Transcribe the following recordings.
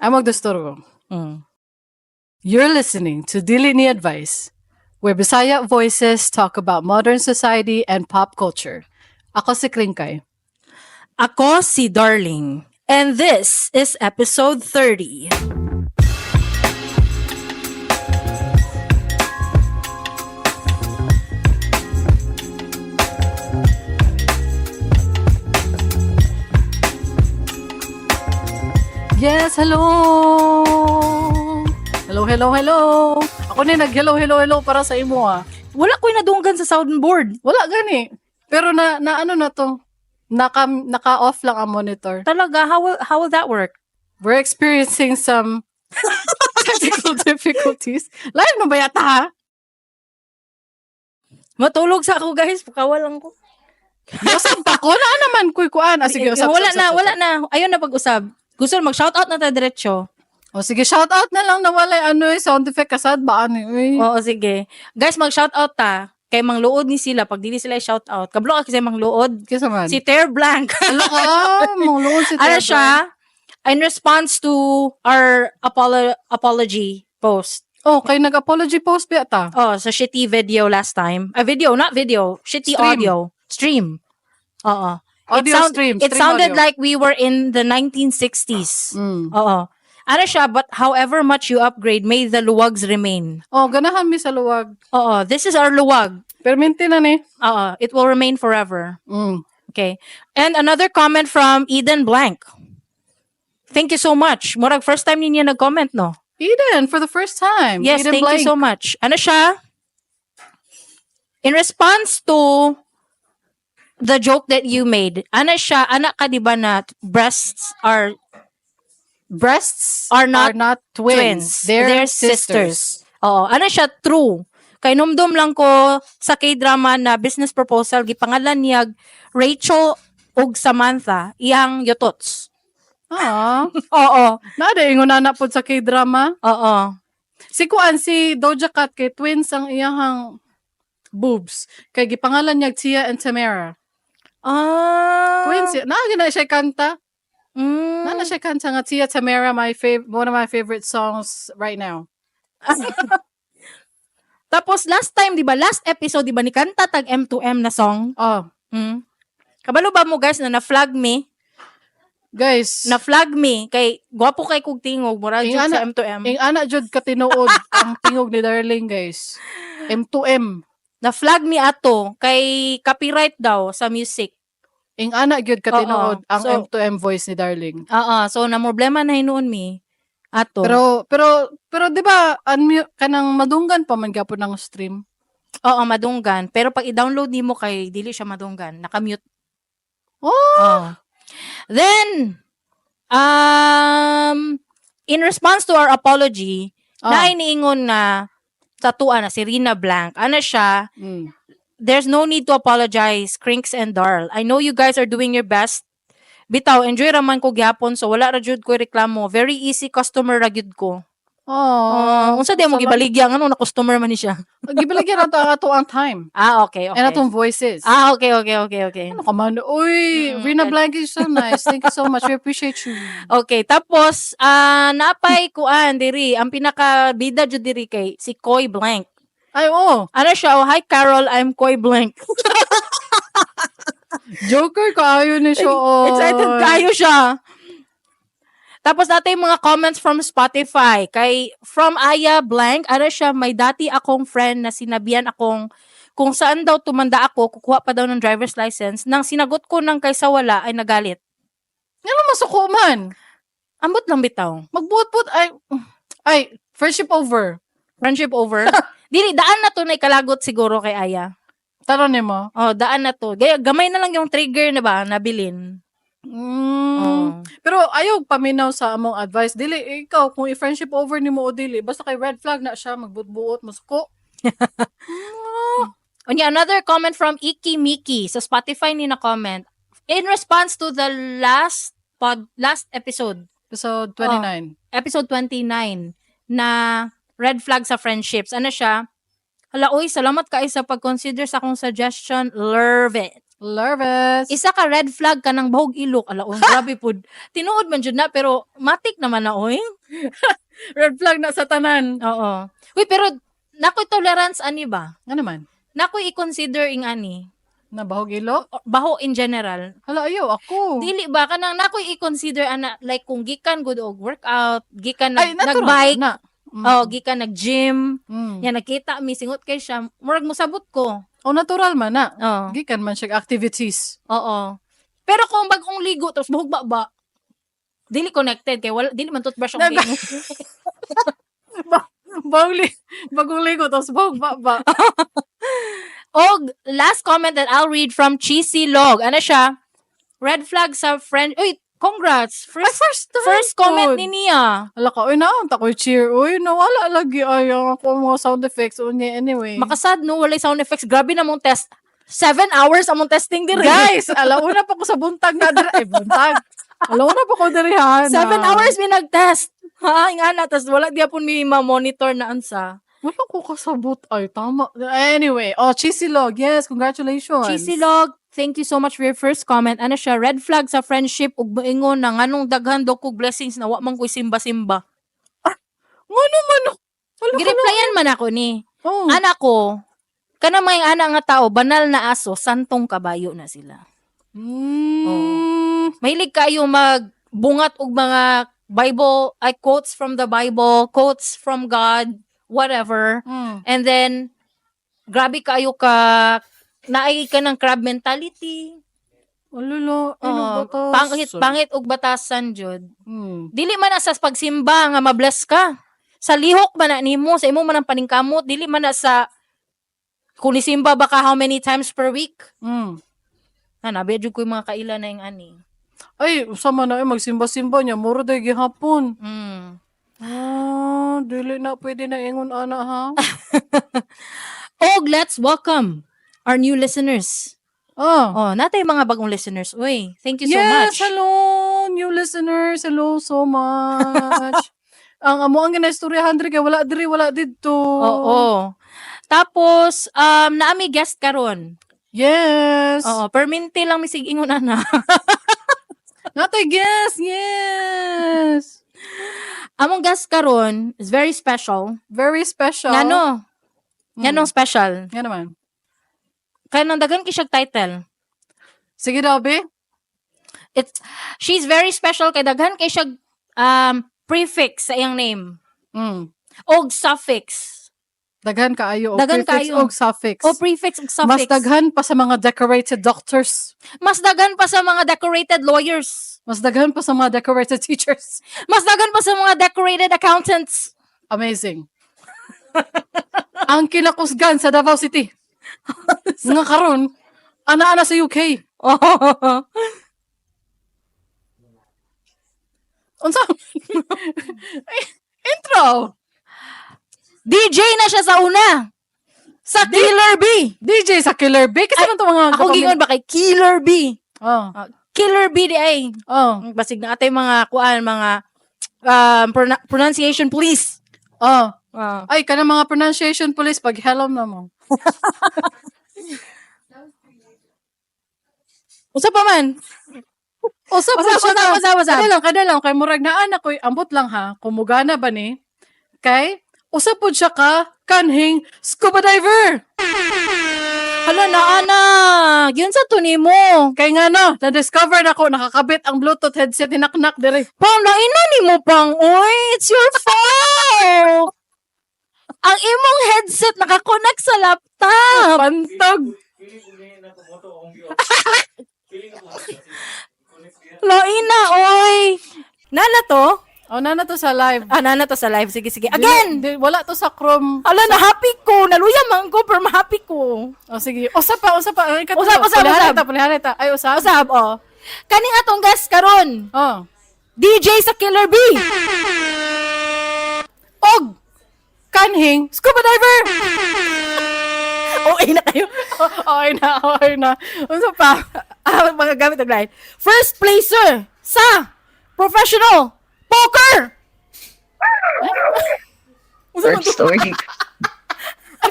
Ay magdusturgo. You're listening to Dili Ni Advice, where Bisaya voices talk about modern society and pop culture. Ako si Kringkay. Ako si Darling. And this is episode 30. Yes, hello! Hello, hello, hello! Ako ni nag-hello, hello, hello para sa imo ah. Wala ko'y nadunggan sa soundboard. Wala gani. Pero na ano na to? Naka-off lang ang monitor. Talaga, how will that work? We're experiencing some technical difficulties. Live na ba yata ha? Matulog sa ako, guys. Pakawalan ko. Usab pa ko na naman kuy kuan. Ah, sige, usab, wala usab, na, usab, wala usab. na. Ayun na pag-usab. Gusto na mag-shoutout na ta diretso. O sige, shout out na lang na walay ano eh, sound effect kasad ba ano eh. Oo, sige. Guys, mag-shoutout ta. Kay mangluod ni sila. Pag dili sila i-shoutout. Kablo ka kasi mangluod. Kisa man. Si Ter Blank. Ano ka? Mangluod si Ano Ter siya? In response to our apology post. Oh, kay nag-apology post ba ta? Oh, sa shitty video last time. A video, not video. Shitty Stream. audio. Stream. Oo. Audio stream. It Stream sounded audio. like we were in the 1960s. Oo. Ano siya, but however much you upgrade, may the luwags remain. Oh, ganahan mi sa luwag. Oo, this is our luwag. Perminti na ni. Oo, it will remain forever. Okay. And another comment from Eden Blank. Thank you so much. Murag first time niya nag-comment, no? Eden, for the first time. Yes, Eden thank Blank. you so much. Ano siya? In response to the joke that you made, ano siya, anak ka di ba na breasts are Breasts are not twins. twins. They're sisters. Oo, ano siya, true. Kay numdum lang ko sa K-drama na Business Proposal, gipangalan niya Rachel ug Samantha, iyang yotots. Ah, Oo. naa ingon na pod sa K-drama. Oo. Si kuan si Doja Cat kay twins ang iyahang boobs. Kay gipangalan niya Tia and Tamara. Ah. Twins, naa gina siya kanta. Naa na siya kanta nga Tia Tamara, my one of my favorite songs right now. Tapos last time, 'di ba? Last episode, 'di ba ni kanta tag M2M na song? Oh, Kabalo ba mo guys na na-flag me? Guys, Na-flag me kay gwapo kay kog tingog, mura Ing jud sa ana- M2M. ing ana jud katinuod ang tingog ni Darling, guys. M2M. Na-flag me ato kay copyright daw sa music. Ing ana gyud katinuod Oo. ang So- M2M voice ni Darling. Oo, so na problema na hinuon mi ato. Pero 'di ba unmute kanang madunggan pa man gyapon ang stream. Oo, madunggan. Pero pag i-download nimo kay dili siya madunggan, naka-mute. Oh, Oo. Then in response to our apology, Ah. naay niingon na sa tuwa na si Rina Blank. Ano siya? There's no need to apologize, Crinks and Darl. I know you guys are doing your best. Bitaw, enjoy raman ko gyapon so wala ra jud ko reklamo. Very easy customer ra gyud ko. Oh, Oh, unsa di mo gibaligya ngano na customer man ni siya? Gibaligya na to ang ato ang time. Ah, okay. And atong voices. Ah, okay. Ano ka man? Uy, Rina Blank is so nice. Thank you so much. We appreciate you. Okay, tapos napay kuan diri, ang pinaka bida jud diri kay si Koy Blank. Ay, oh. Ano siya? Oh, hi Carol, I'm Koy Blank. Joker kaayo ni siya. Oy. Excited kayo siya. Tapos dati yung mga comments from Spotify. Kay from Aya Blank, ano siya, may dati akong friend na sinabihan akong kung saan daw tumanda ako, kukuha pa daw ng driver's license. Nang sinagot ko ng kaysa wala, ay nagalit. Ano masuko man? Ambot lang bitaw. Magbuot-buot. Ay, friendship over. Friendship over. Dili, daan na to na ikalagot siguro kay Aya. Taro nimo. Oh, daan na to. Gaya, gamay na lang yung trigger na ba, nabilin. Oh. Pero ayaw paminaw sa among advice. Dili, ikaw, kung i-friendship over nimo o dili, basta kay red flag na siya, magbuot-buot, masuko. Unya, another comment from Iki Miki sa Spotify ni na comment in response to the last episode, Episode 29. Episode 29 na red flag sa friendships. Ano siya? Hala, oy, salamat kay sa pag-consider sa akong suggestion. Love it. Nervous. Isa ka red flag kanang bahog ilok. Ala, oh, grabe pud. Tinuod man jud na pero matik naman na oy. Red flag na sa tanan. Oo. Uy, pero nakoy tolerance ani ba? Ano man? Nakoy i-consider ing ani. Na bahog ilok? Baho in general. Hala, ayaw ako. Dili ba kanang nakoy i-consider ana like kung gikan gud og workout, gikan Ay, natural nag-bike, na. oh, gikan nag-gym, ya nakita mi singot kay siya, murag mosabot ko. O natural man na. Oo. Gikan man siya activities. Oo. Pero kung bagong ligo tapos buhog ba ba, dili connected kay wala dili man toothbrush ang gingon. Bagong ligo, tapos bahog ba ba. Og last comment that I'll read from Cheesy Log. Ano siya? Red flag sa friend. Uy, congrats. Ay, First first time first comment pod. ni Nia. Ala ka, uy, naunta ko cheer. Uy, nawala lagi. Ay, ang ako mga sound effects. Unya, anyway. Makasad no, walay sound effects. Grabe na mong test. 7 hours among testing diri. Guys, alauna pa ko sa buntag na diri. Ay, buntag. Alauna pa ko diri ha. 7 hours mi nagtest. Ha, nga na tas wala gyapon mi ma-monitor na unsa. Wala ko kasabot. Ay, tama. Anyway, oh, Cheesy Log. Yes, congratulations. Cheesy Log, thank you so much for your first comment. Ano siya, red flag sa friendship ug moingon na nganong daghan daw kog blessings na wa man ko'y simba-simba. Ngano man? Wala ka na. Gireplyan man ako ni. Oh. Anak ko, kana may ana nga tao, banal na aso, santong kabayo na sila. Mahilig kayo magbungat og mga Bible, ay quotes from the Bible, quotes from God, whatever. And then, grabe kayo ka, naay ka ng crab mentality. Alala, Oo, oh, pangit, pangit og batasan jud. Dili man na sa pagsimba nga mabless ka. Sa lihok man na nimo, sa imo man ang paningkamot, dili man na sa kung nisimba ba ka how many times per week. Na nabi jud ko yung mga kaila na yung ani. Ay, sama na ay magsimba-simba niya. Muro day gihapon. Ah, dili na pwede na ingon ana ha. Og let's welcome our new listeners. Oh. Oh, natay mga bagong listeners. Uy, thank you so Yes, much. hello new listeners. Hello so much. Ang amo ang ginaistoryahan diri kay wala diri, wala didto. Oo. Tapos naami guest karon. Yes. Oo, perminti lang misig ingon ana. Natay guest. Yes. Among guest karon is very special. Very special. Ngano? Nganong special? Nga naman. Kaya nang daghan kay siyag title. Sige daw, be. It's she's very special kay daghan kay siyag prefix sa iyang name og suffix. Daghan kaayo og Daghan prefix kaayo. og suffix. O prefix og suffix. Mas daghan pa sa mga decorated doctors. Mas daghan pa sa mga decorated lawyers. Mas daghan pa sa mga decorated teachers. Mas daghan pa sa mga decorated accountants. Amazing. Ang kinakusgan sa Davao City. Nga karon, ana-ana sa UK. Oh. Unsa? Ay, intro. DJ na siya sa una. Sa Killer B. DJ sa Killer B. Kasi man to mga Ako gingon ba kay Killer B? Oh. Killer B di ay. Oh. Basig na atay mga kuan mga pronunciation please. Oh. Ay, kana mga pronunciation police pag hello na mo. Usa pa man. Usap Usap, po siya usap, na. usap, usap. Kada lang, kay murag na anak ko, ambot lang ha, kumugana ba ni? Kay, usap po siya ka, kanhing scuba diver. Hala na ana. Yun sa tuni mo. Kay nga no, na-discover na ko, nakakabit ang Bluetooth headset ni Naknak dire. Pang lain na ni mo pang oy, it's your fault. Ang imong headset nakakonect sa laptop. Pantog. Lain na oy. Nana to? Oh, na to sa live. Ah, nana to sa live. Sige, sige. Again! Di, wala to sa Chrome. Ala, na happy ko. Naluya man ko, pero happy ko. Oh, sige. Usap pa, usap pa. Ay, ikatulo. Usap, usap, Pulihan usap. ta, pulihan ta. Ay, usap. Usab, oh. Kaning atong guest karon. Oh. DJ sa Killer B. Og, kanhing scuba diver. Okay na kayo. Okay na, okay na. Unsa pa? Ah, mga gamit og line. First placer sa professional poker. Unsa man First to? story. Ay,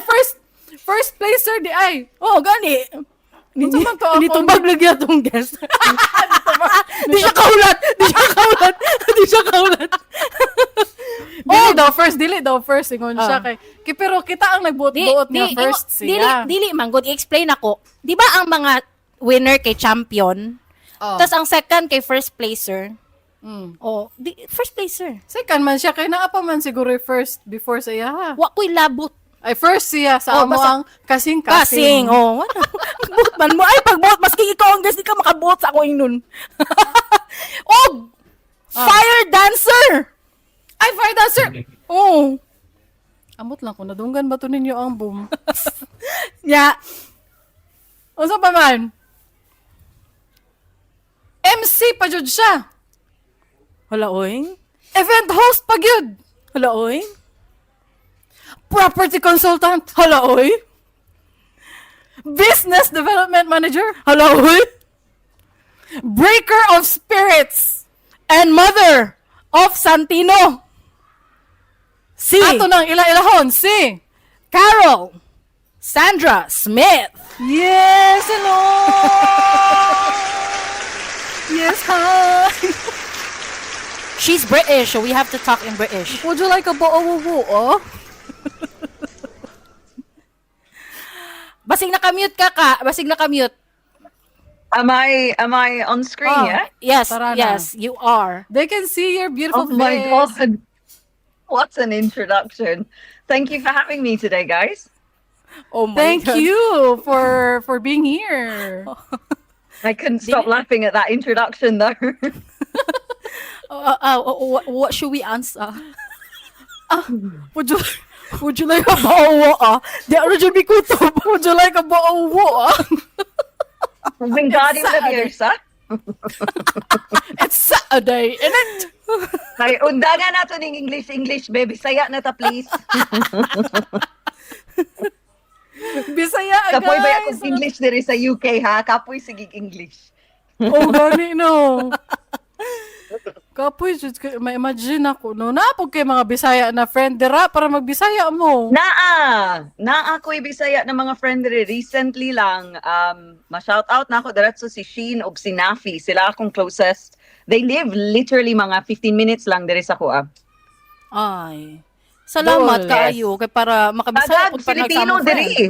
first placer di ay. Oh, gani. Unsa man to Hindi akong- tumbag lagi atong guest. Di siya kaulat. Di siya kaulat. Di siya kaulat. Dili daw first, dili daw first ingon siya Ah. kay pero kita ang nagbuot-buot nga first Dili, siya. dili man good i-explain ako. Di ba ang mga winner kay champion? Oh. Tapos ang second kay first placer. Oh, di, first placer. Second man siya kay naa pa man siguro yung first before sa iya. Ha? Wa ko'y labot. Ay, first siya sa Oh, amo basta- ang kasing Kasing, kasing. oh. Wala. Magbuot man mo. Ay, pagbuot, maski ikaw ang guest, di ka makabuot sa ako ingnon. Oh! Fire dancer! Ay, fire dancer. Oh. Amot lang kung nadunggan ba to ninyo ang boom. Yeah. Unsa pa man? MC pa jud siya. Hala, oy. Event host pa gyud. Hala, oy. Property consultant. Hala, oy. Business development manager. Hala, oy. Breaker of spirits. And mother of Santino. Si Ato nang ila-ilahon si Carol Sandra Smith. Yes, hello. Yes, hi. She's British, so we have to talk in British. Would you like a bao oh? Basig nakamute ka ka. Basig nakamute. Am I on screen? Oh. Yeah. Yes, Tara na. yes, you are. They can see your beautiful Oh my face. God! What an introduction! Thank you for having me today, guys. Oh my Thank God. you for being here. I couldn't stop laughing at that introduction, though. What should we answer? Would you like a bao ah? Di ano dyan mi kutob. Would you like a bao ah? Wingardium Saturday. Leviosa. It's Saturday, isn't it? Ay, undangan nato ning English, English, baby. Saya na ta, please. Bisaya, Kapoy ba guys. akong English diri sa UK, ha? Kapoy sige English. Oh, gani no. Kapoy, jud ko, ma-imagine ako, no? Naapog kay mga Bisaya na friend dira para magbisaya mo. Naa! Naa ko'y Bisaya na mga friend diri. Recently lang, ma-shout out na ako diretso si Sheen ug si Nafi. Sila akong closest. They live literally mga 15 minutes lang diri sa kuha. Ay. Salamat Dol. kaayo kay para makabisaya Tagag pud pa Filipino nagsamang friend. diri.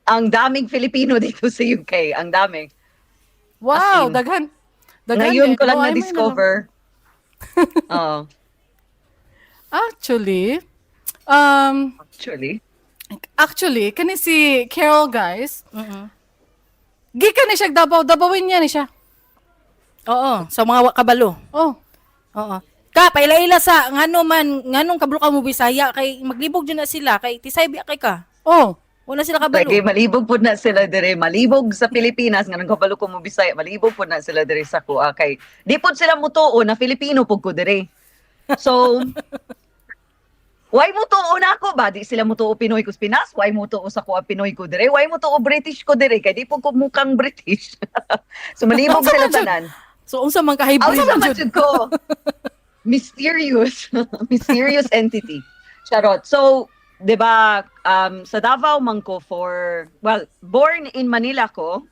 Ang daming Filipino dito sa UK. Ang dami. Wow, As in, daghan. Daghan ngayon eh, ko lang no? Ay, may na-discover. Oh, Actually, actually. actually, kani si Carol, guys, gikan ni siya Davao, Dabawin niya ni siya. Oo, sa mga kabalo. Oh, Oo. Ka paila-ila sa ngano man nganong kabalo ka mo Bisaya kay maglibog jud na sila kay tisay biya kay ka. Oh. Wala sila kabalo. Lagi malibog pud na sila dire, malibog sa Pilipinas nga kabalo ko mo Bisaya, malibog pud na sila dire sa kuha kay di pud sila mutuo na Filipino pud ko dire. So why mo tuo na ako ba? Di sila mutuo Pinoy ko sa Pinas, why mo tuo sa kuha Pinoy ko dire? Why mo tuo British ko dire? Kay di pud ko mukhang British. So malibog sila tanan. So unsa man ka hybrid? Unsa man jud ko? Mysterious. Mysterious entity. Charot. So, 'di ba, sa Davao man ko for, well, born in Manila ko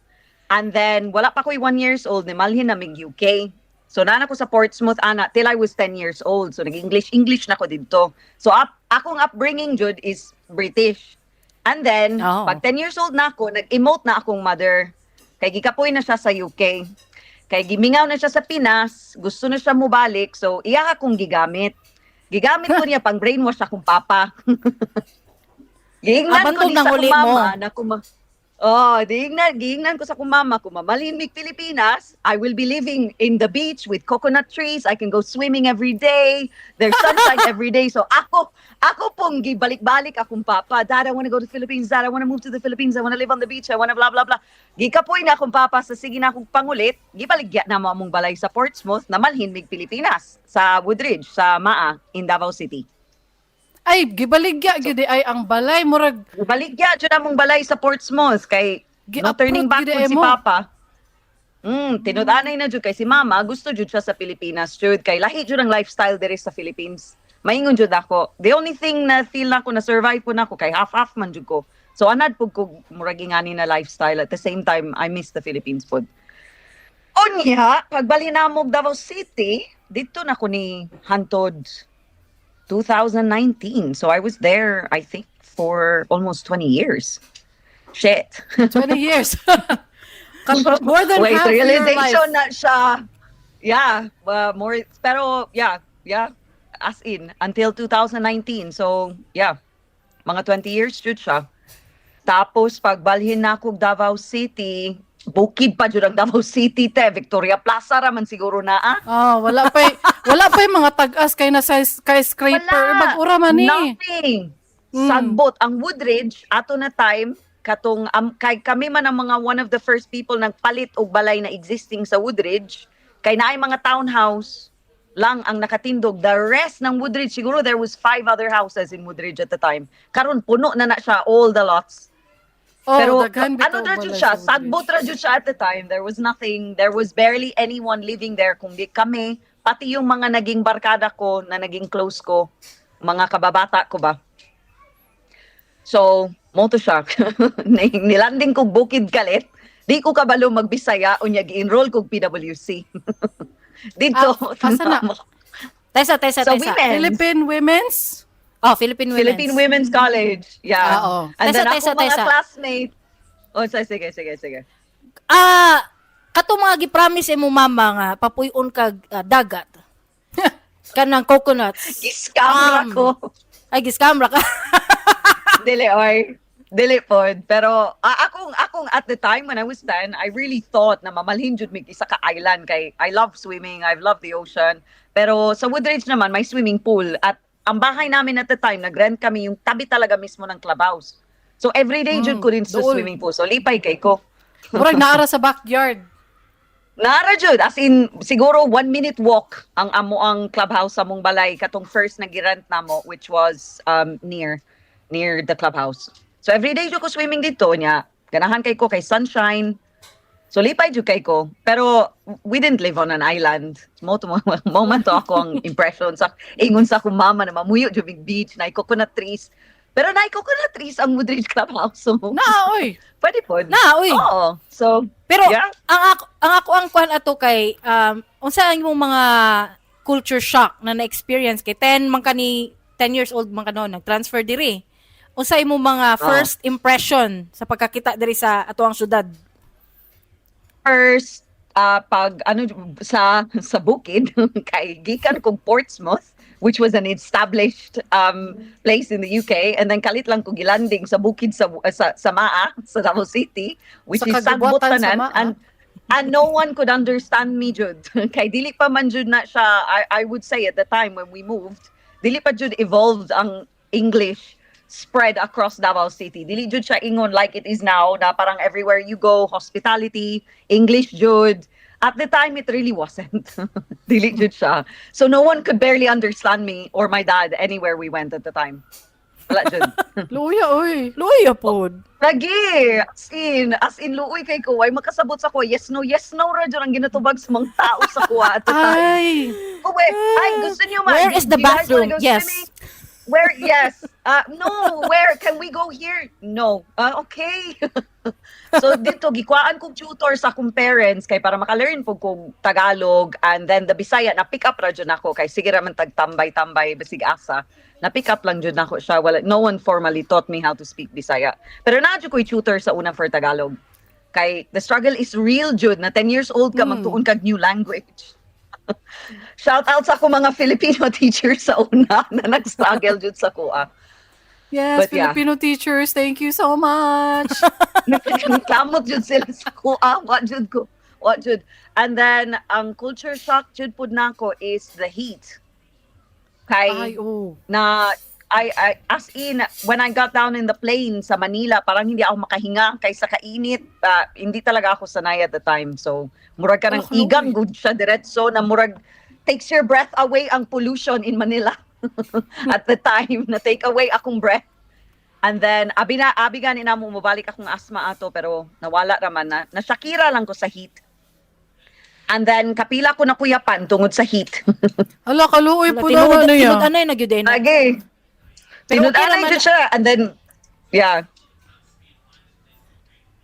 and then wala pa ko'y 1 years old ni malhin na mig UK. So nana ko sa Portsmouth ana till I was 10 years old. So nag-English English na ko didto. So akong upbringing jud is British. And then pag 10 years old na ako, nag-emote na akong mother. Kay gikapoy na siya sa UK. Kay gimingaw na siya sa Pinas, gusto na siya mubalik, so iya akong gigamit. Gigamit ko niya pang brainwash akong papa. Giingnan ko Abantog ni ng sa uli akong mo. mama na kuma. Oh, giingnan ko sa akong mama kung mamalhin mig Pilipinas, I will be living in the beach with coconut trees. I can go swimming every day. There's sunshine every day. So ako pong gibalik-balik akong papa. "Dad, I want to go to the Philippines. Dad, I want to move to the Philippines. I want to live on the beach. I want to blah blah blah." Gikapoy na akong papa sa sige na akong pangulit. Gibaligya na mo among balay sa Portsmouth na malhin mig Pilipinas sa Woodridge, sa Maa in Davao City. Ay, gibaligya gid ay ang balay murag Baligya jud among balay sa Portsmouth kay no Gi-uproot turning back gid pud si mo. Papa. Tinud-anay na jud kay si Mama gusto jud siya sa Pilipinas jud kay lahi jud ang lifestyle diri sa Philippines. Maingon jud ako. The only thing na feel nako na survive po nako kay half half man jud ko. So anad pud ko murag ingani na lifestyle. At the same time, I miss the Philippines food. Unya, pagbalhin namo og Davao City, didto na ko ni hantod 2019. So I was there, I think, for almost 20 years. Shit. 20 years. More than Wait, half your realization life. Na siya. Yeah, more, pero yeah, as in, until 2019. So, yeah, mga 20 years jud siya. Tapos, pagbalhin na ako Davao City, bukid pa jud ang Davao City, te. Victoria Plaza raman siguro na, ah. Oh, wala pa yung mga tag-as kay na sa skyscraper. Wala. Bag-o ra man ni. Nothing. Sagbot. Ang Woodridge, ato na time, katong kay kami man ang mga one of the first people nagpalit og balay na existing sa Woodridge, kay naay mga townhouse lang ang nakatindog. The rest ng Woodridge, siguro there was five other houses in Woodridge at the time. Karon puno na na siya, all the lots. Oh, Pero daghan ano bitaw ra jud balay siya, sa Woodridge. sagbot ra jud siya at the time. There was nothing, there was barely anyone living there kundi kami, pati yung mga naging barkada ko na naging close ko, mga kababata ko ba. So, mao to siya. Nilanding kog bukid kalit. Di ko kabalo magbisaya unya gi-enroll kog PWC. Dito. Ah, asa na? Tesa, Tesa, Sa Tesa. women. Philippine Women's? Oh, Philippine Women's. Philippine Women's College. Yeah. Ah, oo. And Tesa, then Tesa, ako mga Tesa. classmate. Oh, sige, sige, sige. Ah, kato mga gi-promise imong mama nga papuy-on kag dagat. Kanang coconuts. Giscam ra ko. Ay, giscam ra ka. Dili, oy. Dili pod. Pero akong at the time when I was 10, I really thought na mamalhin jud mig isa ka island kay I love swimming, I've loved the ocean. Pero sa Woodridge naman may swimming pool at ang bahay namin at the time nagrent kami yung tabi talaga mismo ng clubhouse. So every day jud ko din sa dool. swimming pool. So lipay kay ko. Murag naara sa backyard. Nara jud, as in siguro 1 minute walk ang amo ang clubhouse sa among balay katong first na girent namo, which was near near the clubhouse. So every day jud ko swimming didto niya. Ganahan kay ko kay sunshine. So lipay jud kay ko. Pero we didn't live on an island. Mao to mao man to ako ang impression sa ingon sa akong mama na mamuyo jud mig beach na coconut trees. Pero na coconut trees ang Woodridge Clubhouse. So Na, oy. pwede pod. Na, uy. Oo. So Pero yeah. ang ako ang kuan ato kay unsa ang imong mga culture shock na na-experience kay 10 man ka ni 10 years old man ka noon nag-transfer diri. Unsa imong mga first impression sa pagkakita diri sa atoang syudad? First, pag ano sa bukid kay gikan kog Portsmouth, which was an established place in the UK, and then kalit lang ko gilanding sa bukid sa Maa, sa Davao City, which Sa is sagbot kagubatan sa tanan Maa. And no one could understand me jud kay dili pa man jud na siya, I would say at the time when we moved, dili pa jud evolved ang English spread across Davao City. Dili jud siya ingon like it is now na parang everywhere you go, hospitality, English jud. At the time, it really wasn't. Dili jud siya. So no one could barely understand me or my dad anywhere we went at the time. Wala jud. Luya, oy. Luya pod. Lagi, as in, luoy kay ko, ay makasabot sa ko, yes, no, ra jud ang ginatubag sa mga tao sa kuha at the time. Ay. Oh, wait, ay, gusto niyo ma- Where is the do you guys wanna bathroom? go Yes. swimming? Where, yes. No, where? Can we go here? No. Okay. So didto, gikuhaan kong tutor sa akong parents kay para maka-learn po kong Tagalog and then the Bisaya, na pick up ra jud nako kay sige ra man tagtambay-tambay basig asa. Na pick up lang jud nako siya. Wala, no one formally taught me how to speak Bisaya. Pero naa jud ko'y tutor sa una for Tagalog. Kay the struggle is real jud na 10 years old ka, magtuon kag new language. Shout out sa ako mga Filipino teachers sa una na nag-struggle jud sa kuha. Yes, But yeah. Filipino teachers, thank you so much. Nagkamot jud sila sa kuha. Wa jud ko. Wa jud. And then ang culture shock jud pud nako is the heat. Kay Ay, oh. na I as in when I got down in the plane sa Manila, parang hindi ako makahinga kay sa kainit. Hindi talaga ako sanay at the time. So murag ka ng Oh, kaluoy. igang gud siya diretso na murag takes your breath away ang pollution in Manila at the time, na take away akong breath. And then abi na abi gani na mo mobalik akong asthma ato, pero nawala raman na. Na Shakira lang ko sa heat. And then kapila ko na kuyapan tungod sa heat. Hala, kaluoy po Tinuod, naman na tinuod yan. anay na gyud eh, na. Lagi. Pero okay Tinud-anay raman jud siya. And then, yeah.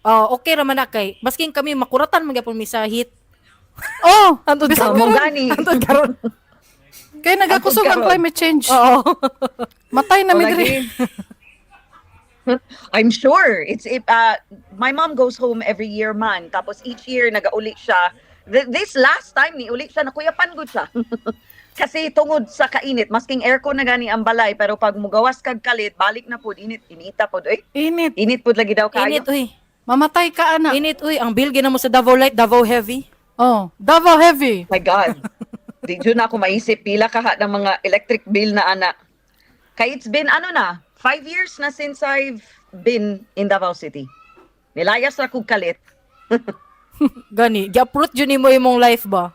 Oh, okay ra man na kay masking kami makuratan man gyapon mi sa heat. Oh, Antod bisan karon. Mo karon. gani. Antod karon. Kay nagakusog ang Karon. climate change. Oo. Matay na mi O, diri. lagi. I'm sure. It's if my mom goes home every year man. Tapos each year nagauli siya. This last time ni uli siya, nakuyapan gud siya. Kasi tungod sa kainit, masking aircon na gani ang balay, pero pag mugawas kag kalit, balik na pud init, inita pud oy. Init. Init pud lagi daw kayo. Init uy. Mamatay ka ana. Init uy, ang bill ginamo sa Davao Light, Davao Heavy. Oh, Davao heavy. My God. Di jud na ako maisip pila kaha ng mga electric bill na ana. Kay it's been ano na, 5 years na since I've been in Davao City. Nilayas ra kog kalit. Gani, gi-uproot jud nimo imong life ba?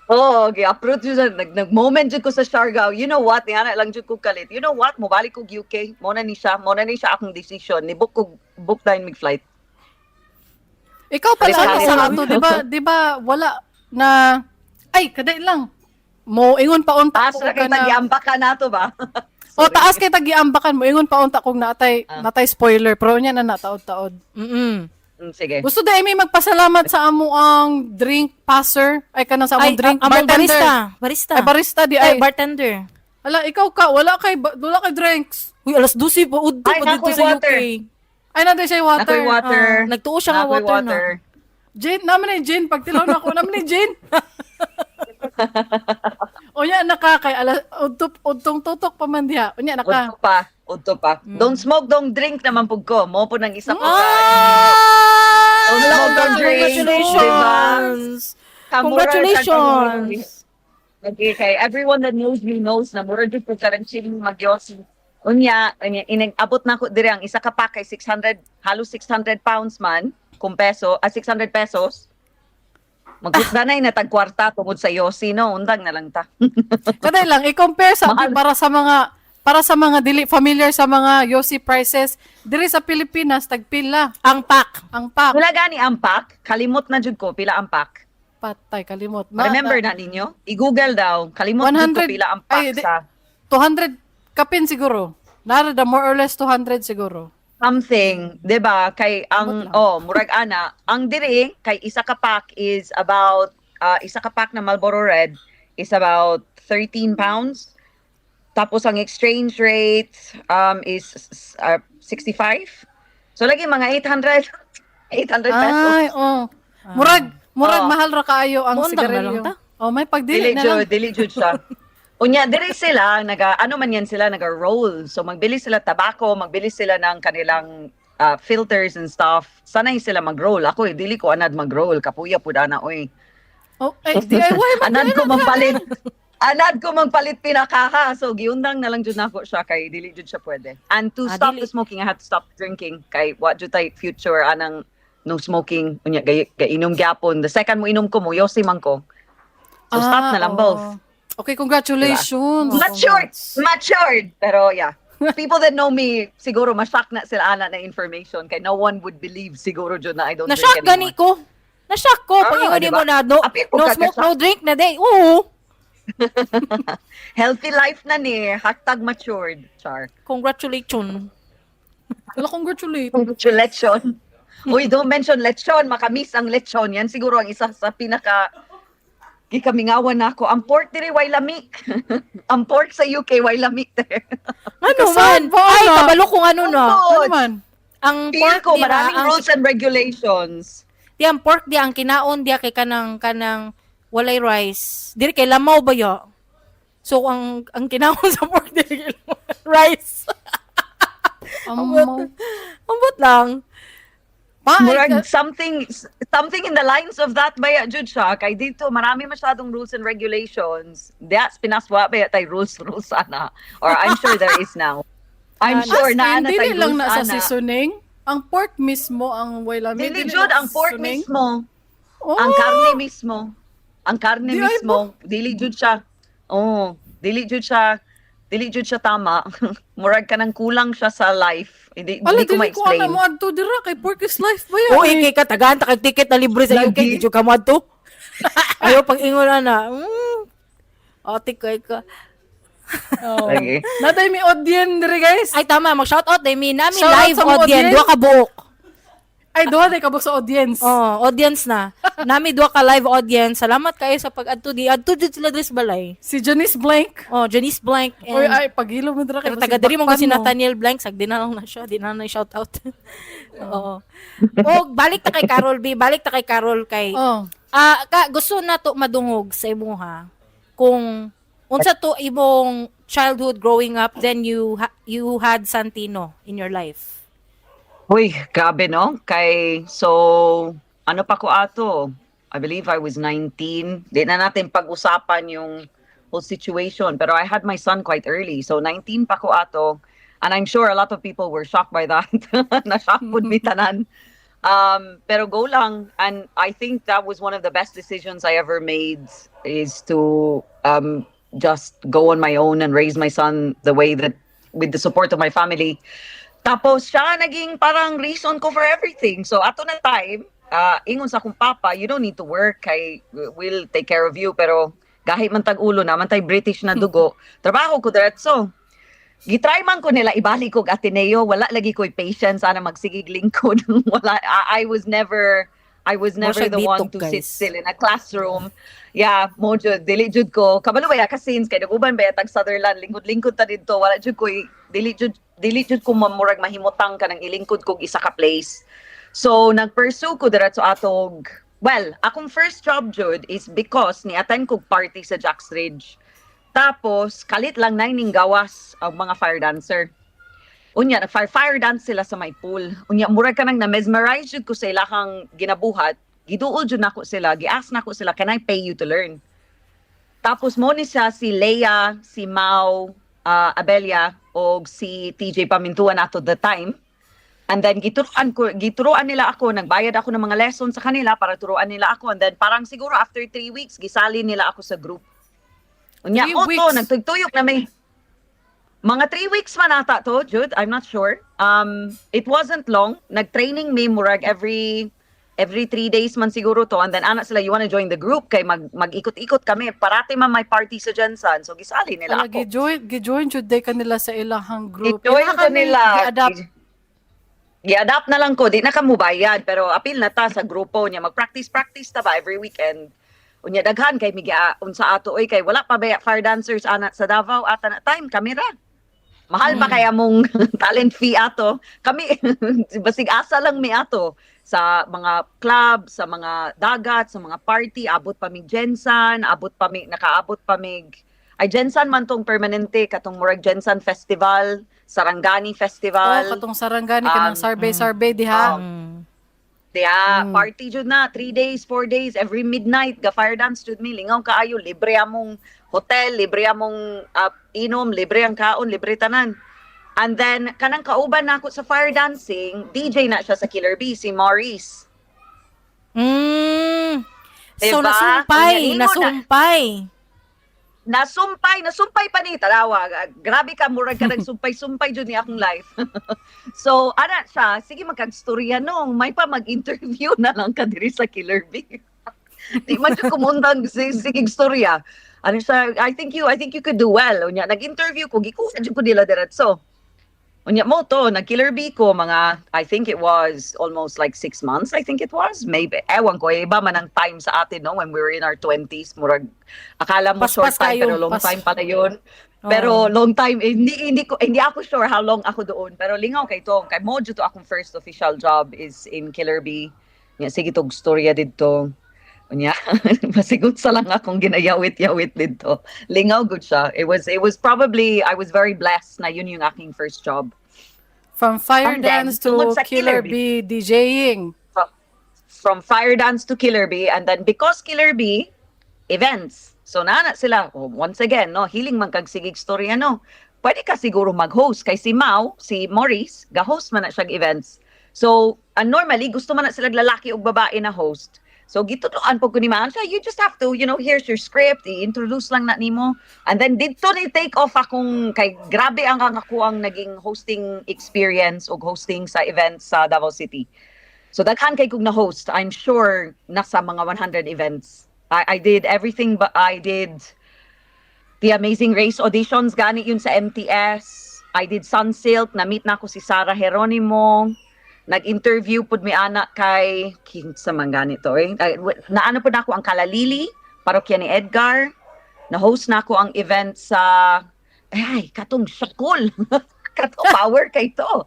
Oo, oh, gi-uproot jud nag moment jud ko sa Siargao. You know what? Niana lang jud kog kalit. You know what? Mobalik kog UK. Mo na ni siya, mo na ni siya akong decision. Ni book kog book dine mig flight. Ikaw pala Palit-palit ano sa lang. ato, 'di ba? 'Di ba wala na ay kaday lang. Mo ingon pa unta Taas ko ra kay ka na. tagiambak ka nato ba? O taas kay tagiambakan mo ingon pa unta kung naatay natay spoiler pero unya na nataod-taod. Sige. Gusto da may magpasalamat sa amo ang drink passer ay kanang sa among Ay, drink among bartender. barista. Barista. Ay barista di Ay, ay. bartender. Ala ikaw ka wala kay drinks. Uy, alas 12 pa udto Ay, pa dito nakoy sa water. UK. Ay nanday siya water. Nakoy water. Ah, nagtuo siya nga Nakoy water, no? Jane, naman ni Jane pagtilaw na ako naman ni Jane. Unya naka kay ala udtong udtong tutok pa man diha. Unya naka. Udto pa, udto pa. Don't smoke, don't drink naman pug ko. Mo po nang isa ko ka. Ah! Don't smoke, don't drink. Congratulations! Diba? Congratulations! Okay, kay everyone that knows me knows na mura jud ko karang chilling magyosi. Unya, unya inag-abot na ko diri ang isa ka pack kay 600, halos £600 man kung peso, 600 pesos. Magkutda na natag kwarta tungod sa yosi no, undang na lang ta. Kaday lang i-compare sa Mahal. para sa mga dili familiar sa mga yosi prices diri sa Pilipinas tagpila Ang pack. ang pack. Wala gani ang pack, kalimot na jud ko pila ang pack. Patay kalimot. Remember na ninyo? I-google daw, kalimot jud ko 100 pila ang pack ay, di- sa 200 kapin siguro. Nara da more or less 200 siguro. Something, 'di ba? Kay ang Ambot lang. oh, murag ana, ang diri kay isa ka pack is about isa ka pack na Marlboro Red is about £13. Tapos ang exchange rate is 65. So lagi mga 800 800 pesos. Ay, oh. Murag murag Oh. mahal ra kaayo ang Muundang na sigarilyo. lang ta. Oh, may pagdili Dili na lang. jud, dili jud siya. Unya, diri sila naga ano man yan sila naga roll. So magbili sila tabako, magbili sila ng kanilang filters and stuff. Sanay sila mag-roll. Ako eh, dili ko anad mag-roll. Kapuya pud ana oy. Oh, ay, DIY man. Anad ko magpalit. Anad ko magpalit pinakaha. So giundang na lang jud nako siya kay dili jud siya pwede. And to Ah, stop dili. the smoking, I had to stop drinking kay wa jud tay future anang no smoking. Unya gay, gainom gyapon. The second mo inom ko mo yosi man ko. So stop na lang Ah, both. oo. Okay, congratulations. Matured, matured. Pero yeah, people that know me, siguro ma-shock na sila ana na information kay no one would believe siguro jud na I don't Na-shock drink gani anymore. ko. Na-shock ko. Ah, Pag ingon diba? mo na, no, Apil ko no ka smoke, ka-shock. no drink na day. Oo. Healthy life na ni, #matured. Char. Congratulations. Wala, congratulate. Lechon. Uy, don't mention lechon. Makamis ang lechon. Yan siguro ang isa sa pinaka gikamingawan nako. Ang pork diri way lami. Ang pork sa UK way lami there. Ano Kasaan man? ba, Ay, ano? kabalo kung ano na. Ano man? Ang Feel pork ko di ba, maraming ang, rules and regulations. di ang pork di ang kinaon di kay kanang walay rice. Diri kay lamaw ba ya? So ang kinaon sa pork diri kay lamaw, rice. Amo. Ambot lang. Pa, ay, Murag something something in the lines of that baya jud siya kay dito marami masyadong rules and regulations. That's Pinas wa baya tay rules rules ana or I'm sure there is now. I'm Ana. sure as na in, ana dili tay lang rules na sa ana. seasoning. Ang pork mismo ang way lami. Dili jud na ang pork seasoning. mismo, Oh, ang karne mismo. Ang karne Di ay mismo, dili jud siya. Oh, dili jud siya tama. Murag kanang kulang siya sa life. Hindi Ala, hindi ko dili ko ma-explain. ana mo adto dira kay pork is life ba yan? Uy, eh? kay katagaan ta kag ticket na libre sa UK, Lagi. di jud ka moadto. Ayaw pag ingon ana. Ate kay ka. Oh. Lagi. Natay mi audience diri guys. Ay tama, mag shout out day mi nami Shout out live sa mga audience, audience. duha ka buok. Ay, duha na kabuk sa audience. Oh, audience na. Nami duha ka live audience. Salamat kayo sa pag-adto di. Adto jud sila diri sa balay. Si Janice Blank. Oh, Janice Blank and Oy, ay, paghilo mo dira kay pero basig taga diri mo bakpan si mo. Nathaniel Blank, sag di na lang na siya, di na lang na shout out. Oo. O balik ta kay Carol B, balik ta kay Carol kay Oh. Ah, ka gusto na to madungog sa imuha kung unsa to imong childhood growing up, then you had Santino in your life. Uy, grabe, no? Kay, so, ano pa ko ato? I believe I was 19. Di na natin pag-usapan yung whole situation. Pero I had my son quite early. So, 19 pa ko ato. And I'm sure a lot of people were shocked by that. Na-shock pud mi tanan. Pero go lang. And I think that was one of the best decisions I ever made, is to just go on my own and raise my son the way that, with the support of my family. Tapos siya naging parang reason ko for everything. So ato na time, ingon sa akong papa, "You don't need to work kay we'll take care of you." Pero gahi man tag ulo na man tay British na dugo. Trabaho ko diretso. Gitry man ko nila ibalik og Ateneo, wala lagi ko'y patience ana magsigig lingkod. Wala, I was Mo never siya the one bitok, to sit guys. Still in a classroom. Yeah, mo jud dili jud ko. Kabalo ba ka since kay naguban ba tag Sutherland, lingkod-lingkod ta didto, wala jud ko'y dili jud ko mamurag mahimutang ka nang ilingkod kog isa ka place. So nag-pursue ko diretso atog, well, akong first job jud is because ni-attend kog party sa Jack's Ridge. Tapos kalit lang na ning gawas ang mga fire dancer. Unya nag fire fire dance sila sa may pool. Unya murag ka nang na-mesmerize jud ko sa ilahang ginabuhat. Giduol jud nako sila, gi-ask nako sila, "Can I pay you to learn?" Tapos mo ni siya si Leia, si Mau, Abelia og si TJ Pamintuan ato the time. And then gituruan nila ako, nagbayad ako ng mga lesson sa kanila para turuan nila ako. And then parang siguro after 3 weeks, gisali nila ako sa group. Unya, 3 o to, weeks? Nagtugtuyok na may mga 3 weeks man ata to, Jude. I'm not sure. It wasn't long. Nag-training mi murag every 3 days man siguro to. And then ana sila, "You wanna join the group?" Kay mag-ikot-ikot kami. Parati man may party sa GenSan. So gisali nila Ala, ako. gi-join jud day kanila sa ilahang group. Gi-join Ilaha ko kami nila. Gi-adapt. Gi-adapt na lang ko. Di na ka mubayad. Pero apil na ta sa grupo niya. Mag-practice-practice ta ba every weekend. Unya daghan kay migi unsa ato oy, kay wala pa ba fire dancers ana sa Davao ata na time, kamera. Mahal ba kaya mong talent fee ato? Kami basig asa lang mi ato sa mga club, sa mga dagat, sa mga party, abot pa mig GenSan, abot pa mi nakaabot pa mig, ay, GenSan man tong permanente, katong murag GenSan Festival, Sarangani Festival. Oh, katong Sarangani kanang sarbay sarbay diha. Oh. Diya, party jud na, 3 days, 4 days, every midnight, ga fire dance jud mi, lingaw kaayo, libre among hotel, libre among inom, libre ang kaon, libre tanan. And then, kanang kauban nako sa fire dancing, DJ na siya sa Killer B, si Maurice. So Diba? nasumpay, Unya, ingon na. Nasumpay. Nasumpay, nasumpay pa ni tanawa. Grabe ka, murag ka nagsumpay-sumpay jud ni akong life. So, ana siya, sige magkagstorya nung, may pa mag-interview na lang ka diri sa Killer B. Di man jud kumundang sige storya. Ano siya, I think you could do well." Unya, nag-interview ko, gikuha jud ko nila diretso. Unya mo to, nag-Killer B ko mga, I think it was almost like 6 months, I think it was. Maybe, ewan ko, iba man ang time sa atin, no? When we were in our 20s, murag, akala mo Paspas short time, kayo, pero long time pala yun. Pero long time, eh, hindi ako sure how long ako doon. Pero lingaw kay to, kay mo to akong first official job is in Killer B. Nya sige tog storya didto. Unya, masigot sa lang akong ginayawit-yawit didto. Lingaw gud siya. It was probably, I was very blessed na yun yung aking first job. From fire And then, dance to tungod sa Killer Killer B DJing. From fire dance to Killer B, and then because Killer B events. So nana sila, oh, once again, no, hiling man kag sigig storya, no. Pwede ka siguro mag-host kay si Mau, si Maurice, ga-host man na siya events. So, normally gusto man na sila lalaki ug babae na host. So gitutuan po ko ni Ma'am siya, you just have to, here's your script, i-introduce lang na nimo. And then didto ni take off akong kay grabe ang ang naging hosting experience ug hosting sa events sa Davao City. So daghan kay kog na host. I'm sure nasa mga 100 events. I did everything, but I did The Amazing Race auditions gani yun sa MTS. I did Sunsilk, na-meet na ako si Sarah Geronimo. Nag-interview pud mi ana kay kinsa man ganito eh. Ay, naano pud ako ang Kalalili, parokya ni Edgar. Na-host na ako ang event sa, ay, katong Shakul. Katong power kay to.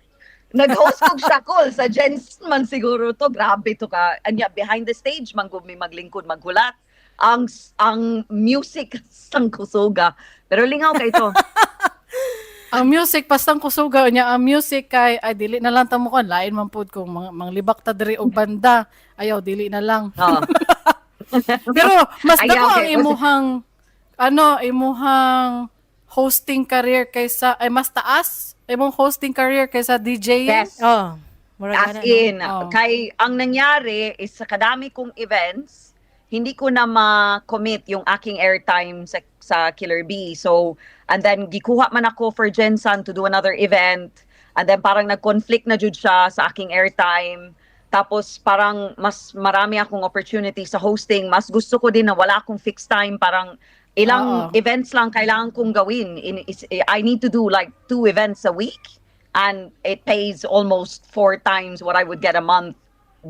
Nag-host kog Shakul sa GenSan man siguro to. Grabe to ka. Anya, behind the stage man gud mi maglingkod, maghulat. Ang music sang kusuga. Pero lingaw kay to. Ang music pastang kusuga niya, ang music kay ay dili na lang ta mo kon, lain man pud kung mga manglibak ta diri og banda, ayaw, dili na lang. Oh. Pero mas Ayaw, dako ang imuhang ano, imuhang hosting career kaysa, ay, mas taas imong hosting career kaysa DJ. Yes. Oh, murag As ana, no? in, Oh. kay ang nangyari is sa kadami kong events, hindi ko na ma-commit yung aking airtime sa Killer B. So, and then gikuha man ako for GenSan to do another event. And then parang nag-conflict na jud siya sa aking airtime. Tapos parang mas marami akong opportunity sa hosting. Mas gusto ko din na wala akong fixed time. Parang ilang events lang kailangan kong gawin. I need to do like two events a week and it pays almost four times what I would get a month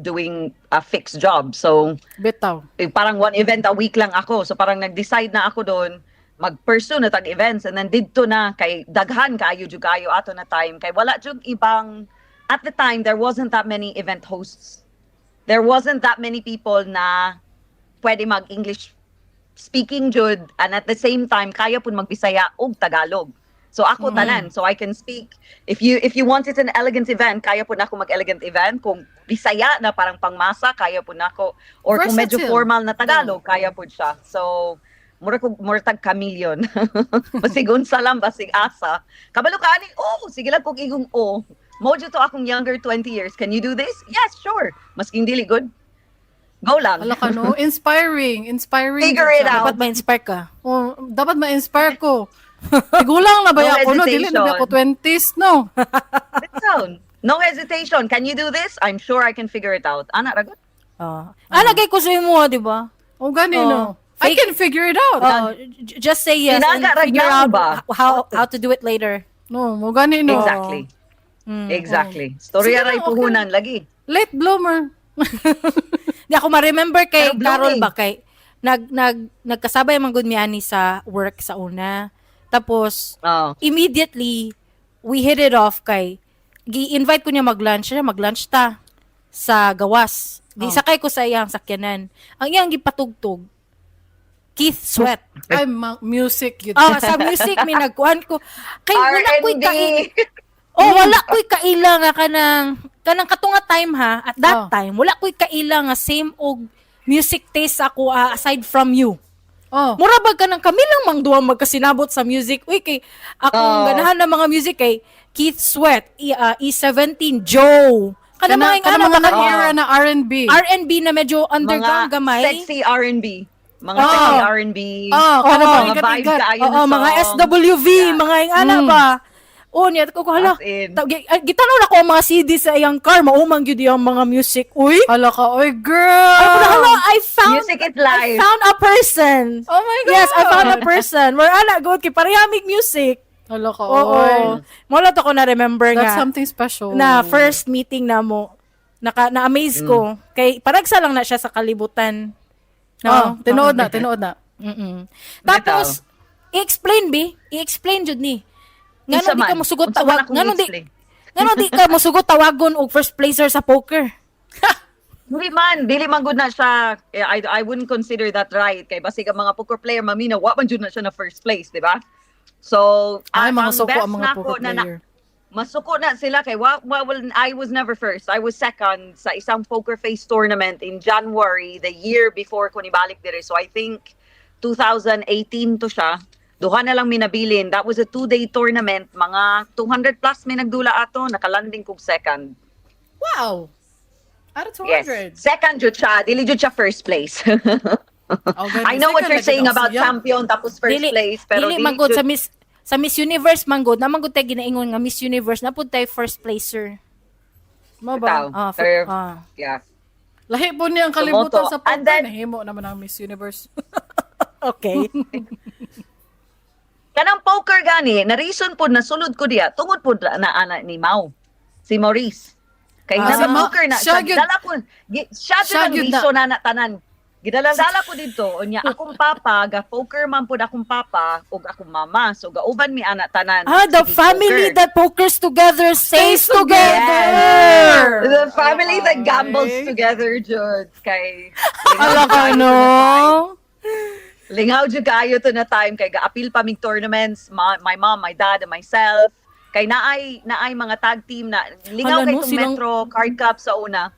doing a fixed job. So, Bitaw. eh, parang one event a week lang ako. So, parang nag-decide na ako doon, mag-pursue na tag events and then didto na kay daghan kaayo jud kaayo ato na time kay wala jud ibang, at the time there wasn't that many event hosts, there wasn't that many people na pwede mag English speaking jud and at the same time kaya pud magbisaya og Tagalog. So ako tanan, so I can speak, if you wanted an elegant event, kaya pud nako mag elegant event. Kung Bisaya na parang pangmasa, kaya pud nako, or kung medyo Versatile. Formal na Tagalog, kaya pud siya. So mura kog mura tag chameleon. Basig unsa lang, basig asa. Kabalo ka ani, oh, sige lang kog igong oh. Mo jud to akong younger 20 years. "Can you do this?" "Yes, sure." Masking dili good. Go lang. Ala ka, no? Inspiring. Inspiring. Figure it siya. out. Dapat ma-inspire ka. Oh, dapat ma-inspire ko. Tigulang na ba No ako, no? Dili na ba ako 20s, no? Listen, no hesitation. "Can you do this?" "I'm sure I can figure it out." Ana, ragot. Oh. Ah, lagay ko sa imo, di ba? O gani, Oh. no? I Fake- can figure it out. Oh, just say yes and Tinaga, figure ragnaw out ba? how to do it later. No, mo gani, no? Exactly. Exactly. Storya Sige ray lang, okay. puhunan lagi. Late bloomer. Di ako ma-remember kay Pero blooming. Carol ba kay nag nag nagkasabay man gud mi ani sa work sa una. Tapos Oh. immediately we hit it off kay gi-invite ko niya mag-lunch siya, mag-lunch ta sa gawas. Di sakay ko sa iyang sakyanan. Ang iyang gipatugtog, Keith Sweat. Ay, music yun. Ah, sa music mi nagkuan ko. Kay wala ko'y R&B. kai Oh, wala ko'y kaila nga kanang katunga time ha. At that time, wala ko'y kaila nga same og music taste ako, ah, aside from you. Mura ba kanang kami lang mang duwa magkasinabot sa music. Uy, kay akong ganahan ng mga music kay Keith Sweat, E17, Joe. Kana Kana, mga kana ana mga ba era na R&B. R&B na medyo underground Mga gamay. sexy R&B. Mga sexy R&B. Oh, kana Oo. mga Mga vibe igat-igat. kaayo Oo, na mga song. SWV, mga yung ana ba. Oh, niya ko hala. As in. Gitanaw na ko ang mga CD sa iyang car, maumang gyud iyang mga music. Uy. Hala ka, oy girl! Ay, hala, I found Music is I life. found a person. Oh my God! Yes, I found a person. Where ana good kay parehamig music. Hala ka, Oo. oy. Mo to ko na remember That's nga something special. na first meeting na mo naka na-amaze ko kay paragsa lang na siya sa kalibutan. No, No? oh, tinuod na, tinuod na. Tapos i-explain bi, i-explain jud ni. Ngano Unsa di ka man? mosugot Unsa man tawag, akong ngano di i-explain? ngano di ka mosugot tawagon og first placer sa poker? Dili man, dili man good na siya. Eh, I wouldn't consider that right. Kay basig ang mga poker player mamina, wa man jud na siya na first place, di ba? So, Ay, mga ang suko best ang mga nako poker na player. Masuko na sila kay wa, well, I was never first. I was second sa isang poker face tournament in January the year before ko nibalik dire. So I think 2018 to siya. Duha na lang minabilin. That was a 2-day tournament. Mga 200 plus may nagdula ato. Nakalanding kog second. Wow! Out of Yes. 200. Second jud siya. Dili jud siya first place. Oh, I know what second you're lagi saying daw about siya. champion tapos first Dili place. Pero dili dili man gud jud- sa Miss Universe man gud, naman gud tay ginaingon nga Miss Universe na pud tay first placer. Mo Bitaw. ba? Ah, Pero, ah. yeah. Lahi po niya ang kalibutan Tumoto. sa poker. And then- Nahimo naman ang Miss Universe. Okay. Kanang poker gani, na reason po na sulod ko diya, tungod po na ana ni Mau, si Maurice. Kay Ah, naga-poker na siya siya. Dala ko siya Siya jud ang gyud na. liso na tanan. Gidala-dala ko dito, unya akong papa ga poker man pud akong papa ug akong mama. So gauban mi ana tanan. Ah, the Sige, family poker. that pokers together stays Stays together. The family that gambles together jud kay Ala ka, no? Lingaw jud kaayo to na time kay gaapil pa mig tournaments, my mom, my dad, and myself. Kay naay mga tag team na lingaw Hala, kay no, tong Metro Card Cup sa una.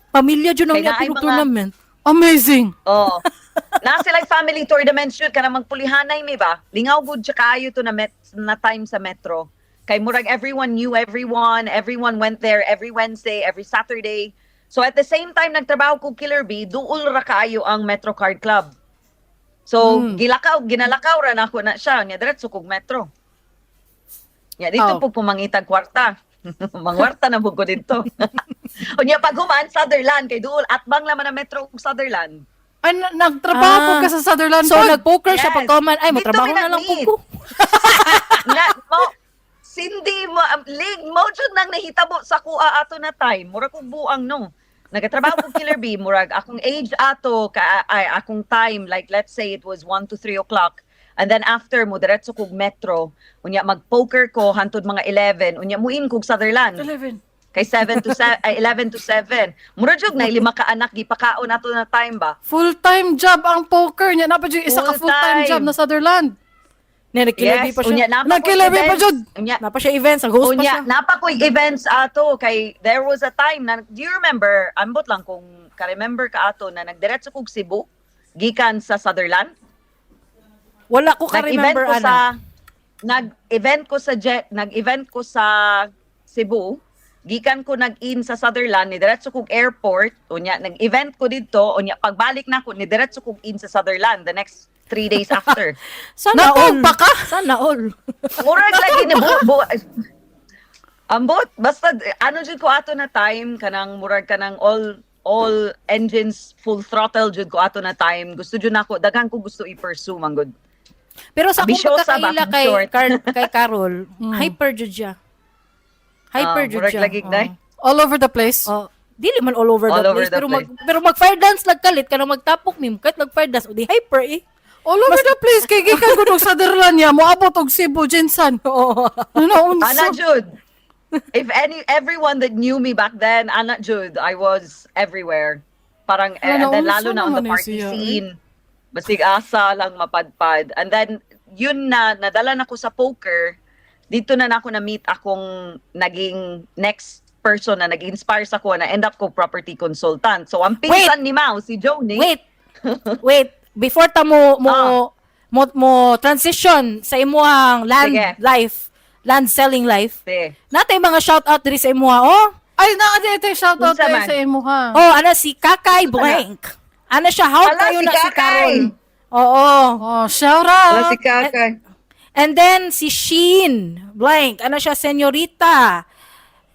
Pamilya jud ang Kay naay niapil og tournament. Amazing. Oh. Na sila family tournament shoot kana magpulihanay mi ba? Lingaw gud siya kaayo to na time sa Metro. Kay murag everyone knew everyone, everyone went there every Wednesday, every Saturday. So at the same time nagtrabaho ko Killer B, duol ra kaayo ang Metro Card Club. So ginalakaw ra nako na siya, nya diretso kog Metro. Nya dito Oh. po pumangitag kwarta. Mangwarta na pud ko dito. Unya pag human Sutherland kay duol atbang laman ang Metro ug Sutherland. Ay, nagtrabaho po Ah. ka sa Sutherland. So Pod. nag-poker siya Yes. pagkaman, ay Dito matrabaho mi na lang nag-meet. pud ko. Na mo Cindy mo lig mo jud nang nahitabo sa kuha ato na time, murag kog buang, no, nagatrabaho ko Killer B, murag akong age ato ka, ay, akong time, like let's say it was 1 to 3 o'clock, and then after mo diretso kog Metro, unya mag-poker ko hantod mga 11, unya muin kog Sutherland 11. kay 7 to 7, ay, 11 to 7. Murag jud na lima ka anak gipakaon ato na time ba. Full-time job ang poker niya. Napa jud isa ka full-time Full-time. job na Sutherland. Ne, nag-Killer B pa siya. Unya napa Nag-Killer ko'y B pa events. jud. Unya Napa siya events, nag-host pa Unya, siya. napa ko'y events ato kay there was a time na, do you remember, ambot lang kung ka-remember ka ato na nagdiretso kog Cebu gikan sa Sutherland. Wala ko Nag-event ka-remember ko ana. sa nag-event ko sa jet, nag-event ko sa Cebu. Gikan ko nag-in sa Sutherland, ni diretso kog airport, unya nag-event ko didto, unya pagbalik na ko ni diretso kog in sa Sutherland the next 3 days after. Sana all. Natog pa ka? Sana all. Murag lagi ni bu, ambot basta ano jud ko ato na time, kanang murag kanang all engines full throttle jud ko ato na time. Gusto jud nako, daghan ko gusto i-pursue man gud. Pero sa akong Ambisyosa ba? pagkakaila kay Short. Kay Carol, hyper jud siya. Hyper Ah, jud murag siya. lagi, day. All over the place. Oh. Dili man all over All the over place the pero mag fire dance lag kalit kanang magtapok mi kahit nag fire dance, o di hyper eh. All over the place. Kay gikan ko og Sutherland niya. Moabot og Cebu, GenSan. Oo. Ano, unsa? Ana jud. If any everyone that knew me back then, ana jud, I was everywhere. Parang eh, Ala, and then unsa lalo na on the naman eh party siya, eh. scene. Basig asa lang mapadpad. And then yun na nadala na ko sa poker. Dito na nako na meet akong naging next person na nag-inspire sa ko na end up ko property consultant. So ang pinsan ni Mau, si Joni. Wait. Wait, before ta mo Ah. mo transition sa imuhang land Sige. life, land selling life. Si. Natay mga shout out diri sa imuha oh. Ay, na, ito, shout out Unsa tayo man? sa imo ha. Oh, ana si Kakay Blank. Ana siya, how Hala, kayo si na si Kakay. Carol. Oo. Oh, shout out. Wala si Kakay. And then si Sheen Blank. Ano siya, senyorita.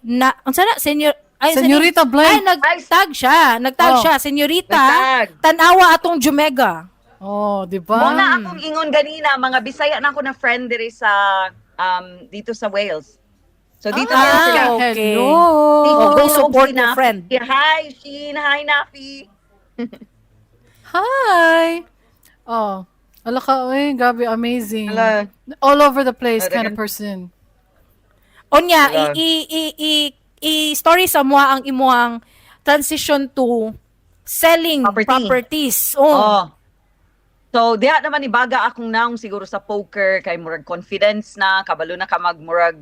Na unsa na senyor ay, Senyorita Blank. Ay, nagtag siya. Nagtag Oh. siya, senyorita. Nagtag. Tanawa atong Jumega. Oh, di ba? Mo na akong ingon ganina, mga Bisaya na ako na friend diri sa dito sa Wales. So dito Ah, na sila. okay. Hello. Oh, go Si support your Nafi. friend. Hi, Sheen. Hi, Nafi. Hi. Oh, ala ka, oy, grabe, amazing. Ala. All over the place Ala, kind of dagan. person. Onya, Wala. i story sa mo ang imuhang transition to selling Property. properties. Oh. Oh. So, diha naman ibaga akong naong siguro sa poker kay murag confidence na, kabalo na ka mag murag,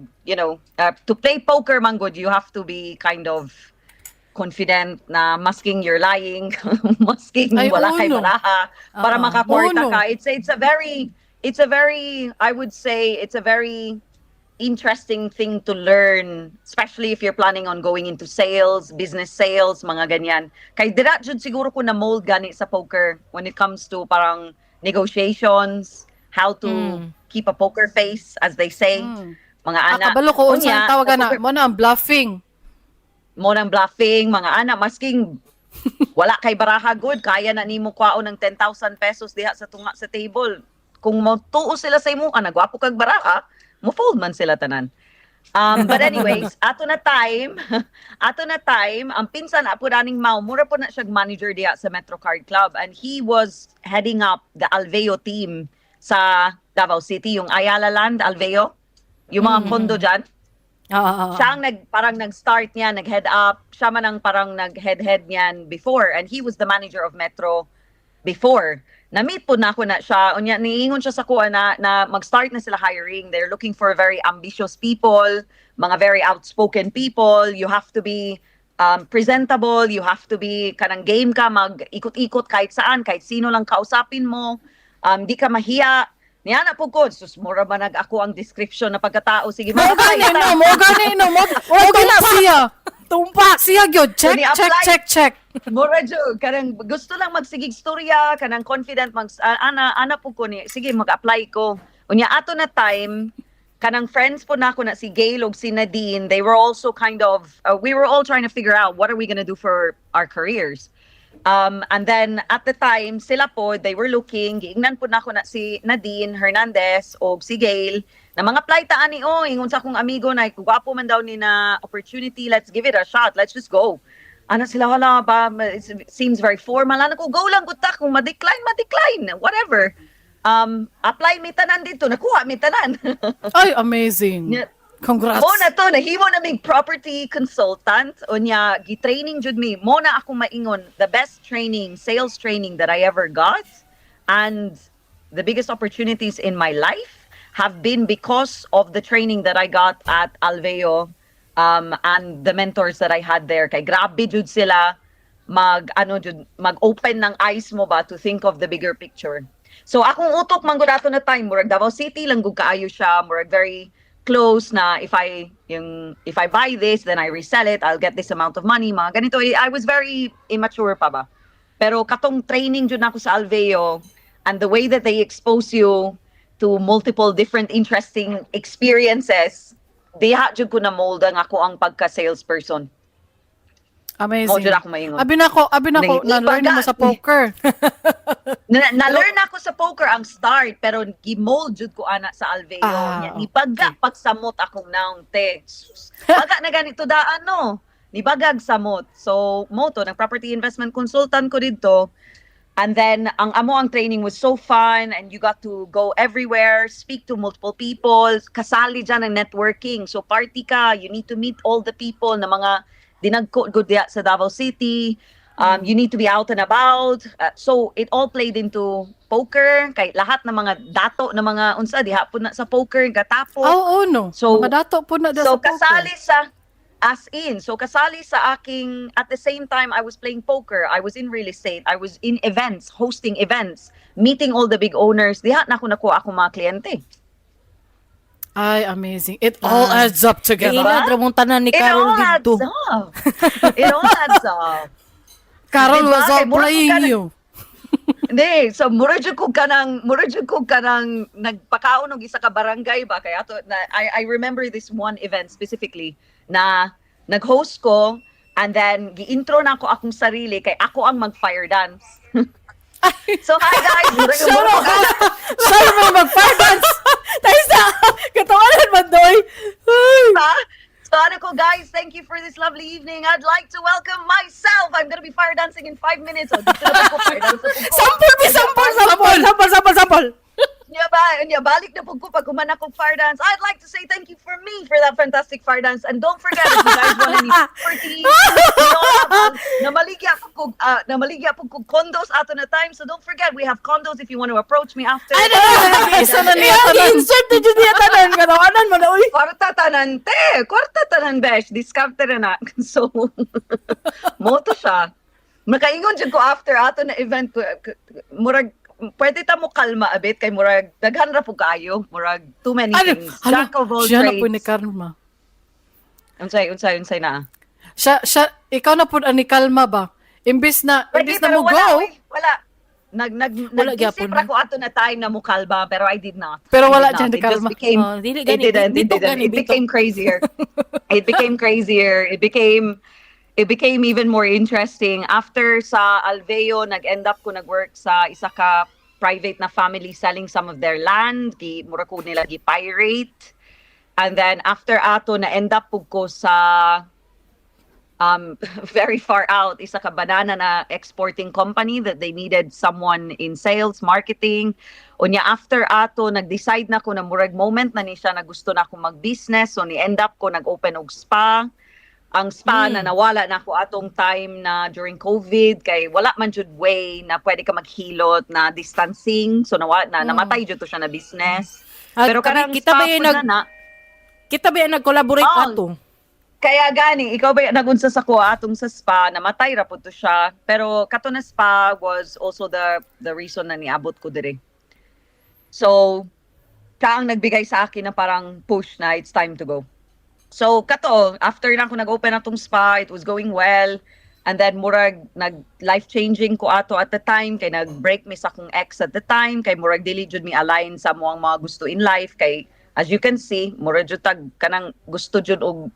to play poker man good, you have to be kind of confident na masking you're lying, masking Ay, wala kay uno. baraha para Oo. makakwarta Uno. ka. It's a very, I would say it's a very interesting thing to learn, especially if you're planning on going into sales, business sales, mga ganyan. Kay dira jud siguro ko na mold gani sa poker when it comes to parang negotiations, how to keep a poker face, as they say, mga Ah, ana. kabalo ko unsa Unya, ang tawag na, poker- mo na ang bluffing. Mo nang bluffing, mga ana, masking wala kay baraha good, kaya na nimo kwaon ng 10,000 pesos diha sa tunga sa table. Kung mo tuo sila sa imo, nagwapo kag baraha, mo fold man sila tanan. But anyways, ato na time, ang pinsan apo aning Mau, mura po na siya manager diya sa Metro Card Club and he was heading up the Alveo team sa Davao City, yung Ayala Land, Alveo, yung mga condo dyan. Oo. Siya ang parang nag-start niya, nag-head up. Siya man ang parang nag-head-head niyan before. And he was the manager of Metro before. Na-meet po na ako na siya. Unya, niingon siya sa kuha na mag-start na sila hiring. They're looking for very ambitious people, mga very outspoken people. You have to be presentable. You have to be kanang game ka, mag-ikot-ikot kahit saan, kahit sino lang kausapin mo. Di ka mahiya. Niya na po ko, sus, mura ba nag ako ang description na pagkatao? Sige, Mo gani mag-apply ta. no, mo gani no, mo gani siya. Tumpak! Siya gyud, check, So, ni-apply. Check, check, check. Mura jud kanang gusto lang magsigig storya, kanang confident mag ana ana po ko ni, sige, mag-apply ko. Unya ato na time, kanang friends po nako na si Gail ug si Nadine, they were also kind of we were all trying to figure out what are we gonna do for our careers. And then at the time, sila po, they were looking, giingnan po nako na si Nadine Hernandez o si Gail, na mga apply ta ani o, ingon sa akong amigo na gwapo man daw ni na opportunity, let's give it a shot, let's just go. Ano sila, wala ba, it seems very formal. Ano ko, go lang gud ta, kung ma-decline, ma-decline, whatever. Apply mi tanan dito, nakuha mi tanan. Ay, amazing. Yeah. Congrats. Mo na to, nahimo na mig property consultant. Unya, gi-training jud mi. Mo na ako maingon, the best training, sales training that I ever got and the biggest opportunities in my life have been because of the training that I got at Alveo and the mentors that I had there. Kay grabe jud sila mag ano jud, mag-open ng eyes mo ba to think of the bigger picture. So akong utok man gud ato na time, murag Davao City lang gud kaayo siya, murag very close na if I buy this, then I resell it, I'll get this amount of money, mga ganito. I was very immature pa ba. Pero katong training jud nako sa Alveo and the way that they expose you to multiple different interesting experiences, diha jud ko na mold ang ako ang pagka salesperson. Amazing. Mo jud ako maingon. Abi na ko, na-learn mo sa poker. Na-learn ako sa poker ang start, pero gi-mold jud ko ana sa Alveo. Ah, Nya, nibaga pagsamot akong naong te. Sus, baga na ganito daan no. Nibagag samot. So mo to nag property investment consultant ko didto. And then ang amo ang training was so fun and you got to go everywhere, speak to multiple people, kasali dyan ang networking. So party ka, you need to meet all the people na mga dinagko gud diya sa Davao City. You need to be out and about. So it all played into poker kay lahat ng mga dato ng mga unsa diha po na sa poker gatapok. Oo, no. Mga dato po na So sa poker. Kasali sa as in, so kasali sa aking, at the same time I was playing poker, I was in real estate, I was in events, hosting events, meeting all the big owners. Diha na ako nakuha akong mga kliyente. Ay, amazing. It all Ah. adds up together. Ina, dramong tanan ni It Carol all adds dito. Up. It all adds up. Carol Diba? was all Kay mura ko playing you. Hindi, so mura jud ko kanang nagpakaon og isa ka barangay ba kay ato na I remember this one event specifically na nag-host ko and then gi-intro na ako akong sarili kay ako ang mag-fire dance. So hi guys, Siya mo, siya mo mag-fire dance. Tayo sa, katawanan man, Doy. Ay. Diba? So ano ko, guys, thank you for this lovely evening. I'd like to welcome myself. I'm gonna be fire dancing in 5 minutes. Oh, dito na po ko, fire dance na po ko. Sample, bi, sample, sample, sample, sample, sample. Nya ba, nya balik na pud ko pag human akong fire dance. I'd like to say thank you for me for that fantastic fire dance. And don't forget, if you guys want any property, namaligya po kog condos ato na time. So don't forget, we have condos if you want to approach me after. Ano? Isa na niya tanan. Insert na dyan niya tanan. Katawanan mo na, uy. Kwarta tanan te, kwarta tanan besh, discounted na na. So moto siya. Makaingon jud ko after ato na event ko, murag pwede ta mo kalma a bit kay murag daghan ra pud kaayo, murag too many Ano? things. Hala, Jack of all siya na po ni trades. Karma. Unsay unsay unsay na? Siya, ikaw na po ni Kalma ba? Imbis Pwede, na pero mo wala, go, uy, wala. Nag nag Wala nag-isip gyapon ra na. ko ato na time na mukalba pero I did not. Pero I wala did not. dyan ni It just kalma. became Oh, dili it gani, didn't, it bitok didn't. gani, It bitok. became crazier. It became crazier. It became even more interesting. After sa Alveo, nag-end up ko nag-work sa isa ka private na family selling some of their land. Gi mura ko nila gi pirate. And then after ato, na end up pud ko sa very far out, isa ka banana na exporting company that they needed someone in sales, marketing. Unya after ato, nag-decide na ko na murag moment na ni siya na gusto na ako mag-business. So ni end up ko nag-open og spa. Ang spa na nawala na ako atong time na during COVID kay wala man jud way na pwede ka maghilot na distancing. So nawa, na namatay jud to siya na business. At Pero kami, karang kita spa ba yung pud nag na, kita ba yung nag-collaborate Oh. ato? Kaya gani, ikaw ba yung nagunsa sa kuha atong sa spa, namatay ra pud to siya. Pero kato na spa was also the reason na niabot ko dire. So, siya ang nagbigay sa akin na parang push na it's time to go. So, kato, after na ako nag-open atong spa, it was going well. And then murag nag life-changing ko ato at the time kay nag-break mi sa akong ex at the time, kay murag dili jud mi align sa among mga gusto in life, kay as you can see, murag jud tag kanang gusto jud og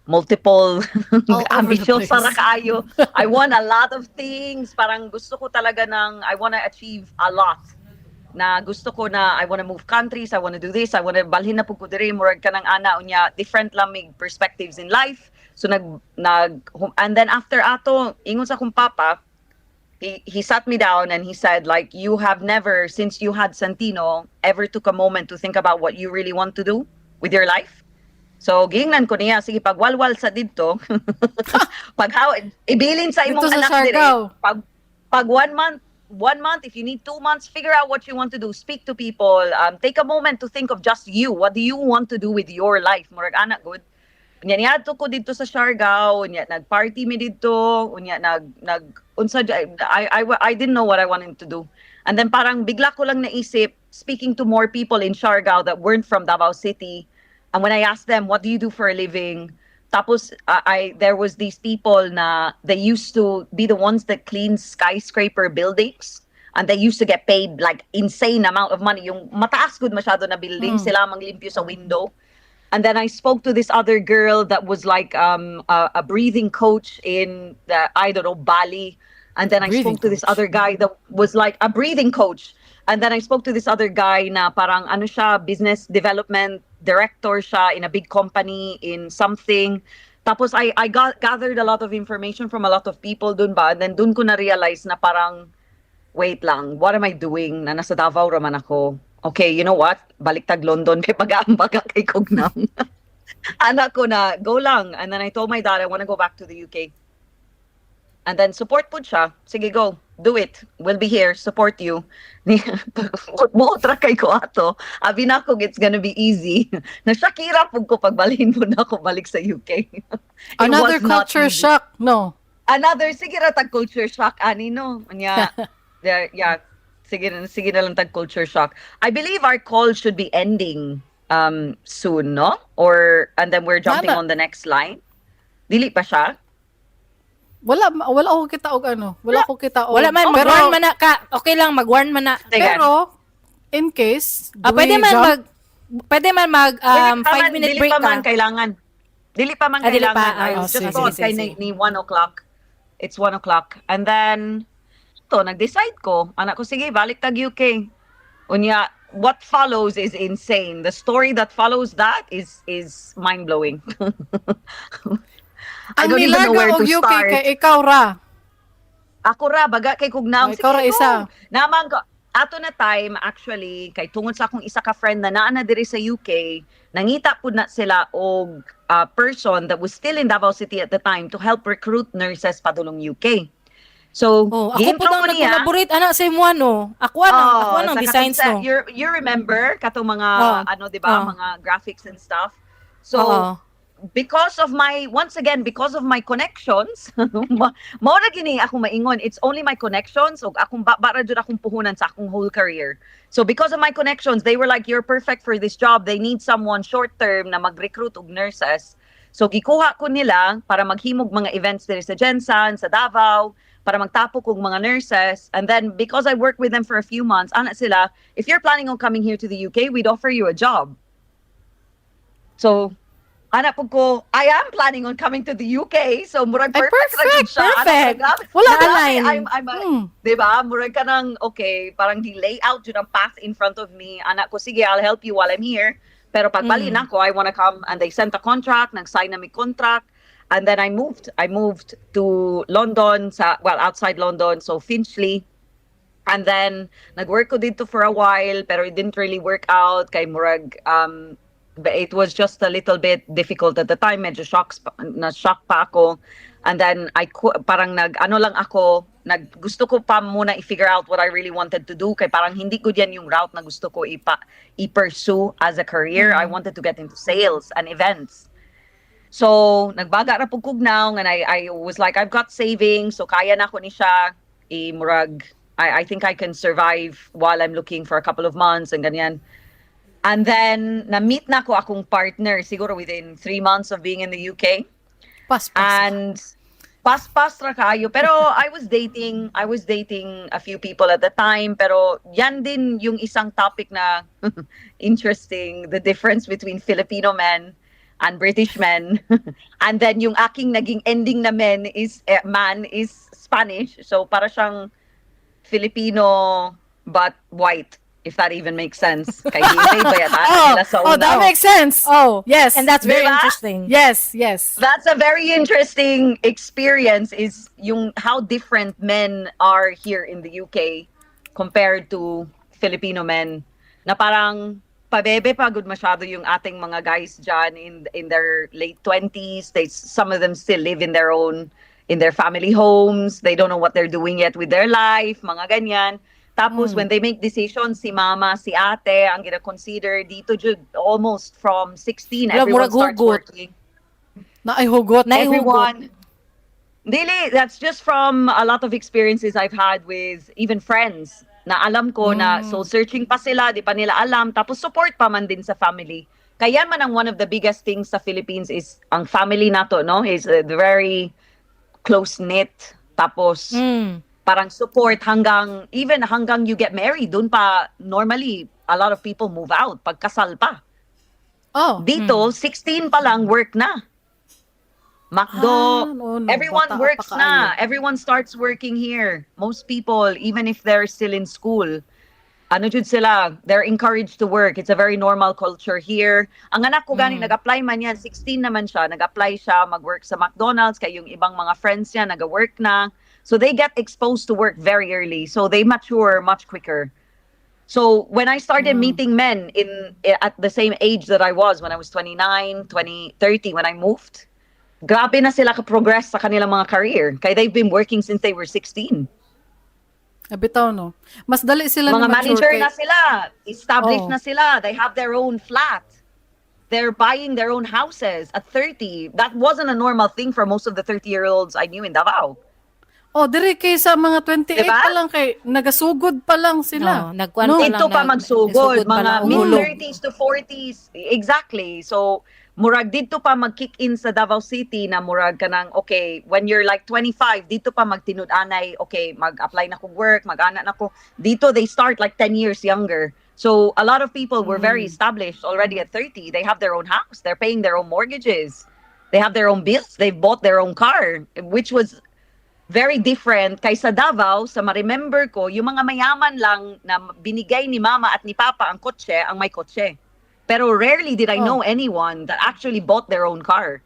multiple All over the ambitious place. Ra kaayo. I want a lot of things. Parang gusto ko talaga ng I wanna achieve a lot. Na gusto ko na I wanna move countries, I wanna do this, I wanna balhin na pud ko diri, murag kanang ana. Unya different lamig perspectives in life. So nag nag and then after ato, ingon sa akong papa, he sat me down and he said, like, "You have never, since you had Santino, ever took a moment to think about what you really want to do with your life." So giingnan ko niya, "Sige, pagwalwal sa didto, pag how ibilin sa imong Dito sa anak dire, Siargao. pag one month, one month, if you need 2 months, figure out what you want to do. Speak to people. Take a moment to think of just you. What do you want to do with your life?" Murag ana gud. Unya niadto ko didto sa Siargao, unya nag-party mi didto, unya nag unsa I didn't know what I wanted to do. And then parang bigla ko lang naisip, speaking to more people in Siargao that weren't from Davao City. And when I asked them, "What do you do for a living?" Tapos I there was these people na they used to be the ones that clean skyscraper buildings and they used to get paid like insane amount of money. Yung mataas gud masyado na building, sila manglimpyo sa window. And then I spoke to this other girl that was like a breathing coach in the, I don't know, Bali. And then I Breathing spoke to this coach. Other guy that was like a breathing coach. And then I spoke to this other guy na parang ano siya, business development director siya in a big company in something. Tapos I got gathered a lot of information from a lot of people dun ba. And then dun ko na realize na parang, wait lang, what am I doing? Na nasa Davao raman ako. Okay, you know what? Balik tag London kay pag-aambaga kay Kugnang. Anak ko na, go lang. And then I told my dad, "I want to go back to the UK." And then support pud siya. "Sige, go. Do it. We'll be here. Support you." Buot ra kay ko ato. Abi na ko it's gonna be easy. Nashakira pud ko pagbalhin mo na ako balik sa UK. It Another was not culture easy. Shock. No. Another, sige ra tag culture shock ani, no. Unya, yeah, sige sige na lang tag culture shock. I believe our call should be ending soon, no? Or and then we're jumping Tama. On the next line. Dili pa siya. Wala ko kita og ano. Wala ko kita og Wala man, Pero, mag-warn man na ka. Okay lang, mag-warn man na. Sige. Pero in case do Ah, pwede we man jump? Pwede man mag Dili pa 5 man- minute dili break pa man ka. Kailangan. Dili pa man Ah, dili pa. kailangan. I Ah, just sige, thought sige, kay sige. ni 1 o'clock. It's 1 o'clock. And then, to, nag-decide ko. Anak ko, sige, balik tag UK. Unya, what follows is insane. The story that follows that is mind-blowing. I Ang don't even know nilaga where og to UK start. kay ikaw ra. Ako ra, baga kay Kugnaw. Oh, ikaw ra Sige, isa. go. Naman ko, ato na time actually kay tungod sa akong isa ka friend na naa na diri sa UK, nangita pud na sila og person that was still in Davao City at the time to help recruit nurses padulong UK. So, Oh, ako po gi-intro nang ko niya. nag-collaborate ana sa imo no. Ako Oh, anang sa designs katong no. You remember katong mga Oh. ano, 'di ba, Oh. mga graphics and stuff. So, Oo. Because of my once again, because of my connections, mao ra gini ako maingon, it's only my connections ug akong ba ra jud akong puhunan sa akong whole career. So because of my connections, they were like, "You're perfect for this job." They need someone short term na mag-recruit og nurses. So gikuha ko nila para maghimog mga events diri sa GenSan, sa Davao, para magtapok og mga nurses. And then because I worked with them for a few months, ana sila, "If you're planning on coming here to the UK, we'd offer you a job." So ana pud ko, I am planning on coming to the UK. So murag Ay, perfect ra jud siya. Ana, perfect. grabe. Wala Grabe, na-align. I'm 'di ba? Murag ka ng okay, parang di layout jud ang path in front of me. Anak ko, sige, I'll help you while I'm here. Pero pagbalik nako, I wanna come, and they sent a contract, nag-sign na mi contract, and then I moved. I moved to London, sa, well, outside London, so Finchley. And then, nag-work ko didto for a while, pero it didn't really work out. Kay murag, but it was just a little bit difficult at the time. Medyo na-shock pa ako. And then, parang nag, ano lang ako, gusto ko pa muna i-figure out what I really wanted to do. Kay parang hindi ko yan yung route na gusto ko i-pursue as a career. I wanted to get into sales and events. So, nagbaga ra pud kog now, and I was like, "I've got savings, so kaya na ko ni siya. I murag, I think I can survive while I'm looking for a couple of months," and ganyan. And then, na-meet na ko akong partner siguro within 3 months of being in the UK. Pas-pas. And pas-pas ra kayo. Pero I was dating a few people at the time. Pero yan din yung isang topic na interesting, the difference between Filipino men and British men. And then yung aking naging ending na man is Spanish. So para siyang Filipino but white, if that even makes sense. Kay hintay ba yata Oh, nila sa oh, una? that makes sense. Oh, Yes. and that's very Diba? Interesting. Yes. That's a very interesting experience, is yung how different men are here in the UK compared to Filipino men. Na parang pabebe pagod masyado yung ating mga guys dyan in their late 20s. They some of them still live in their family homes. They don't know what they're doing yet with their life, mga ganyan. Tapos when they make decisions, si mama, si ate, ang gina-consider dito jud, almost from 16, Wala, everyone murag starts hugot. Working. Naay hugot. Naay hugot. Everyone. Dili, that's just from a lot of experiences I've had with even friends na alam ko na soul searching pa sila, di pa nila alam, tapos support pa man din sa family. Kaya man ang one of the biggest things sa Philippines is ang family nato, no? Is very close-knit. Tapos parang support hanggang, even hanggang you get married, dun pa normally a lot of people move out pagkasal pa. Dito, 16 pa lang, work na. McDo, Ah, no, everyone bata works pa na. kaayo. Everyone starts working here. Most people, even if they're still in school, ano jud sila, they're encouraged to work. It's a very normal culture here. Ang anak ko gani, nag-apply man yan, 16 naman siya, nag-apply siya mag-work sa McDonald's, kay yung ibang mga friends niya nag-work na. So they get exposed to work very early. So they mature much quicker. So when I started meeting men in at the same age that I was when I was 29, 20, 30 when I moved, grabe na sila ka-progress sa kanilang mga career. Kaya they've been working since they were 16. Ah, bitaw, no. Mas dali sila Mga na mature manager na sila, established na sila, they have their own flat. They're buying their own houses at 30. That wasn't a normal thing for most of the 30-year-olds I knew in Davao. Oh, diri kay sa mga 28 Diba? Pa lang kay nagasugod pa lang sila. No, nagkuan No? pa lang. Dito pa magsugod, Nagsugod pa mga lang, hulog. mid-30s to 40s. Exactly. So, murag dito pa mag-kick in sa Davao City na murag kanang, okay, when you're like 25, dito pa magtinud-anay, okay, mag-apply na ko work, mag-ana na ko. Dito, they start like 10 years younger. So, a lot of people were very established already at 30. They have their own house. They're paying their own mortgages. They have their own bills. They've bought their own car, which was very different kay sa Davao. Sa ma-remember ko, yung mga mayaman lang na binigay ni mama at ni papa ang kotse, ang may kotse. Pero rarely did I know anyone that actually bought their own car.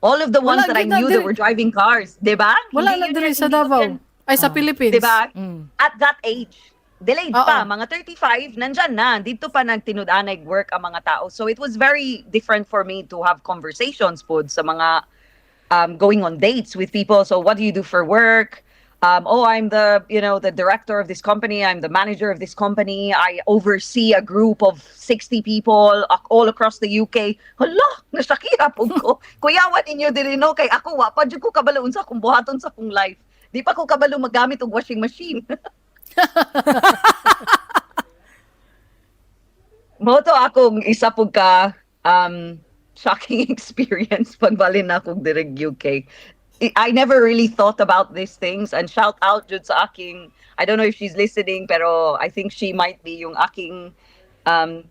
All of the ones Wala that I gid na knew that were driving cars, 'di ba? Wala Hindi na yun diri yan, sa hindi ko Davao. yan- Ay, sa Philippines. 'Di ba? Mm. At that age, delayed pa, mga 35, nandyan na. Dito pa nagtinud-anay work ang mga tao. So it was very different for me to have conversations po sa mga going on dates with people. "So what do you do for work?" "Oh, I'm the director of this company. I'm the manager of this company. I oversee a group of 60 people all across the UK." Hala, nasakira po ko. Kuyawan ninyo diri, no, kay ako wa pa jud ko kabalo unsa akong buhaton sa akong life. Di pa ko kabalo maggamit og washing machine. Mao to akong isa pud ka shocking experience pagbalin na akong direg UK. I never really thought about these things, and shout out jud sa aking, I don't know if she's listening, pero I think she might be, yung aking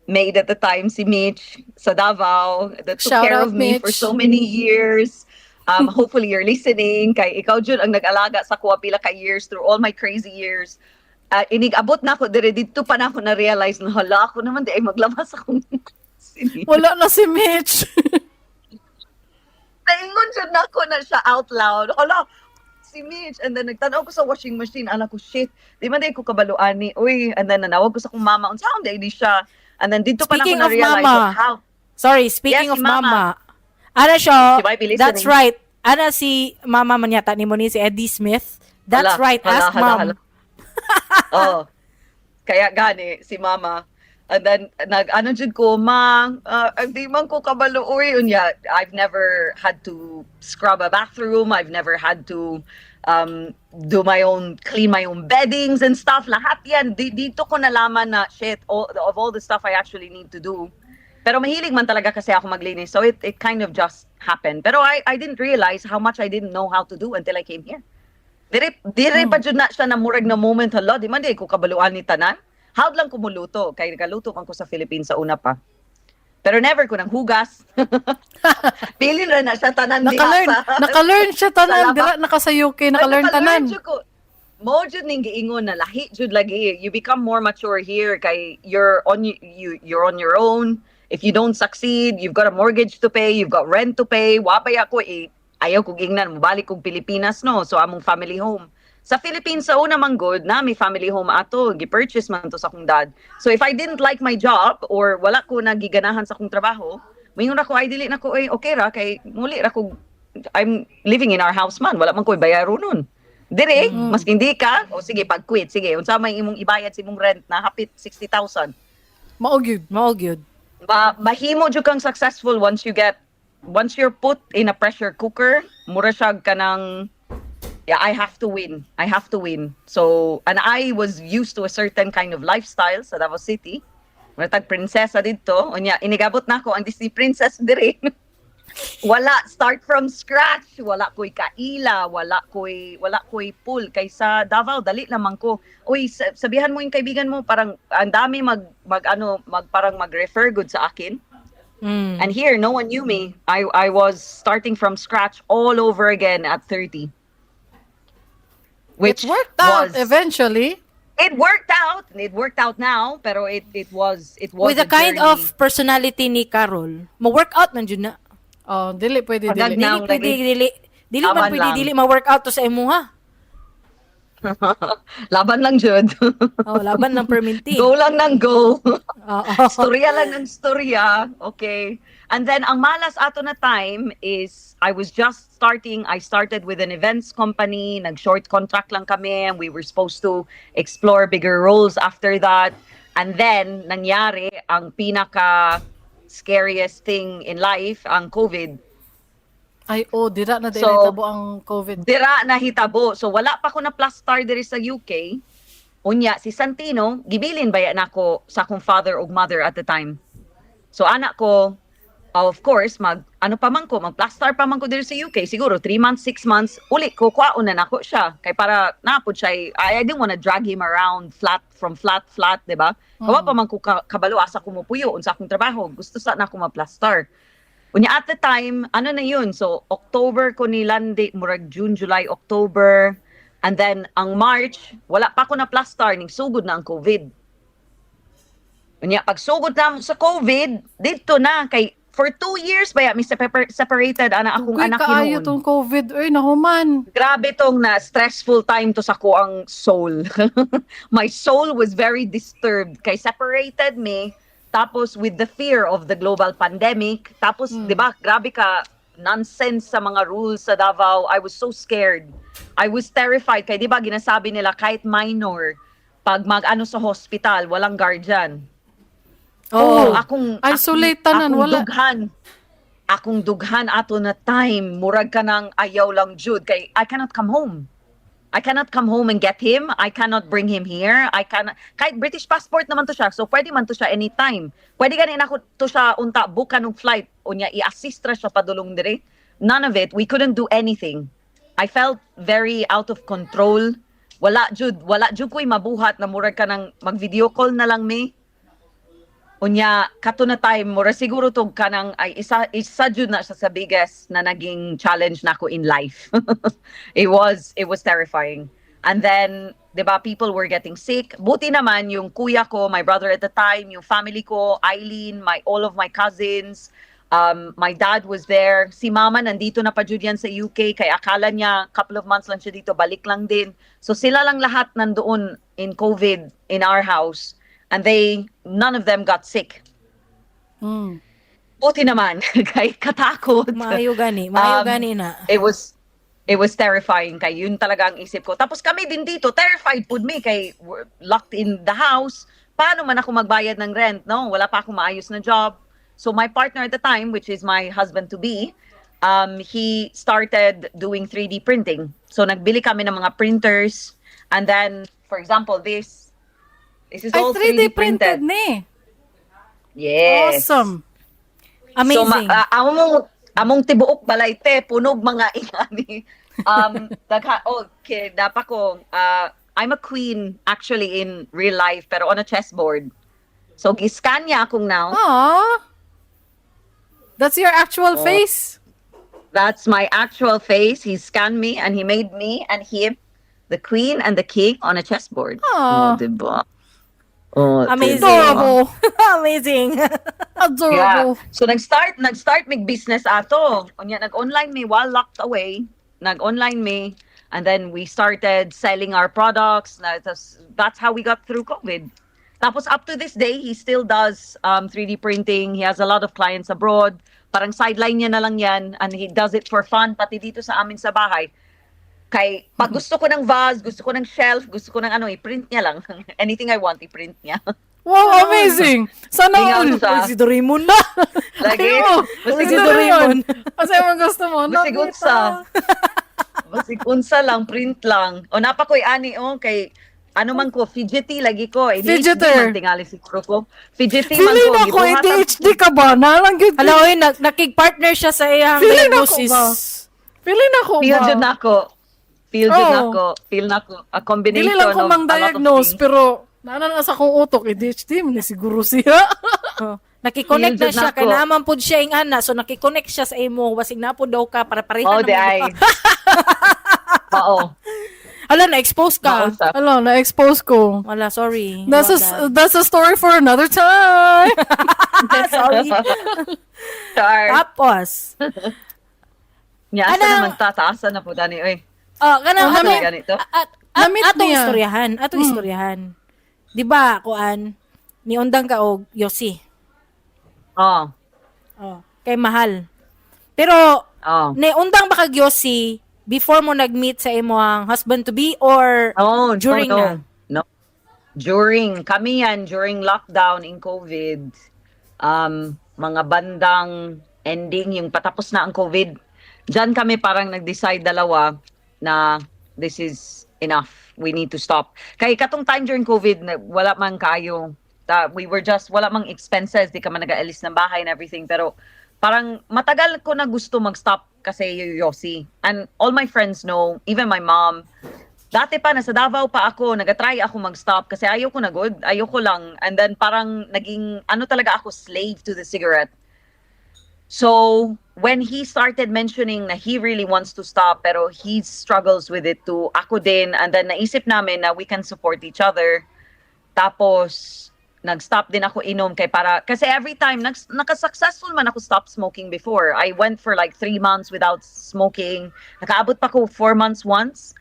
maid at the time, si Mitch sa Davao, that took Shout care out, of me for Mitch. So many years. Hopefully you're listening kay ikaw jud ang nag-alaga sa kuha pila ka years through all my crazy years. Inig abot na ako dire didto pa na ako na realize na hala, ako naman diay maglabas akong Si Mitch. Wala na si Mitch. Naingon jud nako na siya out loud. Hala, si Mitch. And then nagtanaw ko sa washing machine. Ana ko, shit. Di man diay ko kabalo ani. Uy, and then nanawag ko sa akong mama. Unsaon diay di siya? And then didto pa na Speaking ako of na-realize mama. of how. Sorry, speaking Yes, of si mama. mama. Ana siya, She might be listening. That's right. Ana si mama man yata ni mo ni si Eddie Smith. That's Hala, right, hala, ask hala, mom. Hala. Oh. Kaya gani si mama. And then nag ano jud ko, "Ma, di man ko kabalo uy." Unya, I've never had to scrub a bathroom. I've never had to do my own clean my own beddings and stuff. Lahat yan dito ko nalaman na shit, of all the stuff I actually need to do. Pero mahilig man talaga kasi ako maglinis. So it kind of just happened. Pero I didn't realize how much I didn't know how to do until I came here. Dire dire pa jud na siya na murag na moment, hala, di man diay ko kabalo ani tanan. Hawd lang ko muluto kay nagaluto man ko sa Philippines sa una pa. Pero never ko nang hugas. Bilin ra na siya tanan diha Naka-learn. Naka-learn siya tanan. Sa laba. Dira naka sa UK. Naka-learn tanan. Jud ko. Mo jud ning giingon na lahi jud lagi. You become more mature here kay you're on your own. If you don't succeed, you've got a mortgage to pay, you've got rent to pay. Wa pa ko eh, ayaw kog ingnan mobalik kog Pilipinas, no. So among family home. Sa Philippines sa una man good na may family home ato, gi-purchase man to sa akong dad. So if I didn't like my job or wala ko nagiganahan sa akong trabaho, moingon ako, "Ay, dili na ko, eh, okay ra kay muli ra ko, I'm living in our house man, wala man ko'y bayaro nun." Dire, maski hindi ka, o sige, pag-quit, sige, unsa may imong ibayad sa imong rent na hapit 60,000? Mao gyud. Mao gyud. Mahimo jud kang successful once you're put in a pressure cooker, mura siya kanang, yeah, I have to win. I have to win. So, and I was used to a certain kind of lifestyle sa Davao City. Mura tag prinsesa didto. Unya, inigabot na ako ang Disney princess dire. Wala, start from scratch. Wala ko'y kaila, wala ko'y pool kay sa Davao dali naman ko. Uy, sabihan mo yung kaibigan mo, parang ang dami mag mag ano, mag parang mag-refer good sa akin. And here no one knew me. I was starting from scratch all over again at 30. Which It worked out was, eventually. It worked out. It worked out now, pero it was With the a kind journey. Of personality ni Carol, mo-work out man jud na. Oh, dili pwede Pagag dili. Dili Now, pwede lagi. Dili dili man Laban pwede lang. Dili ma-work out to sa imuha. Laban lang jud. Oh, laban lang perminti. Go lang ng go. Oo. Storya lang ng storya. Okay. And then, ang malas ato na time is, I was just starting. I started with an events company. Nag-short contract lang kami. And we were supposed to explore bigger roles after that. And then, nangyari ang pinaka scariest thing in life, ang COVID. Ay, oh, dira na dili So, tabo ang COVID. Dira na hitabo. So wala pa ko na plus star diri sa UK. Unya si Santino gibilin baya nako sa akong father ug mother at the time. So anak ko, of course, mag ano pa man ko, mag plaster pa man ko diri sa UK, siguro 3 months, 6 months, uli ko, kwaon na nako siya kay para napod siya I didn't wanna drag him around flat from flat flat, di ba? Kawa pa man ko kabalo asa ko mopuyo, unsa akong trabaho, gusto sa na ako ma-plaster. Unya at the time, ano na yun? So, October ko ni landi, murag June, July, October. And then, ang March, wala pa ko na plaster, ning sugod na ang COVID. Unya, pag sugod na sa COVID, didto na, kay for 2 years ba ya, mi separated, ana akong Uy, anak kaayo hinuon. tong COVID. Uy, nahuman. Grabe tong na stressful time to sa akoang soul. My soul was very disturbed kay separated me, tapos with the fear of the global pandemic, tapos 'di ba, grabe ka nonsense sa mga rules sa Davao. I was so scared. I was terrified kay 'di ba ginasabi nila kahit minor pag mag-ano sa hospital, walang guardian. Oh. So, akong Isolate tanan, akong wala. Dughan ato na time, murag ka nang ayaw lang jud kay I cannot come home. I cannot come home and get him. I cannot bring him here. I cannot, kahit British passport naman to siya, so pwede man to siya anytime. Pwede gani nako to siya unta book ng flight unya i-assist ra siya padulong dire. None of it. We couldn't do anything. I felt very out of control. Wala jud ko'y mabuhat na murag ka nang mag-video call na lang mi. Unya kato na time, mura siguro tog kanang ay isa jud na siya sa biggest na naging challenge nako in life. It was terrifying. And then, 'di ba, people were getting sick. Buti naman yung kuya ko, my brother at the time, yung family ko, Eileen, my all of my cousins, my dad was there. Si mama nandito na pa jud yan sa UK kay akala niya couple of months lang siya dito, balik lang din. So sila lang lahat nandoon in COVID in our house and they none of them got sick. Buti naman kay katakot. Maayo gani, maayo gani na. It was terrifying kay yun talaga ang isip ko. Tapos kami din dito, terrified pud mi kay we're locked in the house. Paano man ako magbayad ng rent, no? Wala pa akong maayos na job. So my partner at the time, which is my husband to be, he started doing 3D printing. So nagbili kami ng mga printers and then, for example, this is Ay, all 3D 3D printed printed. ni. Yes. Awesome. Amazing. So, among tibuok balay te, punog mga ingani. Okay, dapa ko, I'm a queen actually in real life, pero on a chessboard. So, giscan niya akong now. Aww. That's your actual Oh. face. That's my actual face. He scanned me and he made me and him the queen and the king on a chessboard. Aw. Oh, diba? Oh, Amazing. diba? Adorable. Amazing. Adorable. Yeah. So nag-start mig business ato. Unya nag-online mi while locked away. Nag-online mi and then we started selling our products. That's how we got through COVID. Tapos up to this day, he still does 3D printing. He has a lot of clients abroad. Parang sideline niya na lang yan and he does it for fun pati dito sa amin sa bahay. Kay pag gusto ko ng vase, gusto ko ng shelf, gusto ko ng ano, i-print niya lang. Anything I want, i-print niya. Wow, amazing. Sana Lingaw all. siya. Uy, si Doraemon na. Lagi. Ayo, Basig si Doraemon. Kasi mo gusto mo. Basig unsa. Basig unsa lang, print lang. O napa ko'y ani oh, kay ano man ko, fidgety lagi ko. ADHD Fidgeter. man tingali siguro ko. Fidgety man Feeling ko. ako, Gibuhatan- ADHD ka ba? Nalang gyud. Hala, oy, nakig-partner siya sa iyang Feeling ako diagnosis. ba? Feeling ako Feel ba? jud nako. Feel jud Oh. nako. Feel nako. A combination Dili lang ko of mang a lot of diagnose, things. pero naana na sa akong utok, ADHD man ni siguro siya. Oh. Nakiconnect Feel na jud siya nako. kay naman pud siya ing ana, so nakiconnect siya sa imo basig na pud daw ka para pareha Oh, na di mo. ay. Oo. Hala, na-expose ka. Mao siya. Hala, na-expose ko. Wala, sorry. That's a story for another time. Sorry. Char. Tapos, Nya, asa Anang- naman tataasa na po dani oy. oh, kanang Oh, ato, ganito. at, Na-meet atong niya. istoryahan, atong istoryahan. Di ba, kuan, niundang ka og yosi. Oh. Oh, kay mahal. Pero Oh. niundang ba kag yosi before mo nag-meet sa imo ang husband to be or Oh, no, during no. na? No. During, kami yan, during lockdown in COVID, mga bandang ending, yung patapos na ang COVID, dyan kami parang nag-decide dalawa na this is enough. We need to stop. Kay katong time during COVID, na wala man kayo. We were just, wala mang expenses, di ka man nag-aalis ng bahay and everything. Pero parang matagal ko na gusto mag-stop kasi yosi. And all my friends know, even my mom, dati pa, nasa Davao pa ako, nagatry ako mag-stop kasi ayaw ko na good. Ayaw ko lang. And then parang naging, ano talaga ako, slave to the cigarette. So, when he started mentioning na he really wants to stop, pero he struggles with it too, ako din, and then naisip namin na we can support each other. Tapos, nag-stop din ako inom kay para, kasi every time, naka-successful man ako stop smoking before. I went for like 3 months without smoking. Nakaabot pa ko 4 months once.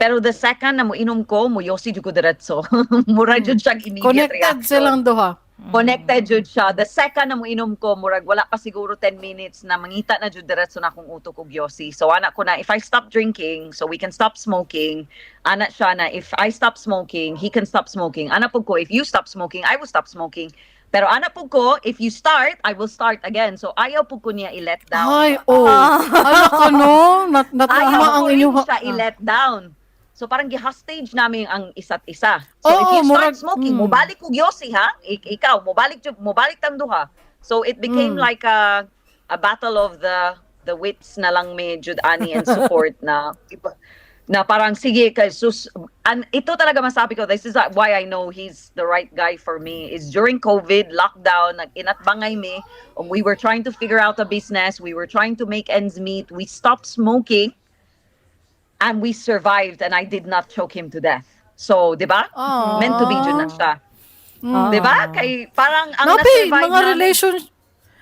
Pero the second na mo inom ko, mo yosi jud ko diretso. Mura jud siyang immediate Connected reaction. silang duha. Connected jud siya. The second na mo inom ko, murag wala pa siguro 10 minutes na mangita na jud diretso na akong utok og yosi. So ana ko na if I stop drinking, so we can stop smoking. Ana siya na if I stop smoking, he can stop smoking. Ana pud ko if you stop smoking, I will stop smoking. Pero ana pud ko if you start, I will start again. So ayaw pud ko niya i-let down. Ay, oh. Ala ka no? Ayaw Natama ko ang rin inyong... siya i-let down. So parang gi-hostage namin ang isa't isa. So Oo, if you start smoking, mobalik og yosi ha? Ikaw, mobalik jud, mobalik tang duha. So it became like a battle of the wits na lang may jud ani and support na na parang sige kay sus and ito talaga masabi ko, this is why I know he's the right guy for me, is during COVID lockdown, nag-inatbangay mi, we were trying to figure out a business, we were trying to make ends meet, we stopped smoking. And we survived and I did not choke him to death. So, di ba? Aww. Meant to be jud na siya. Di ba? Kay parang ang Napi, na-survive mga namin- relation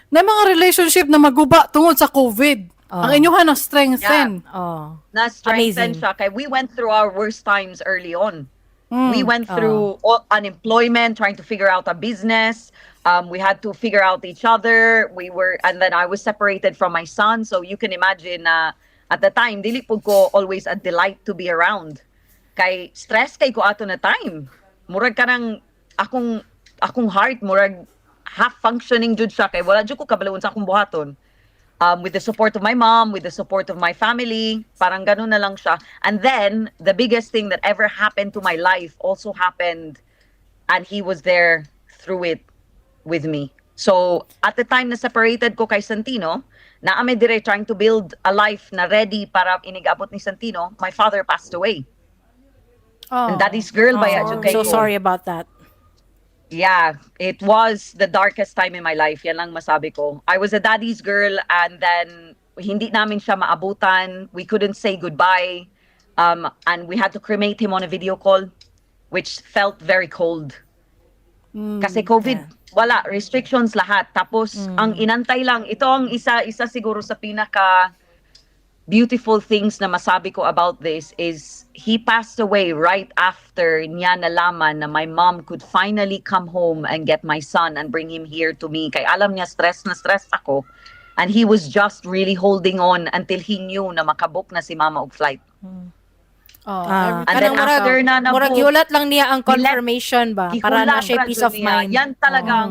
na mga relationship na maguba tungod sa COVID. Oh. Ang inyuhan na strengthen. Oh. Na-strengthen Amazing. siya. Kay we went through our worst times early on. We went through all unemployment, trying to figure out a business. We had to figure out each other. And then I was separated from my son. So you can imagine na at the time, dili pud ko always a delight to be around. Kay stress kay ko ato na time. Murag kanang akong heart, murag half functioning jud siya kay wala jud ko kabalo unsa akong buhaton. With the support of my mom, with the support of my family, parang ganun na lang siya. And then, the biggest thing that ever happened to my life also happened, and he was there through it with me. So, at the time na separated ko kay Santino, naa mi dire trying to build a life na ready para inigabot ni Santino, my father passed away. Oh. And daddy's girl ba Oh, jud kay so ko. sorry about that. Yeah, it was the darkest time in my life. Yan lang masabi ko. I was a daddy's girl and then hindi namin siya maabutan. We couldn't say goodbye. And we had to cremate him on a video call, which felt very cold. Kasi COVID, wala, restrictions lahat. Tapos, ang inantay lang, ito ang isa siguro sa pinaka beautiful things na masabi ko about this is he passed away right after niya nalaman na my mom could finally come home and get my son and bring him here to me. Kay alam niya, stress na stress ako. And he was just really holding on until he knew na makabook na si mama og flight. Oh, Ah, And then kanang murag, after na na murag gihulat lang niya ang confirmation ba para na Gihulat siya ra peace jud of niya. mind. Yan talagang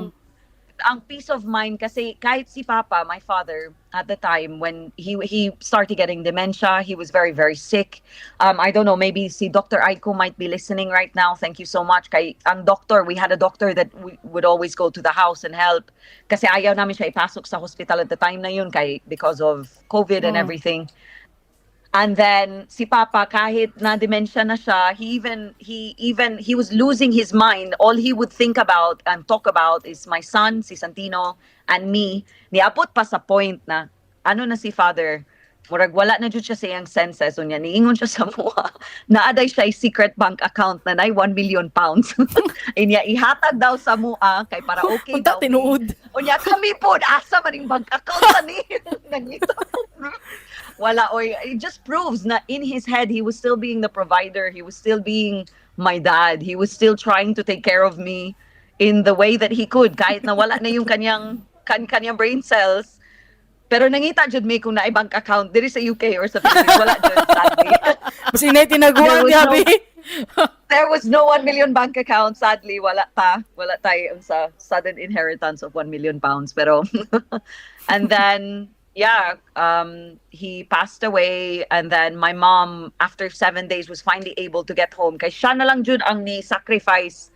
ang peace of mind kasi kahit si Papa, my father, at the time when he started getting dementia, he was very, very sick. I don't know, maybe si Dr. Aiko might be listening right now. Thank you so much. Kay ang doctor, we had a doctor that we would always go to the house and help kasi ayaw namin siya ipasok sa hospital at the time na yun kay because of COVID and everything. And then si Papa, kahit na dementia na siya, he even he was losing his mind. All he would think about and talk about is my son, si Santino, and me. Niabot pa sa point na ano na si father, murag wala na jud siya sa iyang senses unya niingon siya sa amoa. Naa day siya secret bank account na nay £1 million. Inya ihatag daw sa amoa kay para okay Unta daw. tinuod. Unya kami po, asa man yung bank account ani? Nangita po. Wala, oy, it just proves na in his head, he was still being the provider. He was still being my dad. He was still trying to take care of me in the way that he could. Kahit na wala na yung kanyang brain cells. Pero nangita jud mi kung naay bank account diri sa UK or sa Philippines. Wala jud, sadly. Mas inay tinaguan There was gabi. There was no 1 million bank account. Sadly, wala ta. Wala tayo sa sudden inheritance of £1 million. Pero, and then, yeah, he passed away. And then my mom, after 7 days, was finally able to get home. Kay siya na lang jud ang ni-sacrifice.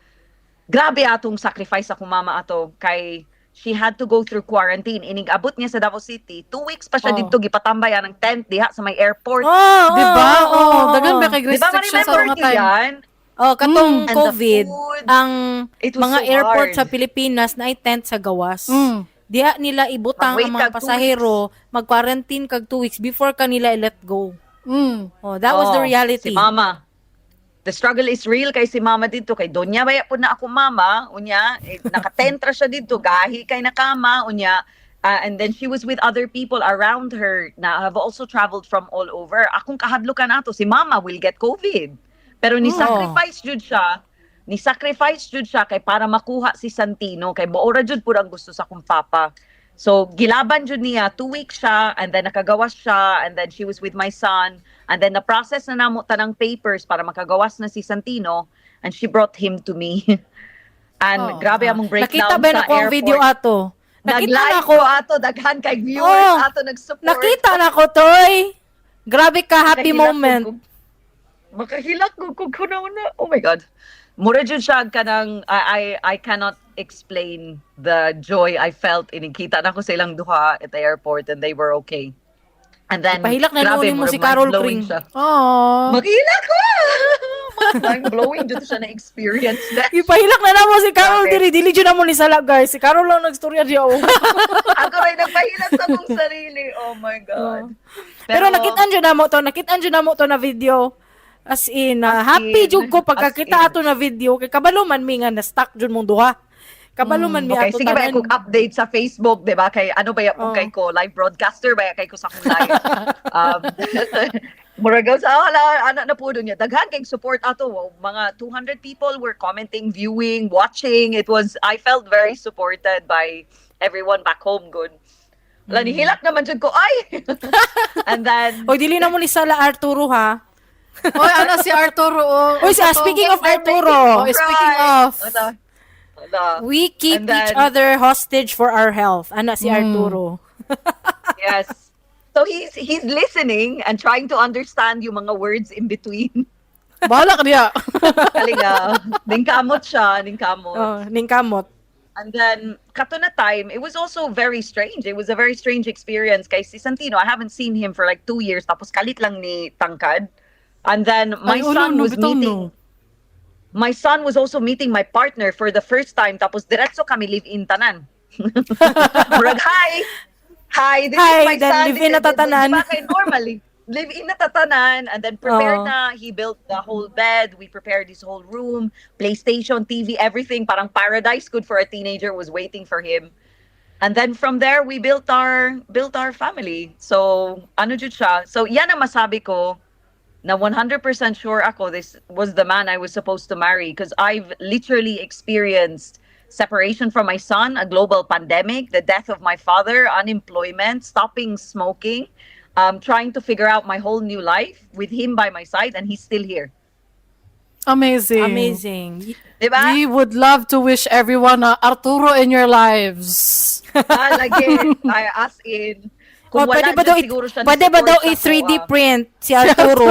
Grabe atong sacrifice akong mama ato. Kay she had to go through quarantine. Inig abot niya sa Davao City. 2 weeks pa siya Oh. dito gipatambayan ng tent diha sa may airport. Oh, Di ba? oh, Oh, daghan ba kay Di ba restrictions sa ma-remember mga niyo time? yan? Oh, katong And the COVID, food, ang it was mga so airport hard. sa Pilipinas na tent sa gawas. Diha nila ibutang Mag-wait ang mga kag 2 pasahero, mag-quarantine kag 2 weeks before kanila i-let go. Oh, that was the Oh, reality. Si mama. The struggle is real kay si mama dito. Kay Donya baya po na ako mama. Unya, eh, nakatentra siya dito. Gahi kay nakama. Unya, and then she was with other people around her na have also traveled from all over. Akong kahadlukan ato, si mama will get COVID. Pero ni sacrifice jud siya, ni sacrifice jud siya kay para makuha si Santino kay mao ra jud pud ang gusto sa akong papa. So gilaban jud niya, 2 weeks siya and then nakagawas siya and then she was with my son and then na-process na namo tanang papers para makagawas na si Santino and she brought him to me. And Oh, grabe among breakdown Nakita ba sa na ko ang airport. video ato? Nakita na Nag-live ko. ko ato, daghan kay viewers Oh, ato nag-support. Nakita na ko, toy. Grabe ka, happy Makahilak moment. Makahilak ko kung kunaw na. Oh my God. Mura jud siya kanang I cannot explain the joy I felt inikita na ko sa ilang duha at the airport and they were okay. And then Ipahilak na grabe, nuon mo murag si Carol mind-blowing Kring. siya. Oh. Maghilak ko! Mind-blowing dito siya na experience na. Ipahilak na namo si Carol Grabe. diri dili jud namo ni sala, guys. Si Carol lang nagstorya diya oh. Ako rin Ay, nagpahilak sa akong sarili. Oh my God. Pero nakitaan jud namo to na video. As in, As happy in, jud ko as pagkakita in. ato na video kay kabalo man mi nga na stuck jud mong duha. Kabalo man mi Okay, ato sige ba tanan. kung update sa Facebook, 'di ba? Kay ano ba kung Oh. kay ko live broadcaster ba kay ko sa akong live. Murag sa wala ana na po niya. Daghan kay support ato. Wow, mga 200 people were commenting, viewing, watching. It was I felt very supported by everyone back home good. Wala ni hilak naman jud ko ay. And then Oy, dili na mo ni sala Arturo ha. Oy, ano si Arturo? Oh, Oy, si, speaking of Arturo, Oh, speaking of. Wala. Wala. We keep And then- each other hostage for our health. Ana si Arturo. Yes. So he's listening and trying to understand yung mga words in between. Bahala ka niya. Kalinga. Ningkamot siya, ningkamot. Oh, ningkamot. And then, kato na time, it was also very strange. It was a very strange experience kay si Santino. I haven't seen him for like 2 years. Tapos kalit lang ni Tangkad. And then my Ay, ulo, son no, was bitaw, meeting no. my son was also meeting my partner for the first time. Tapos diretso kami live-in tanan. Murag, "Hi! Hi, this Hi, is my then son." live-in na tatanan. Diba, kay normally, live-in na tatanan. And then prepared Oo. Na. He built the whole bed. We prepared his whole room, PlayStation, TV, everything. Parang paradise good for a teenager was waiting for him. And then from there, we built our family. So, ano jud siya. So, yan ang masabi ko na 100% sure ako this was the man I was supposed to marry because I've literally experienced separation from my son, a global pandemic, the death of my father, unemployment, stopping smoking, trying to figure out my whole new life with him by my side, and he's still here. Amazing. Amazing. Diba? We would love to wish everyone a Arturo in your lives. Ah, lagi. Ay, as in. Oh, Kung wala pwede ba daw dyan, siguro siya pwede ba ni-support daw sa i-3D ako, ah. print si Arturo?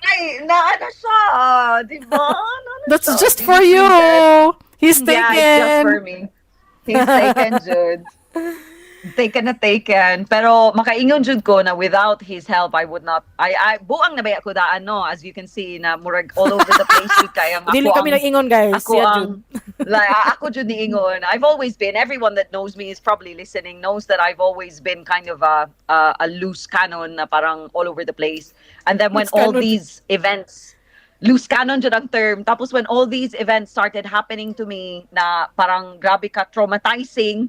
Ay, na ano siya, di ba? Na, ano That's siya? just for you. He's Yeah, it's just taken. for me. He's taken, jud. Taken na taken. Pero makaingon jud ko na without his help, I would not, I, buang na ba ko daan, no? As you can see, na murag all over the place jud kaya ang ako Dili kami ang, nag-ingon, guys. ako Siya ang, jud. Like, ako jud niingon. I've always been, everyone that knows me is probably listening, knows that I've always been kind of a loose cannon na parang all over the place. And then when Loose all cannon. These events, loose cannon jud ang term. Tapos when all these events started happening to me na parang grabe ka traumatizing,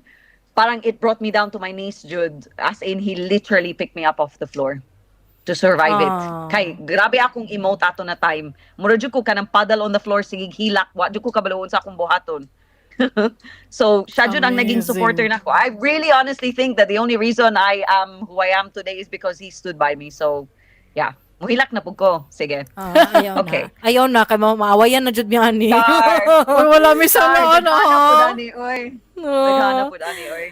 parang it brought me down to my knees, jud. As in, he literally picked me up off the floor to survive it. Ah. Kay grabe akong emote ato na time. Mura jud ko kanang paddle on the floor, sige hilak, wa jud ko kabalo sa akong buhaton. So, siya jud ang naging Amazing. supporter nako. I really honestly think that the only reason I am who I am today is because he stood by me. So, yeah. Muhilak na pud ko. Sige. Ah, ayaw Okay. na. Ayaw na kay maawayan na jud mi ani. Char. Uy, wala may sala, ano. Daghan na pud ani, oy. Daghan na pud ani, oy.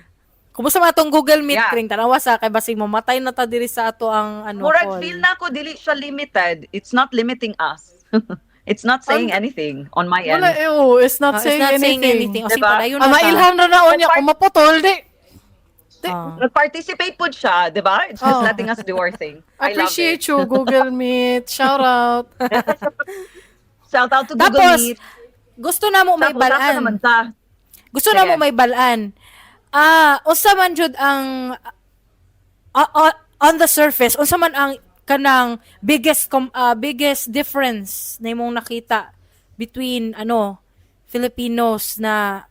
Kumusta man atong Google Meet, Yeah. Kring? Tanawa sa kay basig mamatay na ta diri sa ato ang ano Murag call. feel na ako dili siya limited. It's not limiting us. It's not saying anything on my end. Wala, eh, oh, it's not Ah, it's saying not anything. saying anything. O sige, Diba? padayon Ah, na ta. mailhan na na niya. Kung maputol, di. Ah. Nag-participate pud siya, di ba? It's just Oh. letting us do our thing. I love Appreciate it. you, Google Meet. Shout out. Shout out to Google Tapos, Meet. gusto na mo may Tapos, asa balaan. naman ta? Gusto na Sige. mo may balaan. Ah, unsa man jud ang on the surface, unsa man ang kanang biggest difference na imong nakita between ano Filipinos na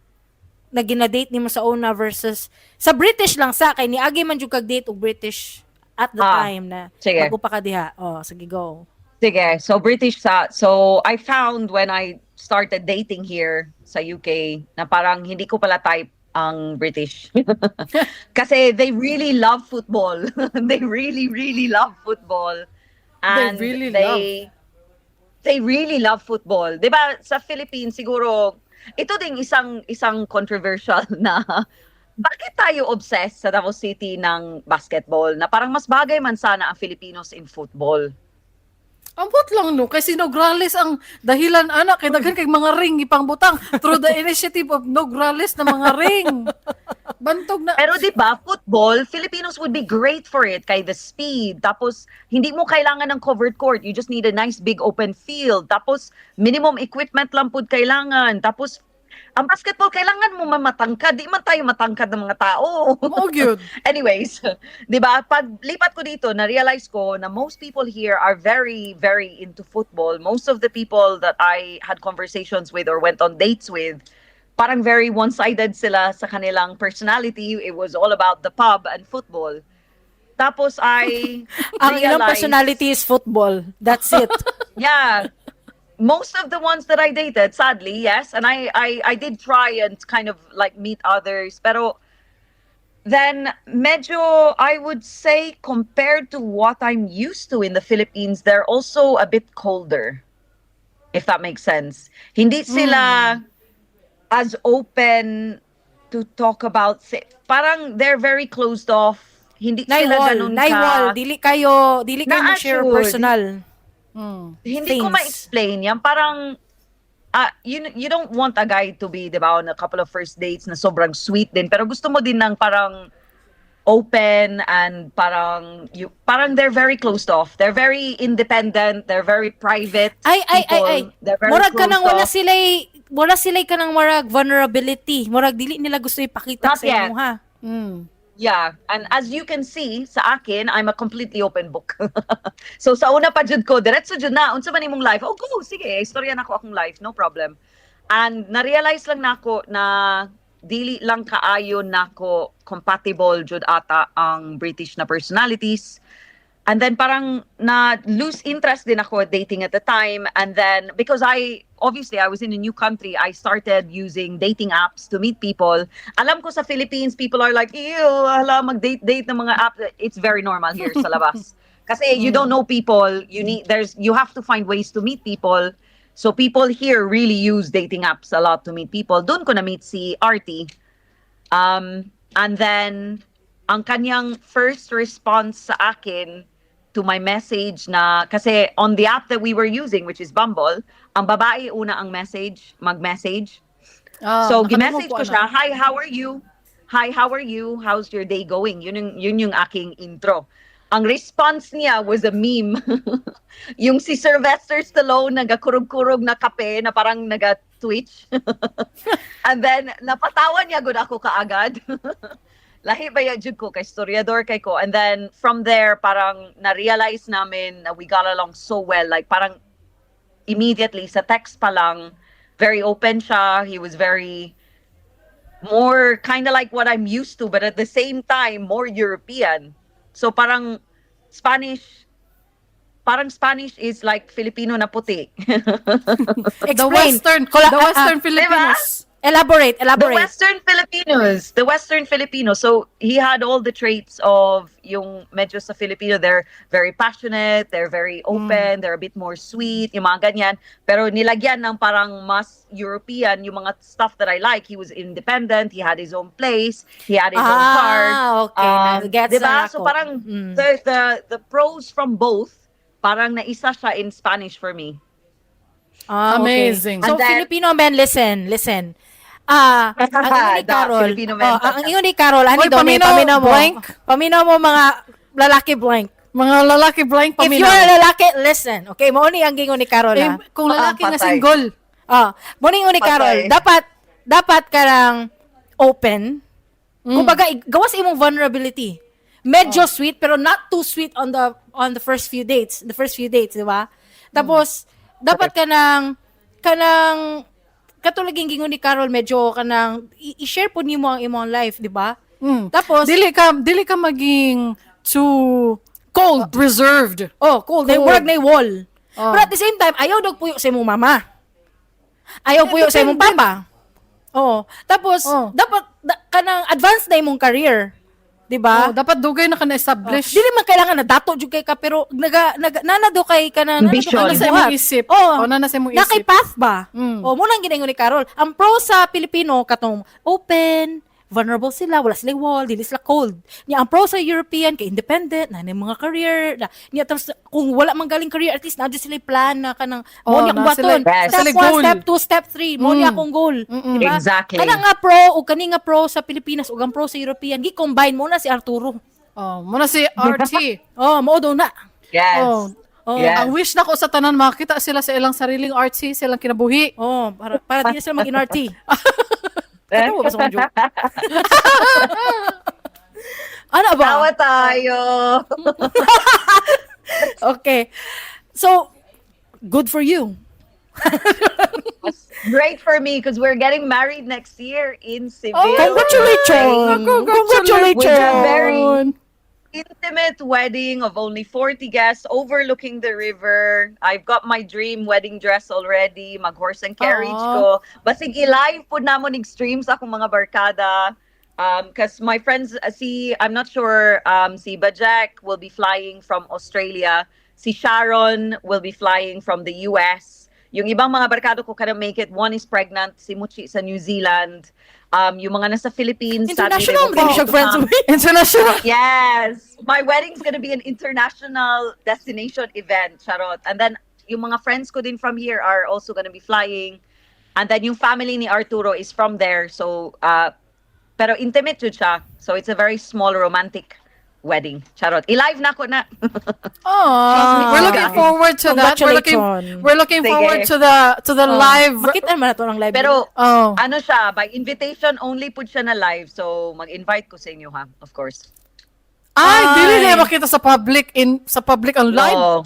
na gina-date nimo sa una versus sa British lang sa kay niagi man jud kag date og British at the Ah, time na sige. bago pa ka diha. Oh, sige, go. Sige, so British sa, so I found when I started dating here sa UK na parang hindi ko pala type ang British. Kasi they really love football. They really, really love football. And really they really love football. 'Di ba sa Philippines siguro ito ding isang controversial na bakit tayo obsessed sa Davao City ng basketball na parang mas bagay man sana ang Filipinos in football. Ambot lang no, kasi Nograles ang dahilan ana kay daghan kay mga ring ipangbutang through the initiative of Nograles na mga ring. Bantog na. Pero 'di ba, football, Filipinos would be great for it kay the speed. Tapos hindi mo kailangan ng covered court. You just need a nice big open field. Tapos minimum equipment lang pud kailangan. Tapos Ang basketball, kailangan mo mamatangkad. Di man tayo matangkad ng mga tao. Mao gyud. Anyways, 'di ba? Pag lipat ko dito, na-realize ko na most people here are very, very into football. Most of the people that I had conversations with or went on dates with, parang very one-sided sila sa kanilang personality. It was all about the pub and football. Tapos I Ang ilang realized- personality is football. That's it. Yeah. Most of the ones that I dated, sadly, yes. And I did try and kind of like meet others. Pero then medyo, I would say, compared to what I'm used to in the Philippines, they're also a bit colder. If that makes sense. Hindi sila as open to talk about, parang they're very closed off. Hindi Nay sila wall, ganun nay ka. Wall. Dili kayo mo share Na-assured. personal Hindi ko things. Ma-explain yan. Parang, you don't want a guy to be, di ba, on a couple of first dates na sobrang sweet din. Pero gusto mo din ng parang open and parang they're very closed off. They're very independent. They're very private Ay, ay, ay, people. ay. They're very Murag ka closed nang wala off. Wala sila'y kanang murag vulnerability. Murag dili nila gusto ipakita Not sa yet. imo ha. Yeah, and as you can see sa akin, I'm a completely open book. So sa una pa jud ko, diretso jud na, unsa man imong life? Oh, go, sige, istorya nako akong life, no problem. And na-realize lang nako na dili lang kaayo nako compatible jud ata ang British na personalities. And then parang na lose interest din ako dating at the time. And then because I obviously I was in a new country, I started using dating apps to meet people. Alam ko sa Philippines, people are like, "Ew, hala, mag-date-date ng mga app." It's very normal here sa labas. Kasi you don't know people, you have to find ways to meet people. So people here really use dating apps a lot to meet people. Doon ko na-meet si Artie. And then, ang kanyang first response sa akin to my message na, kasi on the app that we were using, which is Bumble, ang babae una ang message, mag-message. Ah, So, nakadungog gi-message ko ko ana. siya, "Hi, how are you? Hi, how are you? How's your day going?" Yun yung aking intro. Ang response niya was a meme, yung si Sylvester Stallone nagakurog-kurog na kape na parang naga-twitch. And then, napatawa niya gud ako kaagad. Lahi ba jud ko kay storyador kay ko. And then, from there, parang na-realize namin na we got along so well. Like, parang immediately, sa text pa lang, very open siya. He was very more kind of like what I'm used to, but at the same time, more European. So parang Spanish is like Filipino na puti. The Explain. Western, the Western Filipinos. Elaborate, The elaborate. Western Filipinos, the Western Filipinos. So he had all the traits of yung medyo sa Filipino. They're very passionate, they're very open, they're a bit more sweet, yung mga ganyan. Pero nilagyan ng parang mas European yung mga stuff that I like. He was independent, he had his own place, he had his own car. Ah, okay. Gets Diba? na So ako. parang the pros from both, parang naisa siya in Spanish for me. Ah, okay. Amazing. So, And then- Filipino men, listen, listen. Ah, ang ingon ni Da, Carol, Filipino men. Oh, ang ingon ni Carol, ani Oy, daw ni paminaw, paminaw mo. blank. Paminaw mo mga lalaki blank. Mga lalaki blank, If paminaw. you're a lalaki, listen. Okay, mao ni ang gingon ni Carol. Eh, ah. kung lalaki Ah, nga patay. single. Ah, mao ni ingon ni Carol, Patay. dapat karang open. Kumbaga, gawas imong vulnerability. Medyo sweet pero not too sweet on the first few dates, the first few dates, di ba? Tapos dapat kanang katulad yung gingon ni Carol, medyo kanang i-share po nimo ang imong life, di ba? Tapos Dili ka maging too cold, reserved. Oh, cold. Cold. Cold. Murag na wall. Oh. Pero at the same time, ayaw daw puyo sa imong mama. Ayaw Eh, puyo sa imong depende. papa. Oh, tapos dapat kanang advance na imong career. 'Di ba? Oh, dapat dugay na ka na-establish. Dili man kailangan na dato jud kay ka pero naga nana do kay kana nana do Ambition. kay Nana sa imong buhat. isip. Oh, Oh, nana sa imong na kay isip. path ba? Mm. Oh, mo nang ginaingon ni Carol. Ang pro sa Pilipino katong open, vulnerable sila, wala sila wall, dili sila cold. Nya ang pro sa European kay independent, na mga career, na, nya tapos kung wala man galing career, at least naa jud sila plan na kanang mo Oh, niya akong naa sila- buhaton. Yes. Step sila 1, goal. step 2, step 3, mo niya akong goal. Diba? Exactly. Kana nga pro ug kani nga pro sa Pilipinas ug ang pro sa European, gi-combine mo na si Arturo. Oh, muna si RT. Oh, mao daw na. Yes. Oh. Oh. Yes. Ang wish nako sa tanan, makita sila sa ilang sariling artsy, silang kinabuhi. Oh, para di na sila mag-inarty. Katawa ba sa akong joke? Ano ba? Tawa tayo. Okay. So, good for you. Great for me because we're getting married next year in Seville. Oh, Congratulations! Congratulations! With a very intimate wedding of only 40 guests overlooking the river. I've got my dream wedding dress already. Mag horse and carriage Aw. ko. Basig i-live po namo ning stream sa akong mga barkada. 'Cause my friends, si, I'm not sure, si Bajek will be flying from Australia. Si Sharon will be flying from the US. Yung ibang mga barkado ko cannot make it. One is pregnant, si Muchi sa New Zealand. Yung mga nasa Philippines, sadly, they International won't mo be siya able to friends come. with. International. Yes. My wedding's gonna be an international destination event, charot. And then, yung mga friends ko din from here are also gonna be flying. And then, yung family ni Arturo is from there. So, pero intimate jud siya. So, it's a very small romantic wedding. Charot. I-live na ko na. Aww. We're looking guys. forward to that. Congratulations. We're looking Sige. forward to the live. Makita naman na to ng live. Pero, Oh. ano siya, by invitation only pud siya na live. So, mag-invite ko sa inyo ha, of course. Ay, dili Ay. niya makita sa public ang live. Oo.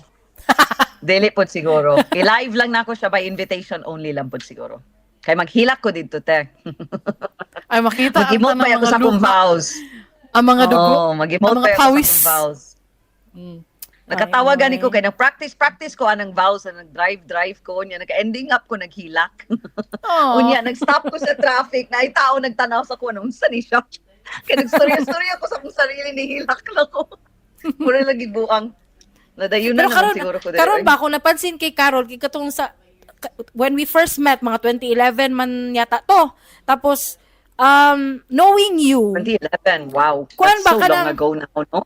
Dili pod siguro. I-live lang nako siya, by invitation only lang pod siguro. Kay maghilak ko dito, te. Ay, makita ang Mag-emote tanang pa ako mga sa akong luha, vows. ang mga dugo, Oo, mag-emote ang mga pa ako sa pawis. akong vows. Nakatawa Ay, gani ko ay. kay nag-practice practice ko anang vows na nag-drive drive ko unya nag-ending up ko naghilak. Aw. Unya nag-stop ko sa traffic na ay tao nagtanaw sa ko anong unsa ni siya. Kay nagstorya-storya ko sa akong sarili ni hilak na ko. Mura lagi buang. Nadayon na Pero naman karon siguro ko karon ba ako napansin kay Carol kay katong sa when we first met, mga 2011 man yata to. Tapos knowing you, 2011, wow. Kuan That's ba so ka long ng- ago now, no?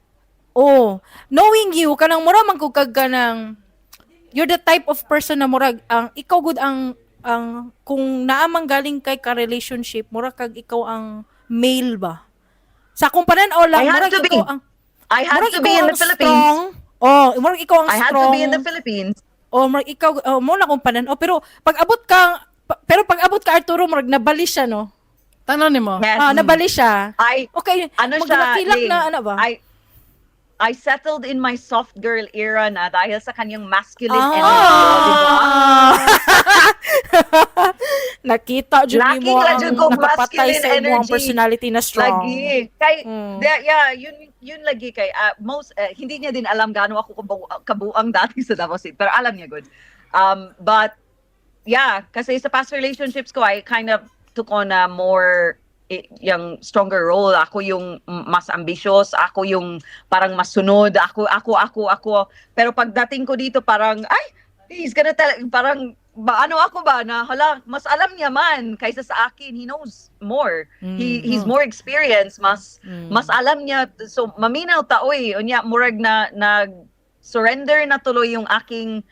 Oh, knowing you, kanang mura man kog kag kanang you're the type of person na murag ang ikaw gud ang kung naa man galing kay ka relationship, mura kag ikaw ang male ba. Sa akong panan-aw lang I had murag to be. ikaw ang I had murag to be ikaw in ang the Philippines. strong. Oh, murag ikaw ang I had strong. to be in the Philippines. Oh, murag ikaw, oh, mo na akong panan-aw, pero pag abot ka Arturo, murag nabali siya, no? Tanan nimo. Yes. Ah, nabali siya. I Okay, ano siya, maglakilak Ling, na ano ba? I settled in my soft girl era na dahil sa kanyang masculine Ah. energy, oh, di ba? Nakita jud Laki nimo ra ang jud ko nakapatay masculine sa imong energy. personality na strong. Lagi. Kay, yeah, yun lagi kay, most, hindi niya din alam gaano ako kabuang dati sa Davao City, pero alam niya good. But, yeah, kasi sa past relationships ko, I kind of took on a more, yung stronger role. Ako yung mas ambitious, ako yung parang masunod, ako, ako, ako, ako. Pero pagdating ko dito, parang, ay, he's gonna tell, parang, ba, ano ako ba, na hala, mas alam niya man kaysa sa akin. He knows more. He's more experienced, mas alam niya. So, maminaw ta, oy. Unya, murag na, nag, surrender na tuloy yung aking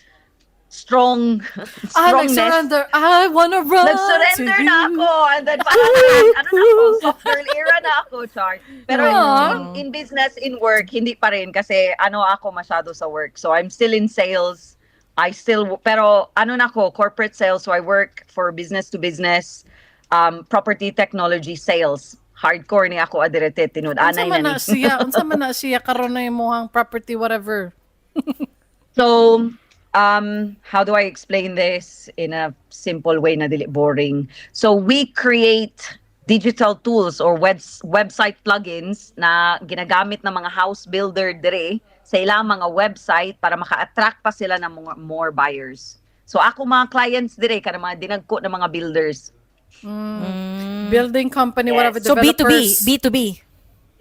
Ah, strongness. nag-surrender. I wanna run Nag-surrender to na you. ako. And then, parang, ano na ako, soft girl era na ako, Char. Pero Aw. in business, in work, hindi pa rin kasi ano ako masyado sa work. So, I'm still in sales. I still, pero ano na ako, corporate sales. So, I work for business to business, property technology sales. Hardcore ni ako adirete, Unsa tinud-anay man na na ni. siya? Unsa man na siya karon na imong property whatever? So, how do I explain this in a simple way na dili boring? So, we create digital tools or website plugins na ginagamit ng mga house builder dire sa ilang mga website para maka-attract pa sila ng mga more buyers. So, ako mga clients dire kana mga dinagko ng mga builders. Building company, Yes. whatever, So B2B, developers. B2B.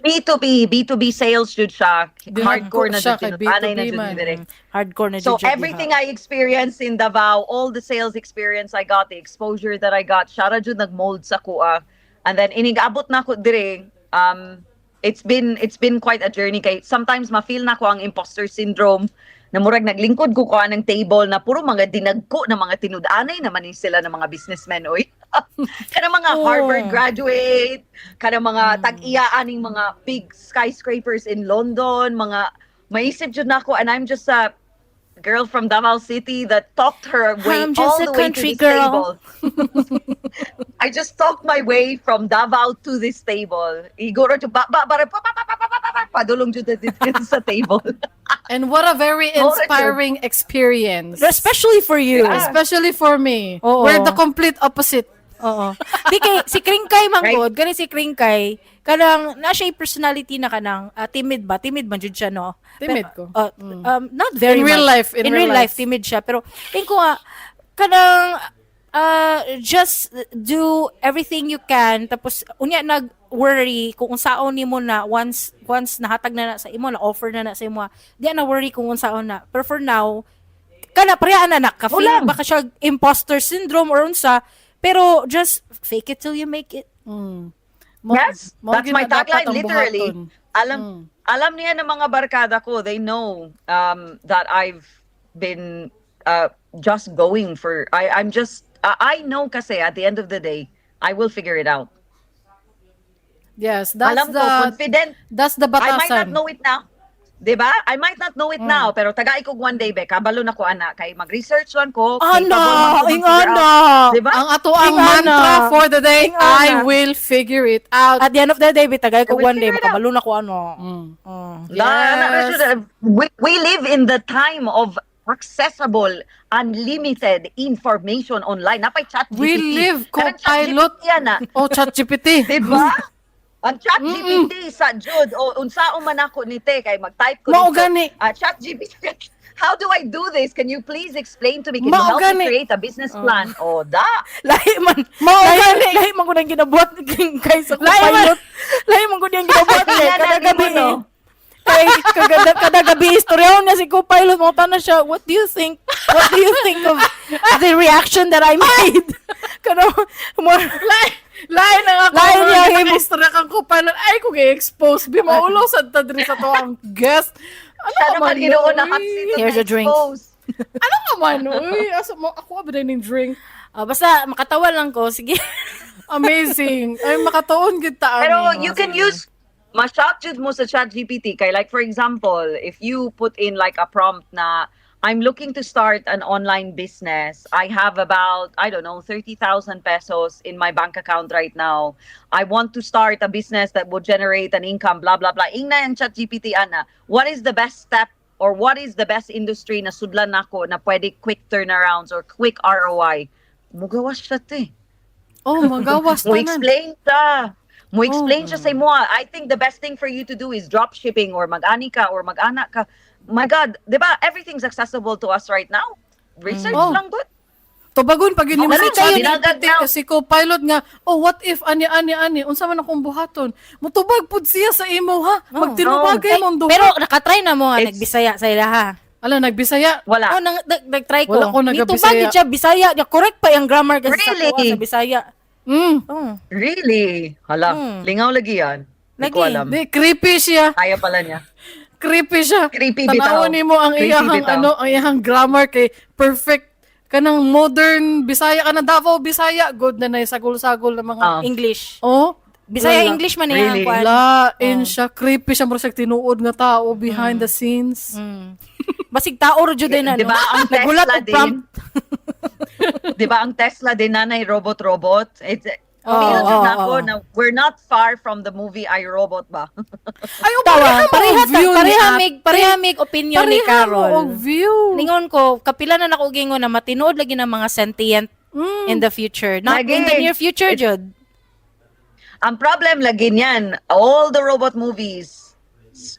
B2B, B2B sales jud siya. Dinagko Hardcore na siya jud kay tinud-anay na B2B jud man. ni dire. Hardcore na So jud jud everything I experienced in Davao, all the sales experience I got, the exposure that I got, siya ra jud nag-mold sa kuha. And then inig-abot na ko dire, it's been quite a journey kay sometimes ma-feel na ko ang imposter syndrome na murag naglingkod ko kuha ng table na puro mga dinagko na mga tinud-anay naman ni sila ng mga businessmen oy. Kana mga Harvard graduate, kana mga tag-iya aning mga big skyscrapers in London, mga maisip jud nako and I'm just a girl from Davao City that talked her way I'm all just a the way to country this girl. table. I just talked my way from Davao to this table. Iguro to ba ba ba ba ba ba ba ba ba ba padulong jud dito sa table. And what a very Mao ra jud. inspiring experience. Especially for you. Yeah. Especially for me. Oo. We're the complete opposite. Oo. Di kay si Kringkay manggod, gani si Kringkay, kanang na siya personality na kanang timid ba? Timid man jud siya, no? Timid Pero, ko. Not very In real much. life, in In real real life, life. timid siya. Pero tingin ko nga kanang just do everything you can, tapos unya nag worry kung unsaon nimo na once once nahatag na na sa imo, na offer na na sa imo, di na worry kung unsaon na. Pero for now, kana pareha na na ka feel Wala. baka siya imposter syndrome or unsa, pero just fake it till you make it. Yes, Mao that's my gina dapat tagline ang literally. buhaton. Alam alam niya ng mga barkada ko, they know that I've been just going for I'm just I know kasi at the end of the day, I will figure it out. Yes, that's Alam the ko, confident. that's the I might not batasan. know it now. 'Di ba? I might not know it now, pero tagay ko one day be, kabalo na ko ana kay mag-research lang ko. Ana, capable man ko ing mag-figure ana. out. 'Di ba? Ang ato ang Ingana. mantra for the day, Ingana. I will figure it out. At the end of the day, bitagay ko I will one day figure it out. makabalo na ko ano. Oh. Yes. We live in the time of accessible, unlimited information online. Napay Chat We GPT. live Karang co-pilot. ChatGPT yan, ah. Oh, ChatGPT. Diba? Ang Chat GPT sa jud o unsaon man ako ni te kay mag-type ko Mao dito. gani. Ah, Chat GPT. How do I do this? Can you please explain to me? Can you Mao help gani. me create a business plan? Oh, da. Lahi man. Mao lahi, gani. lahi man ko nang ginabuhat ni Kringkay sa Lahi man. co-pilot. Lahi man ko nang ginabuhat kay Tingnan kada natin gabi. mo, no? Eh. Kay kada gabi istoryaon niya si co-pilot mo na siya. What do you think? What do you think of the reaction that I made? Kano more Lain ang ako. Lain niya, Lain istorya kang co-pilot. Ay, kung i-expose. Bi, maulo sa tadri sa to ang guest. Ano Siya ka naman man, hinuon na uy? hot seat. Here's a drink. Expose. Ano ka man, uy? Asa mo, ako ba din yung drink? Ah, basta makatawa lang ko. Sige. Amazing. Ay, makatuon gid ta. Pero ani. you can use ma-shock jud mo sa ChatGPT kay, like, for example, if you put in like a prompt na "I'm looking to start an online business. I have about, I don't know, 30,000 pesos in my bank account right now. I want to start a business that will generate an income, blah blah blah." Ingna ang ChatGPT ana, "What is the best step or what is the best industry na sudlan nako na pwede quick turnarounds or quick ROI?" Mugawas siya te. Oh, magawas Mo tanan. explain siya. Mo explain Oh. siya sa imo. "I think the best thing for you to do is drop shipping or mag-ani ka or mag-ana ka." My God, 'di ba? Everything's accessible to us right now. Research lang good. Tubagon pag yun mo Oh, si dali Chat kayo, GPT, now. si co-pilot nga, "Oh, what if ani ani ani, unsa man akong buhaton?" Mutubag pud siya sa imo ha. Magtinubagay Ay, mo ang duha. pero nakatry na mo nga nagbisaya sa ila ha. Ala, nagbisaya. Wala. Oh, nag-try ko. Wala ko nagabisaya. Nitubag gid siya Bisaya. Niya correct pa yung grammar kasi sa Really? kuha sa Bisaya. Oh. Really? Hala, lingaw lagi yan. Di ko Lagi. alam. Di, creepy siya. Kaya pala niya. Creepy siya. Creepy bitaw. Tanawon nimo ang Creepy iyahang bitaw. ano, ang iyahang grammar kay perfect kanang modern Bisaya, kanang Davao Bisaya, good na na sagol-sagol na mga English. Oh, Bisaya wala. English man niya ang Really? kuan. Lain siya, creepy siya, mura siya tinuod nga tao behind the scenes. Basig tao ra jud na, Di no. ba ang Nagulat Tesla og prompt. din? Di ba ang Tesla din nanay robot-robot? It's Oo, feel jud oo, nako oo. na we're not far from the movie I, Robot ba? Ay, oh, Tawa, pareha mo pareha og view ni pareha ate. mig pareha mig opinion ni Pareha mo Carol. og view. Ningon ko, kapila na nako gingon na matinuod lagi ng mga sentient in the future. Not in the Lagi. near future, jud. Ang problem lagi niyan, all the robot movies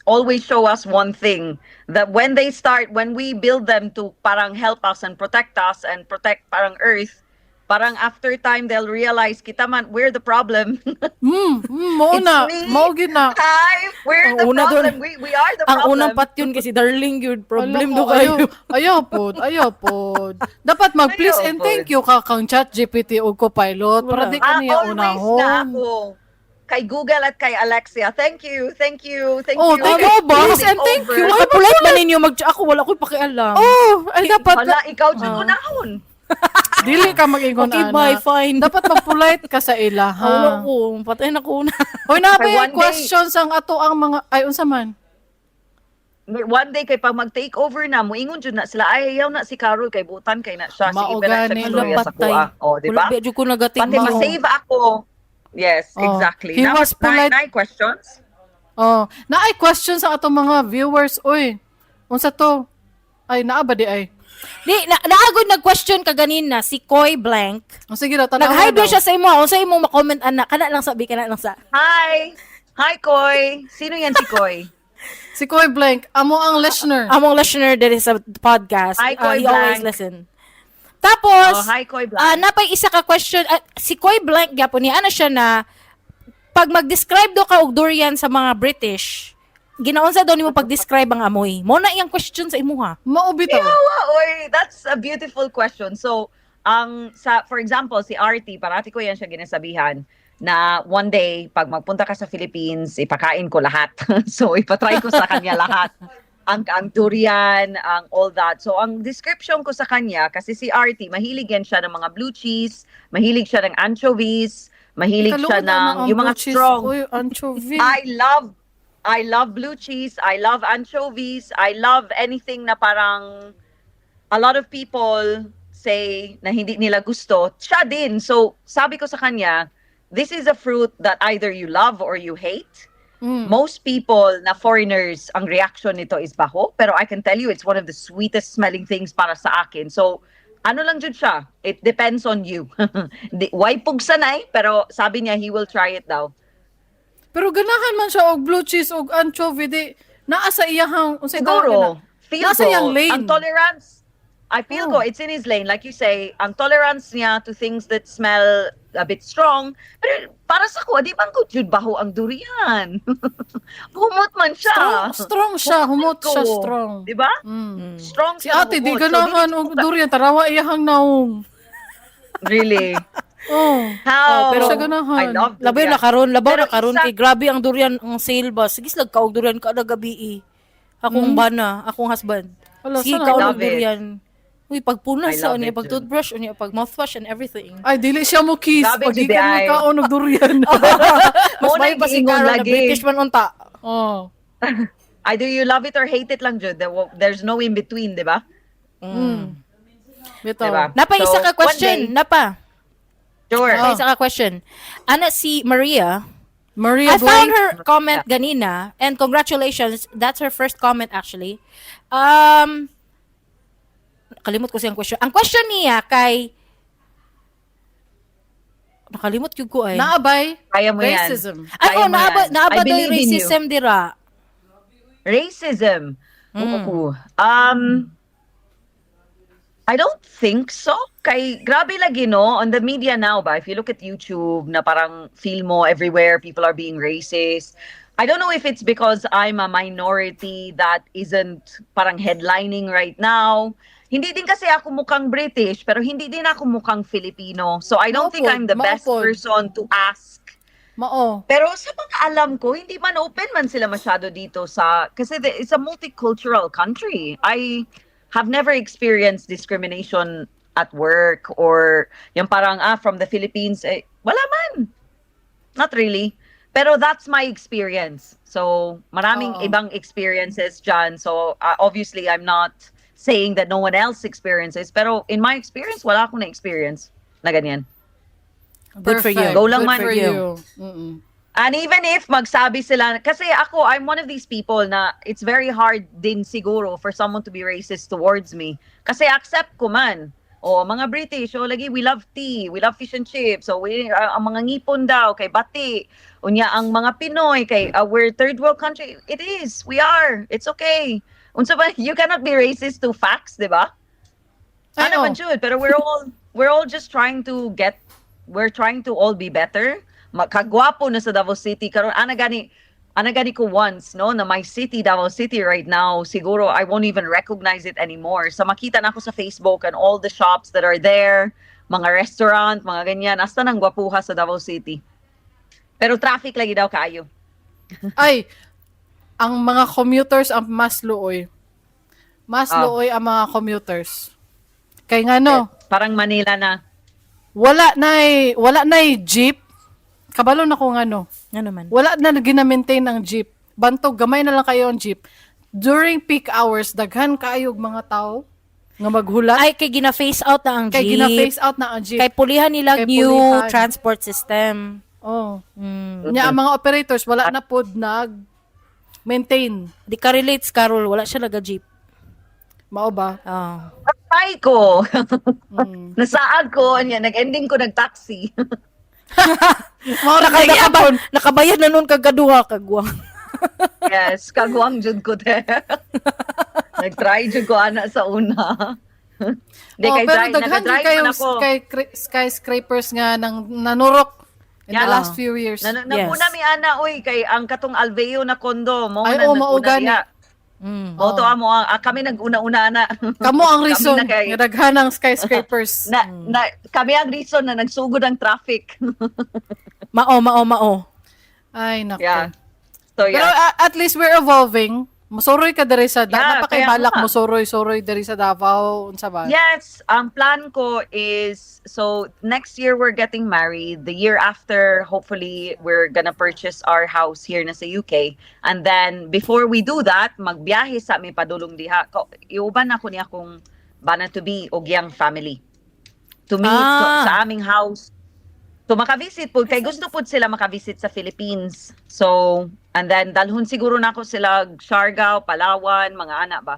always show us one thing, that when they start, when we build them to parang help us and protect us and protect parang Earth, parang after time they'll realize kita man, we're the problem. Mao It's na, me. mao gyud na. Hi, we're Ang the una problem. dun- We are the Ang problem. unang patyon kasi darling yun, problem Ala do ko, kayo. Ayaw, ayaw pod, ayaw pod. Dapat mag please Ayaw and pod. thank you ka kang Chat GPT o Copilot para Wala. di ka Ah, niya always na unahon. ako. Kay Google at kay Alexa. Thank you, thank you, thank Oh, you. thank you ba? Please And thank over. you. Ay, Kapulit ba ninyo mag ako wala ko'y pakialam. Oh, ay dapat Hala, ikaw dyan unahon. dili ka mag-ingon Okay, ana. bye, fine. Dapat mag-polite ka sa ila, ha. Wala ko, patay na ko na. Hoy, na Kay ba one day- questions ang ato ang mga ay unsa man? One day kay pag mag-take over na, muingon jud na sila, "Ay, ayaw na si Carol kay butan kay na siya." Sige Mao pa na siya gani. istorya sa Patay. kuha. Oh, di ba? Wala jud ko nagating. Pati ma-save ako. Yes, Oh. exactly. He Now, was polite. nine questions. Oh, naay question sa atong mga viewers, oy. Unsa to? Ay, naa ba di ay? Di na naagod nag-question ka ganina si Koy Blank. Oh, sige daw, tanawa Nag-hi daw. daw siya sa imo. Unsa imong ma-comment ana? Kana lang sabi, kana lang sa. Hi! Hi, Koy! Sino yan si Koy? Si Koy Blank, amo ang listener. Among listener diri sa podcast. Hi, Koy He always Blank. listen. Tapos, Oh, hi, Koy Blank. Napay isa ka question, si Koy Blank gyapon ni ana siya na pag mag-describe do ka og durian sa mga British, ginaunsa daw nimo pag-describe ang amoy? Mo na iyang question sa imuha. Mao bitaw. Yawa, oy, that's a beautiful question. So, ang sa for example, si RT, parati ko yan siya ginasabihan na one day pag magpunta ka sa Philippines, ipakain ko lahat. So, ipatry ko sa kanya lahat. Ang durian, ang all that. So, ang description ko sa kanya, kasi si RT, mahilig yan siya ng mga blue cheese, mahilig siya ng anchovies, mahilig siya Kaluod ana ng ang yung mga blue cheese. strong. Uy, anchovy. I love blue cheese. I love anchovies. I love anything na parang a lot of people say na hindi nila gusto. Siya din. So, sabi ko sa kanya, this is a fruit that either you love or you hate. Most people na foreigners, ang reaction nito is baho. Pero I can tell you, it's one of the sweetest smelling things para sa akin. So, ano lang jud siya. It depends on you. Di, why pugsanay, pero sabi niya he will try it daw. Pero ganahan man siya og blue cheese og anchovy, di naa sa iyahang, unsay tawag Siguro, na? Feel Nasa ko, iyang lane. ang tolerance, I feel Oh. ko, it's in his lane. Like you say, ang tolerance niya to things that smell a bit strong. Pero para sa ko, di man ko jud baho ang durian. Humot man siya. Strong, strong siya, humot ko. siya strong. Di ba? Strong Si siya ate di humot. So, ganahan dili og durian, tarawa iyahang naong. Really? Oh. How? Oh, pero- Siya ganahan. I love Labaw durian. na karon, labaw Pero na karon kay grabe ang durian ang sale ba. Sige slag ka og durian kada gabi eh. Akong bana, akong husband. Wala, Sige sana ka all. og Love it. durian. Uy, pagpunas I sa love unya, it, pag Jun. toothbrush unya, pag mouthwash and everything. Ay, dili siya mo kiss. Grabe, Pag Judy, gikan mo ay. kaon og durian. Mas Mo na may pa si giingon Carol na lagi. British man unta. Oh. Either you love it or hate it lang, Jud. There's no in between, di ba? Bitaw. Diba? Napa isa So, ka question, one day- napa. Sure. Napa isa ka question. Ana si Maria, Maria I found Blank. her comment ganina and congratulations, that's her first comment actually. Kalimot ko siyang question. Ang question niya kay, nakalimot gyud ko ay. Naabay. Kaya mo yan. Racism. Ay, Kaya oh, mo naaba, yan. naaba I daw yung believe in you. racism dira. Racism. Oo. I don't think so. Kay grabe lagi, no, on the media now ba, if you look at YouTube na parang feel mo everywhere people are being racist. I don't know if it's because I'm a minority that isn't parang headlining right now. Hindi din kasi ako mukhang British, pero hindi din ako mukhang Filipino. So I don't think Maupod, I'm the best maupod. person to ask. Mao. Pero sa pagkaalam ko, hindi man open man sila masyado dito sa, kasi it's a multicultural country. I have never experienced discrimination at work or yung parang from the Philippines eh, wala man. Not really. Pero that's my experience. So, maraming Oo. Ibang experiences dyan. So, obviously, I'm not saying that no one else experiences. Pero in my experience, wala akong na-experience na ganyan. Good for you. Perfect. Go lang Good man. for you. And even if magsabi sila, kasi ako, I'm one of these people na it's very hard din siguro for someone to be racist towards me. Kasi accept ko man. O mga British, o lagi, we love tea, we love fish and chips. So we, ang mga ngipon daw, kay bati. Unya, ang mga Pinoy, kay we're third world country. It is, we are. It's okay. Unsa ba, you cannot be racist to facts, di ba? Ay, Ano oh. man jud, pero we're all just trying to get we're trying to all be better. Makagwapo na sa Davao City karon. Ana gani ko once, no, na my city, Davao City right now, siguro I won't even recognize it anymore. Sa makita na ako sa Facebook and all the shops that are there, mga restaurant, mga ganyan, hasta nang gwapuha sa Davao City. Pero traffic lagi daw kaayo. Ay, ang mga commuters ang mas luoy. Mas luoy ang mga commuters. Kay ngano, Parang Manila na. wala na'y jeep. Kabalo na ko ngano. Ano man? Wala na gina-maintain ang jeep. Bantog gamay na lang kayo ang jeep. During peak hours, daghan kaayog mga tao nga maghulat. Ay, kay gina-phase out na ang Kay jeep. gina-phase out na ang jeep. Kay pulihan nila Kay new pulihan. transport system. Oh. Nya ang mga operators wala na pod nag maintain. Di ka relate, Carol. Wala siya naga-jeep. Mao ba? Oh. Try ko. Nasaad ko, anya, nag-ending ko nag-taxi. Mao ra kay gyapon. Nakabayad na nun kagaduha, kagwang. Yes, kagwang jud ko te. Nag-try jud ko ana sa una. Hindi, Oh, kay pero drive, daghan jud nag-drive kayo man ako. skyscrapers nga nang nanurok in the last few years. Na, naguna mi ana oy kay ang katong Alveo na kondo mo Ay, na oh, mao naguna gani. diha. Mao to amo ang kami nag-una-una ana. Kamo ang Kami reason na kay- nga daghan ang skyscrapers. Na kami ang reason na nagsugod ang traffic. Mao, mao, mao. Ay nako. Yeah. So Pero yeah. at least we're evolving. Mosoroy ka diri sa Yeah, napakay kaya balak nga. mo soroy-soroy diri sa Davao unsa ba? Yes, ang plan ko is, so next year we're getting married. The year after, hopefully we're gonna purchase our house here na sa UK. And then before we do that, magbiyahe sa mi padulong diha. Ko iuban ako niya akong bana to be og yang family. To meet sa aming house. So makavisit po kay gusto pud sila makavisit sa Philippines. So and then dalhon siguro nako sila Siargao, Palawan, mga ana ba.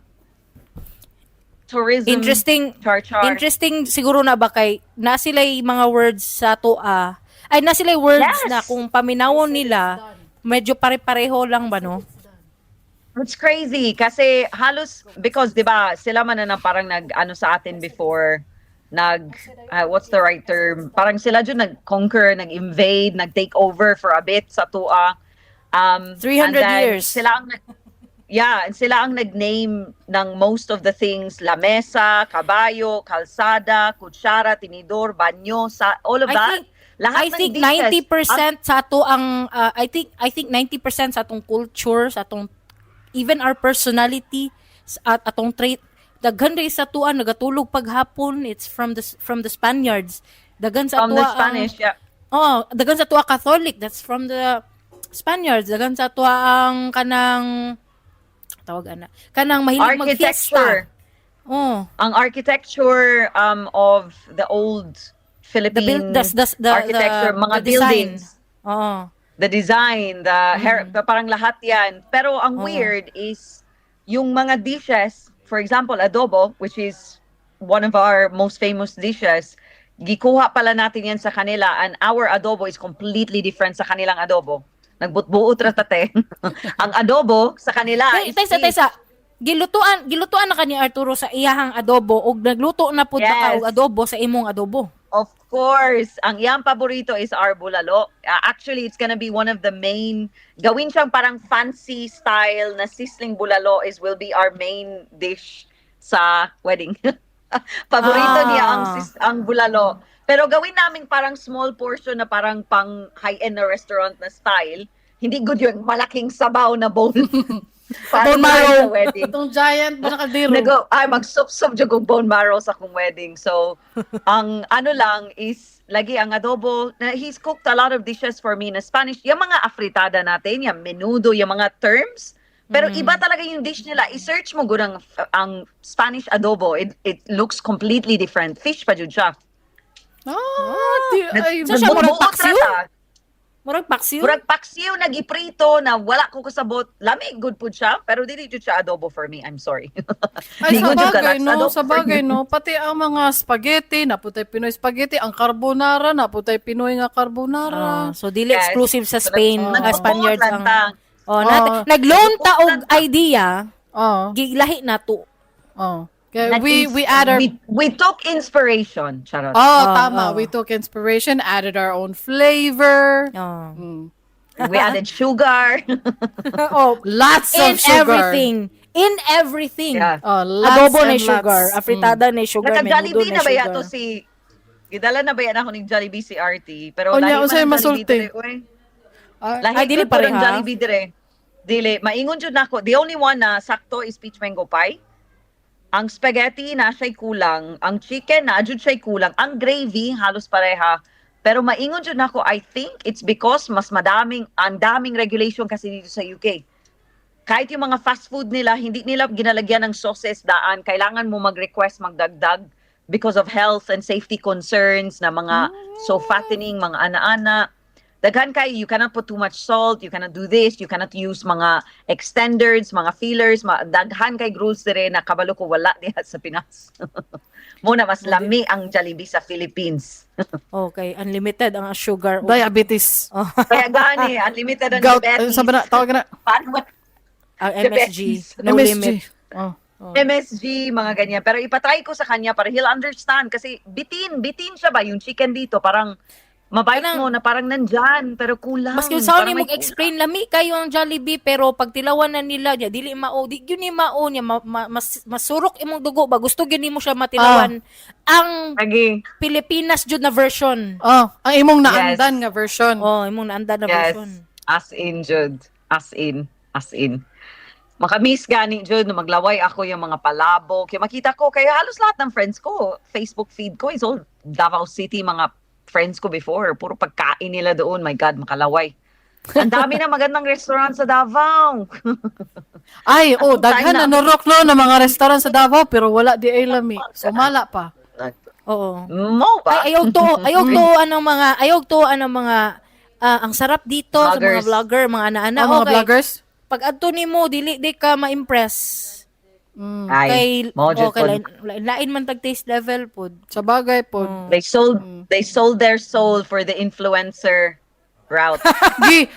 Tourism. Interesting. Char-char. Interesting siguro na ba kay na sila'y mga words sa toa. Ay, na sila'y words na kung paminawon nila, medyo pare-pareho lang ba, no? It's crazy kasi halos because 'di ba sila man na parang nag ano sa atin before, nag what's the right term, parang sila jud nag-conquer, nag-invade, nag-take over for a bit sa tua. 300 And then years. Sila ang Yeah, and sila ang nag-name ng most of the things, lamesa, kabayo, kalsada, kutsara, tinidor, banyo, sa all of I that. Lahat I ng think dishes, 90% sa ato ang I think 90% sa atong culture, sa atong even our personality at atong trait, daghan rin sa atuan nagatulog paghapon, it's from the Spaniards. Daghan sa from the atoa ang- Spanish, yeah. Oh, daghan sa atoa Catholic, that's from the Spaniards. Daghan sa atoa ang kanang tawag ana, kanang mahilig magfiesta. Architecture. Oh, Ang architecture of the old the Philippine build the architecture, mga the design. buildings, Oo. The design, the hair, parang lahat yan. Pero ang weird is yung mga dishes, for example, adobo, which is one of our most famous dishes, gikuha pala natin yan sa kanila and our adobo is completely different sa kanilang adobo. Nagbutbuot ra tate. Ang adobo sa kanila Tay, is taysa, fish. taysa. Gilutuan na ka ni Arturo sa iyahang adobo ug nagluto na pud ba ka Yes. og adobo sa imong adobo? Of course, ang iyang paborito is our bulalo. Actually, it's gonna be one of the main, gawin siyang parang fancy style na sizzling bulalo is will be our main dish sa wedding. Paborito niya ang bulalo. Pero gawin namin parang small portion na parang pang high-end na restaurant na style. Hindi good yung malaking sabaw na bowl. Para Bone marrow. sa wedding. Itong giant ba na kaldero? Nag ay magsup-sup jud kong bone marrow sa akong wedding. So, ang ano lang is lagi ang adobo, na he's cooked a lot of dishes for me na Spanish. Yung mga afritada natin, yung menudo, yung mga terms. Pero iba talaga yung dish nila. I-search mo gud ang Spanish adobo. It looks completely different. Fish pa jud siya. Ah, di, ay, So siya murag Nagbubuot paksiw? ra ta. Murag paksiw? Murag paksiw nagiprito na wala ko kasabot. Lami good pud siya, pero dili jud siya adobo for me. I'm sorry. Ay, Di sa ko jud bagay, ka no? adobo Sa for bagay, me. no? Pati ang mga spaghetti, naputay Pinoy spaghetti, ang carbonara, naputay Pinoy nga carbonara. Ah, so dili Yes. exclusive sa Spain, Nagbubuot Spaniards lang ang ta. Oh, nat- Oh. nag-loan ta og idea, Oh, gilahi na to. oh. Kaya we add our We took inspiration. Charot. Oh, Oh, tama. oh. We took inspiration, added our own flavor. Oh. We added sugar. Oh, Lots in of sugar. everything. In everything. Yeah. Oh, lots Adobo and na sugar, lots. afritada na sugar, menudo Naka-Jollibee na na ba sugar. yato si Gidala na ba yan ako ni Jollibee si RT? Pero Unya, lahi man unsay ang Jollibee masulti? dire, uy. Ay, Lahi Ay, dili jud po ng pareha. Jollibee dire. Dili, maingon jud nako. The only one na sakto is peach mango pie. Ang spaghetti na siya'y kulang, ang chicken na jud siya'y kulang, ang gravy halos pareha. Pero maingon jud nako, I think it's because mas madaming ang daming regulation kasi dito sa UK. Kahit yung mga fast food nila, hindi nila ginalagyan ng sauces daan. Kailangan mo mag-request magdagdag because of health and safety concerns na mga so fattening, mga ana-ana. Daghan kay you cannot put too much salt, you cannot do this, you cannot use mga extenders, mga fillers, daghan kay rules dire na kabalo ko wala diha sa Pinas. Mao na mas lami ang Jollibee sa Philippines. Okay, unlimited ang sugar. Diabetes. Kaya gani, unlimited ang Gout. diabetes. Ano sabi na, tawag na. Paano ba Ang MSG, no MSG. limit. Oh. MSG, mga ganyan. Pero ipatry ko sa kanya para he'll understand. Kasi bitin, bitin siya ba? Yung chicken dito, parang mabait mo na parang nandyan, pero kulang. Maski sa Parang ni may mag-explain lami kayo ang Jollibee, pero pag tilawan na nila niya dili mao, di gyud ni mao niya masurok imong dugo ba, gusto gyud nimo siya matilawan ang kulang. Lagi. Pilipinas jud na version. Oh, ang imong naandan nga version. Oh, imong naanda na Yes. version. As in, Jud. As in. As in. Makamiss gani, Jud, na maglaway ako yung mga palabok. Kaya makita ko, kaya halos lahat ng friends ko, Facebook feed ko is all Davao City, mga friends ko before. Puro pagkain nila doon. My God, makalaway. Ang dami na magandang restaurant sa Davao. Ay, oh, Atong time daghan na na. norok no ng mga restaurant sa Davao pero wala di ay lami. Sumala pa. Oo. Mo ba? Ay, ayaw to anong mga ayaw to anong mga ang sarap dito sa mga Vloggers. vlogger, mga ana-ana. Ang mga Okay. vloggers. Pag adto nimo dili di ka ma-impress. Ay, Kay mo jud oh, kay pod. lain, lain man tag taste level pod. Sa bagay po. They sold their soul for the influencer route.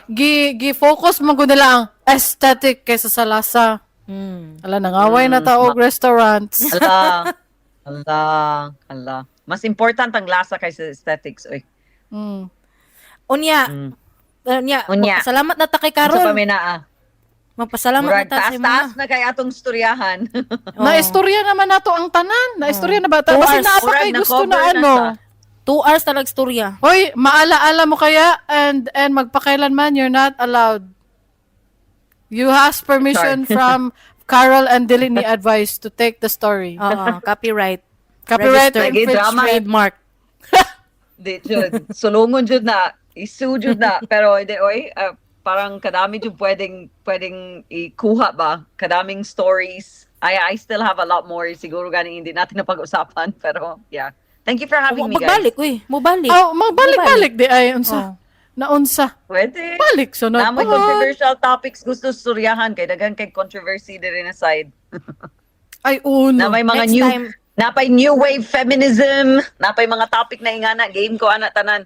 Gi gi focus man gud nila ang aesthetic kaysa sa lasa. Ala, nangaway na tao og restaurants. Ala, ala, ala. Mas important ang lasa kaysa aesthetics. Oy. Unya, unya, Unya. Salamat na ta kay Unsa pa Carol. may naa? Magpasalamat na Murag ta sa imo. taas-taas na kay atong storyahan. Oo. Na istorya naman nato ang tanan. Na istorya na ba? 2 Basta hours. naa pa Murag kay gusto na na-cover na ano. siya. 2 hours talag storya. Hoy, maalaala mo kaya and magpakailanman you're not allowed. You ask permission from Carol and Dili ni advice to take the story. Oo, copyright. Copyright Registered. Lagi drama. infringement. Trademark. Di jud sulungon jud na, isu jud na, pero di oy, parang kadami jud pwedeng ikuha ba? Kadaming stories. I still have a lot more siguro gani hindi natin napag-usapan, pero yeah. Thank you for having me, guys. Magbalik, uy. Mubalik. Oh, magbalik-balik di ay unsa. Oh. Naunsa. Pwede. Balik sunod. Namoy pod. controversial topics gusto storyahan kay daghan kay controversy diri na side. Ay uno. Na may mga Next new time. napay new wave feminism, napay mga topic na ingana game ko ana tanan.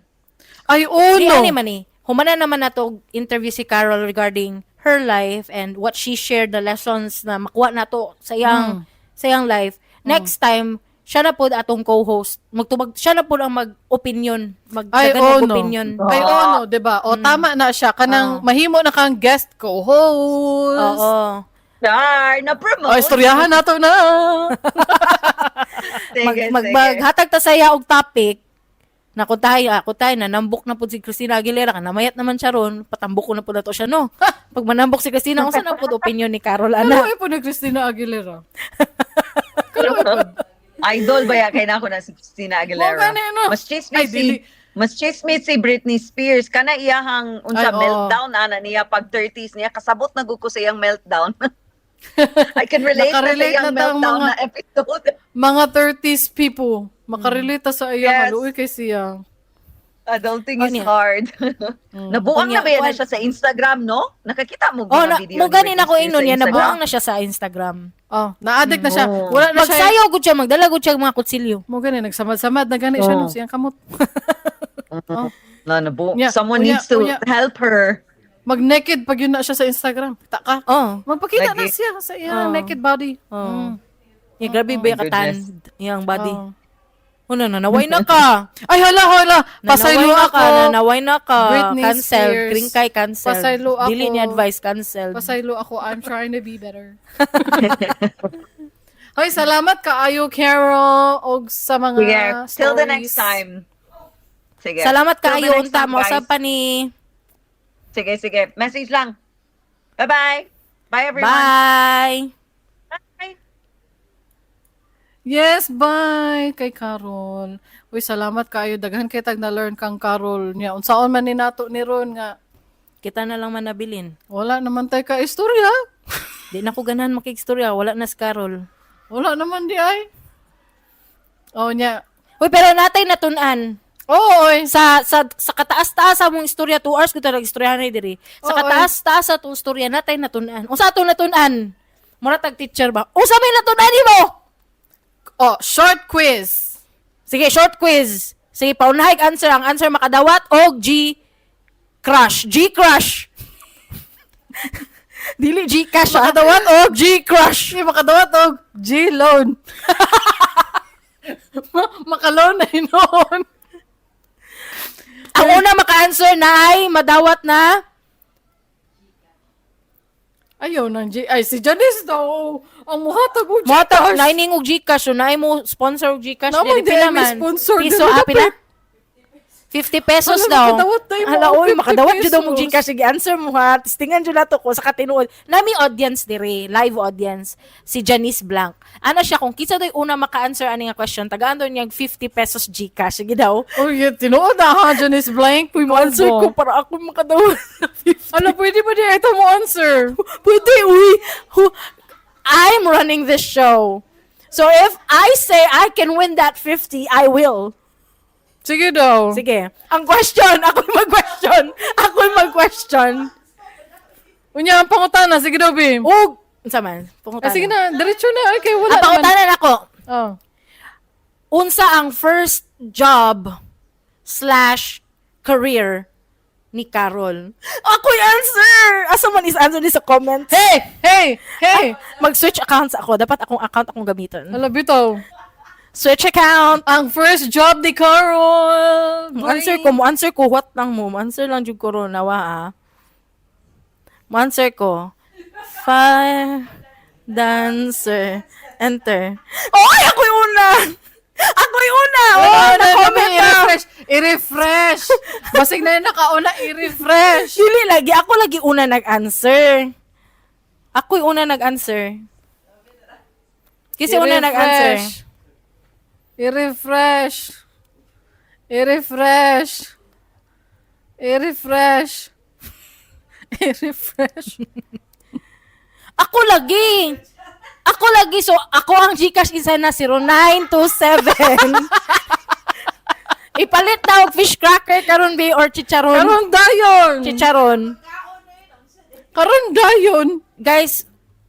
Ay Di uno. ani man eh. Humana naman nato og interview si Carol regarding her life and what she shared, the lessons na makuha nato sa iyang life. Next time, siya na pod atong co-host. Magtubag siya na pod ang mag-opinion, mag Ay, dagan oh, no. mag-opinion. Ay ono, 'di ba? O tama na siya kanang mahimo na kang guest co-host. Oo. Char, na promote. O istoryahan nato na. Sige, Mag, mag, sige. maghatag ta saya og topic na kung tayo, nanambok na po si Christina Aguilera, namayat naman siya ron, patambok ko na po na to siya, no? Pag manambok si Christina, unsa na po opinion ni Carol, Ano ana? ay po ni Christina Aguilera? Kano ay po? Idol ba ya kay na ako na si Christina Aguilera. Mo gani, ano? Mas Ay, chismis si dili. mas chismis si Britney Spears kana iyahang unsa Ay, oo. meltdown ana niya pag 30s niya, kasabot na gud ko sa iyang meltdown. I can relate na sa Nakarelate iyang na ta ang meltdown na episode. Mga 30s people, makarelate ta sa iya, Yes. maluoy kay siya. Adulting is Unya. hard. Nabuang Unya, na ba yan na kuan- siya sa Instagram, no? Nakakita mo Oh, mga na, video mo ni gani Britney na ko Spears ingnon sa niya, Instagram? nabuang na siya sa Instagram. Oh, na-addict na siya. Wala na siya. Magsayaw gud siya, magdala gud siya og mga kutsilyo. Mo gani nagsamad-samad na gani siya Oo. no siyang kamot. Na, nabu- Unya, Someone unya, needs to unya. help her. Mag-naked pag yun na siya sa Instagram. Ta ka. Oh. Magpakita na Lagi. siya sa iyang Oo. naked body. Oh. Yeah, grabe ba My yung katan goodness. iyang body. Oh. Oh, no, nanaway na ka. Ay hala hala, pasaylo Nanaway na ako. ka, nanaway na ka. Britney Cancel. Spears. Kringkay, cancel. Pasaylo ako. Dili ni advice, cancel. Pasaylo ako. I'm trying to be better. Hoy, salamat kaayo Carol og sa mga Sige, till the stories. next time. Sige. Salamat Till the kaayo next unta time, mo guys. usab pa ni. Sige, sige. Message lang. Bye-bye. Bye, everyone. Bye. Bye. Yes, bye kay Carol. Uy, salamat kaayo, daghan kay tag na-learn kang Carol niya. Unsaon man ni nato ni ron nga Kita na lang manabilin. Wala naman tayo ka istorya. Di na ko ganahan makigstorya, wala na si Carol. Wala naman di ay. Oh, nya. Uy, pero natay natun-an. Oo, oy. Sa kataas-taas sa mong istorya, 2 hours ko talaga istorya na diri. Sa Oo, kataas-taas sa atong istorya natay natun-an. Unsa atong natun-an? Mura tag teacher ba? Unsa may natun-an nimo? Oh, short quiz. Sige, short quiz. Sige, paunahay answer. Ang answer makadawat og G crush. G crush. Dili G cash. Ah. Makadawat og G crush. Di makadawat og G-loan. Makaloan na noon. Ang una maka-answer na ay madawat na Ayaw ng G. Ay, si Janice daw. Ang muhatag og Mota Gcash. naining og GCash so naay mo sponsor og GCash Naman, diri di pila ay may man. sponsor Piso diri ah, pila? dapat. 50 pesos Hala, daw. makadawat tayo mo Hala, og oy, 50 makadawat jud daw mo pesos. GCash. Sige, answer mo ha. Testingan jud nato ko sa katinuod. Nami audience diri, live audience, si Janice Blanc. Ana siya kung kinsa doy una maka-answer ani nga question, tagaan daw niya 50 pesos GCash. Sige daw. Oh, yeah, tinuod na ha, Janice Blank. Uy, mo-answer ko para ako makadawat. Ala, pwede ba di ito mo answer? Pwede, uy. I'm running this show. So if I say I can win that 50, I will. Sige daw. Sige. Ang question, ako'y mag-question. Ako'y mag-question. Unya, ang pangutana. Sige daw, Bim. Ug, unsa man? Pangutana. Ah, sige na, diretso na. Okay, wala Ang pangutana nako. Oh. Unsa ang first job/career ni Carol? Ako'y answer! Asa man is answer ni sa comments? Hey! Hey! Hey! Mag-switch accounts ako. Dapat akong account akong gamiton. Hala, bitaw. Switch account! Ang first job ni Carol. Mo answer ko, mo answer ko, what lang mo? Mo answer lang jud ko ron, nawa ah. Mo answer ko. Fire dancer enter. Oy, ako'y una. Ako'y una. Oh, Oh, na-comment na. I-refresh. I-refresh. Basig na yung nakauna, i-refresh. Dili lagi ako lagi una nag-answer. Ako'y una nag-answer. Kasi una nag-answer. I-refresh. I-refresh. I-refresh. I-refresh. Ako lagi. Ako lagi. So, ako ang Gcash isa na 0927. Ipalit na og fish cracker karon be or chicharon. Karon dayon. Chicharon. Karon dayon. Guys,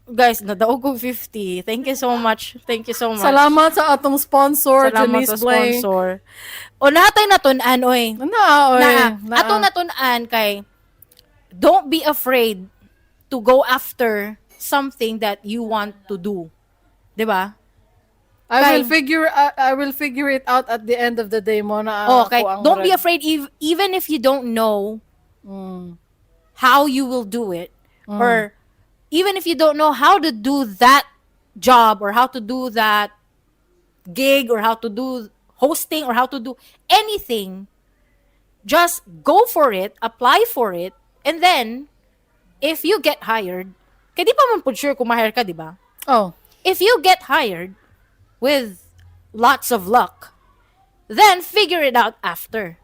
guys, nadaog og 50. Thank you so much. Thank you so much. Salamat sa atong sponsor, Salamat Janice sa Blake. sponsor. O natay natun-an oy. Na, oy. Na, ato natun-an kay don't be afraid to go after something that you want to do. 'Di ba? I will figure it out at the end of the day mo na Oh, okay. ako ang Don't be red. afraid even if you don't know how you will do it or even if you don't know how to do that job or how to do that gig or how to do hosting or how to do anything, just go for it, apply for it, and then if you get hired, kay di pa man pud sure kung ma-hire ka, di ba? Oh. If you get hired with lots of luck, then figure it out after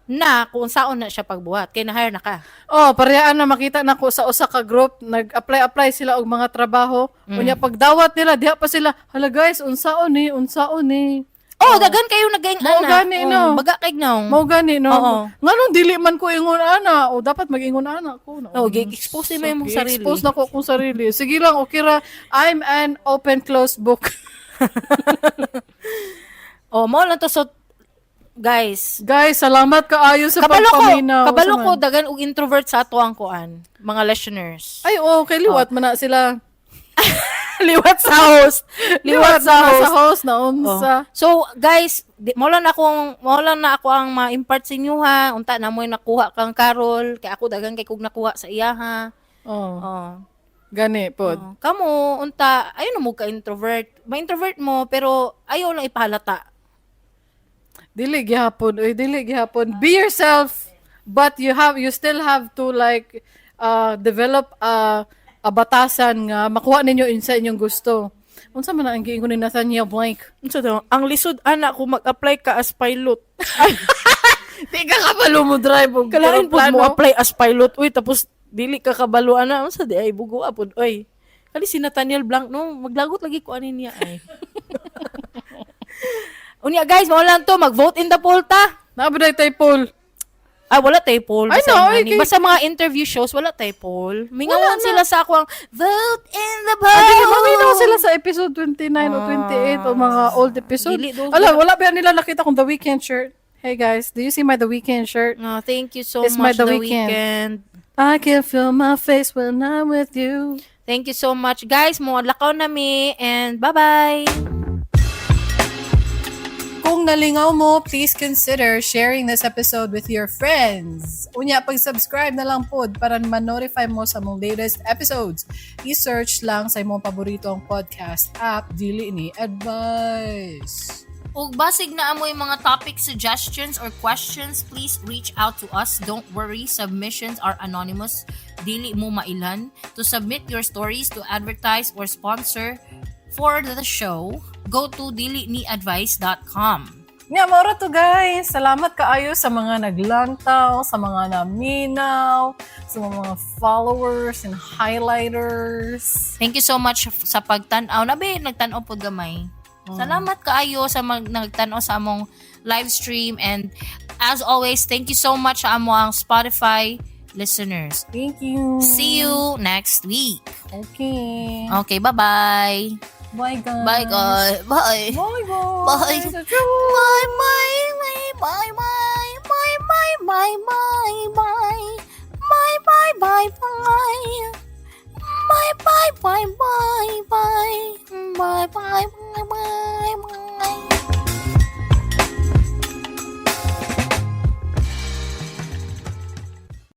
na kung saan na siya pagbuhat kay na-hire na ka. Oh, parehas na makita nako sa usa ka group, nag-apply-apply sila og mga trabaho. Unya pagdawat nila, diha pa sila, "Hala guys, unsaon ni, unsaon ni." Oh, daghan kayo nagaing Mao ana. gani, no. Baga kay naong. Mao gani no. Oo. Nganong dili man ko ingon ana, o dapat mag-ingon ana ko. No. Oh, gi-expose mo imong sarili. Expose na ko akong sarili. Sige lang, okay ra. I'm an open closed book. Oh, mao lang to, so guys. Guys, salamat kaayo sa Kabalo ko, pagpaminaw. kabalo ko Sa man. daghan og introvert sa ato ang kuan, mga listeners. Ay, oh, kay liwat man na sila. Liwat sa host. Liwat sa man na host. sa host na Oh. unsa. So, guys, di, mo lang na ako ang ma-impart sa inyo ha. Unta na mo'y nakuha kang Carol, kay ako daghan kay kog nakuha sa iya ha. Oh. Oh. Gani pod. Oh. Kamo unta ayo na mo ka introvert. Ma-introvert mo pero ayaw lang ipahalata. Dili gihapon, oy, dili gihapon. Be yourself, but you still have to like develop a batasan nga makuha ninyo sa inyong gusto. Unsa man ang giingon ni Nathaniel Blank? Unsa daw? Ang lisod ana kung mag-apply ka as pilot. Di ka kabalo mo drive og Kalain pud eroplano. mo apply as pilot, uy, tapos dili ka kabalo ana, unsa di ay bugo pud, oy. Kali si Nathaniel Blanc, no, maglagot lagi ko ani niya ay. Unya guys, mao lang to, mag-vote in the poll ta. Naa ba tay poll? Ah, wala tay poll. Ay, Basta no, yung ani. okay. Basta mga interview shows, wala tay poll. Mingawan Wala na. sila sa ako ang vote in the poll. Ah, dili, maminaw sila sa episode 29 o 28 o mga old episode. Dili, do- Ala, wala ba nila nakita kung The Weeknd shirt? Hey guys, do you see my The Weeknd shirt? No, thank you so It's my much, The The Weeknd. Weeknd. I can feel my face when I'm with you. Thank you so much, guys. Mo lakaw na mi and bye-bye. Kung nalingaw mo, please consider sharing this episode with your friends. Unya, pag-subscribe na lang pod para ma-notify mo sa mong latest episodes. I-search lang sa imong paboritong podcast app, Dili Ni Advice. Ug basig naa moy mga topic suggestions or questions, please reach out to us. Don't worry, submissions are anonymous. Dili mo mailhan. To submit your stories, to advertise or sponsor for the show, go to diliniadvice.com. Nga, mao ra to, guys. Salamat kaayo sa mga naglantaw, sa mga naminaw, sa mga followers and highlighters. Thank you so much sa pagtan-aw. Nabi, nagtan-aw pod gamay. Salamat kaayo sa nagtan-aw sa among live stream and as always, thank you so much sa among Spotify listeners. Thank you. See you next week. Okay. Okay, bye-bye. Bye, guys. Bye, guys. Bye. Bye, guys. Bye. Bye, bye, bye, bye, bye, bye, bye, bye, bye, bye, bye, bye, bye. Bye, bye, bye, bye, bye, bye, bye, bye.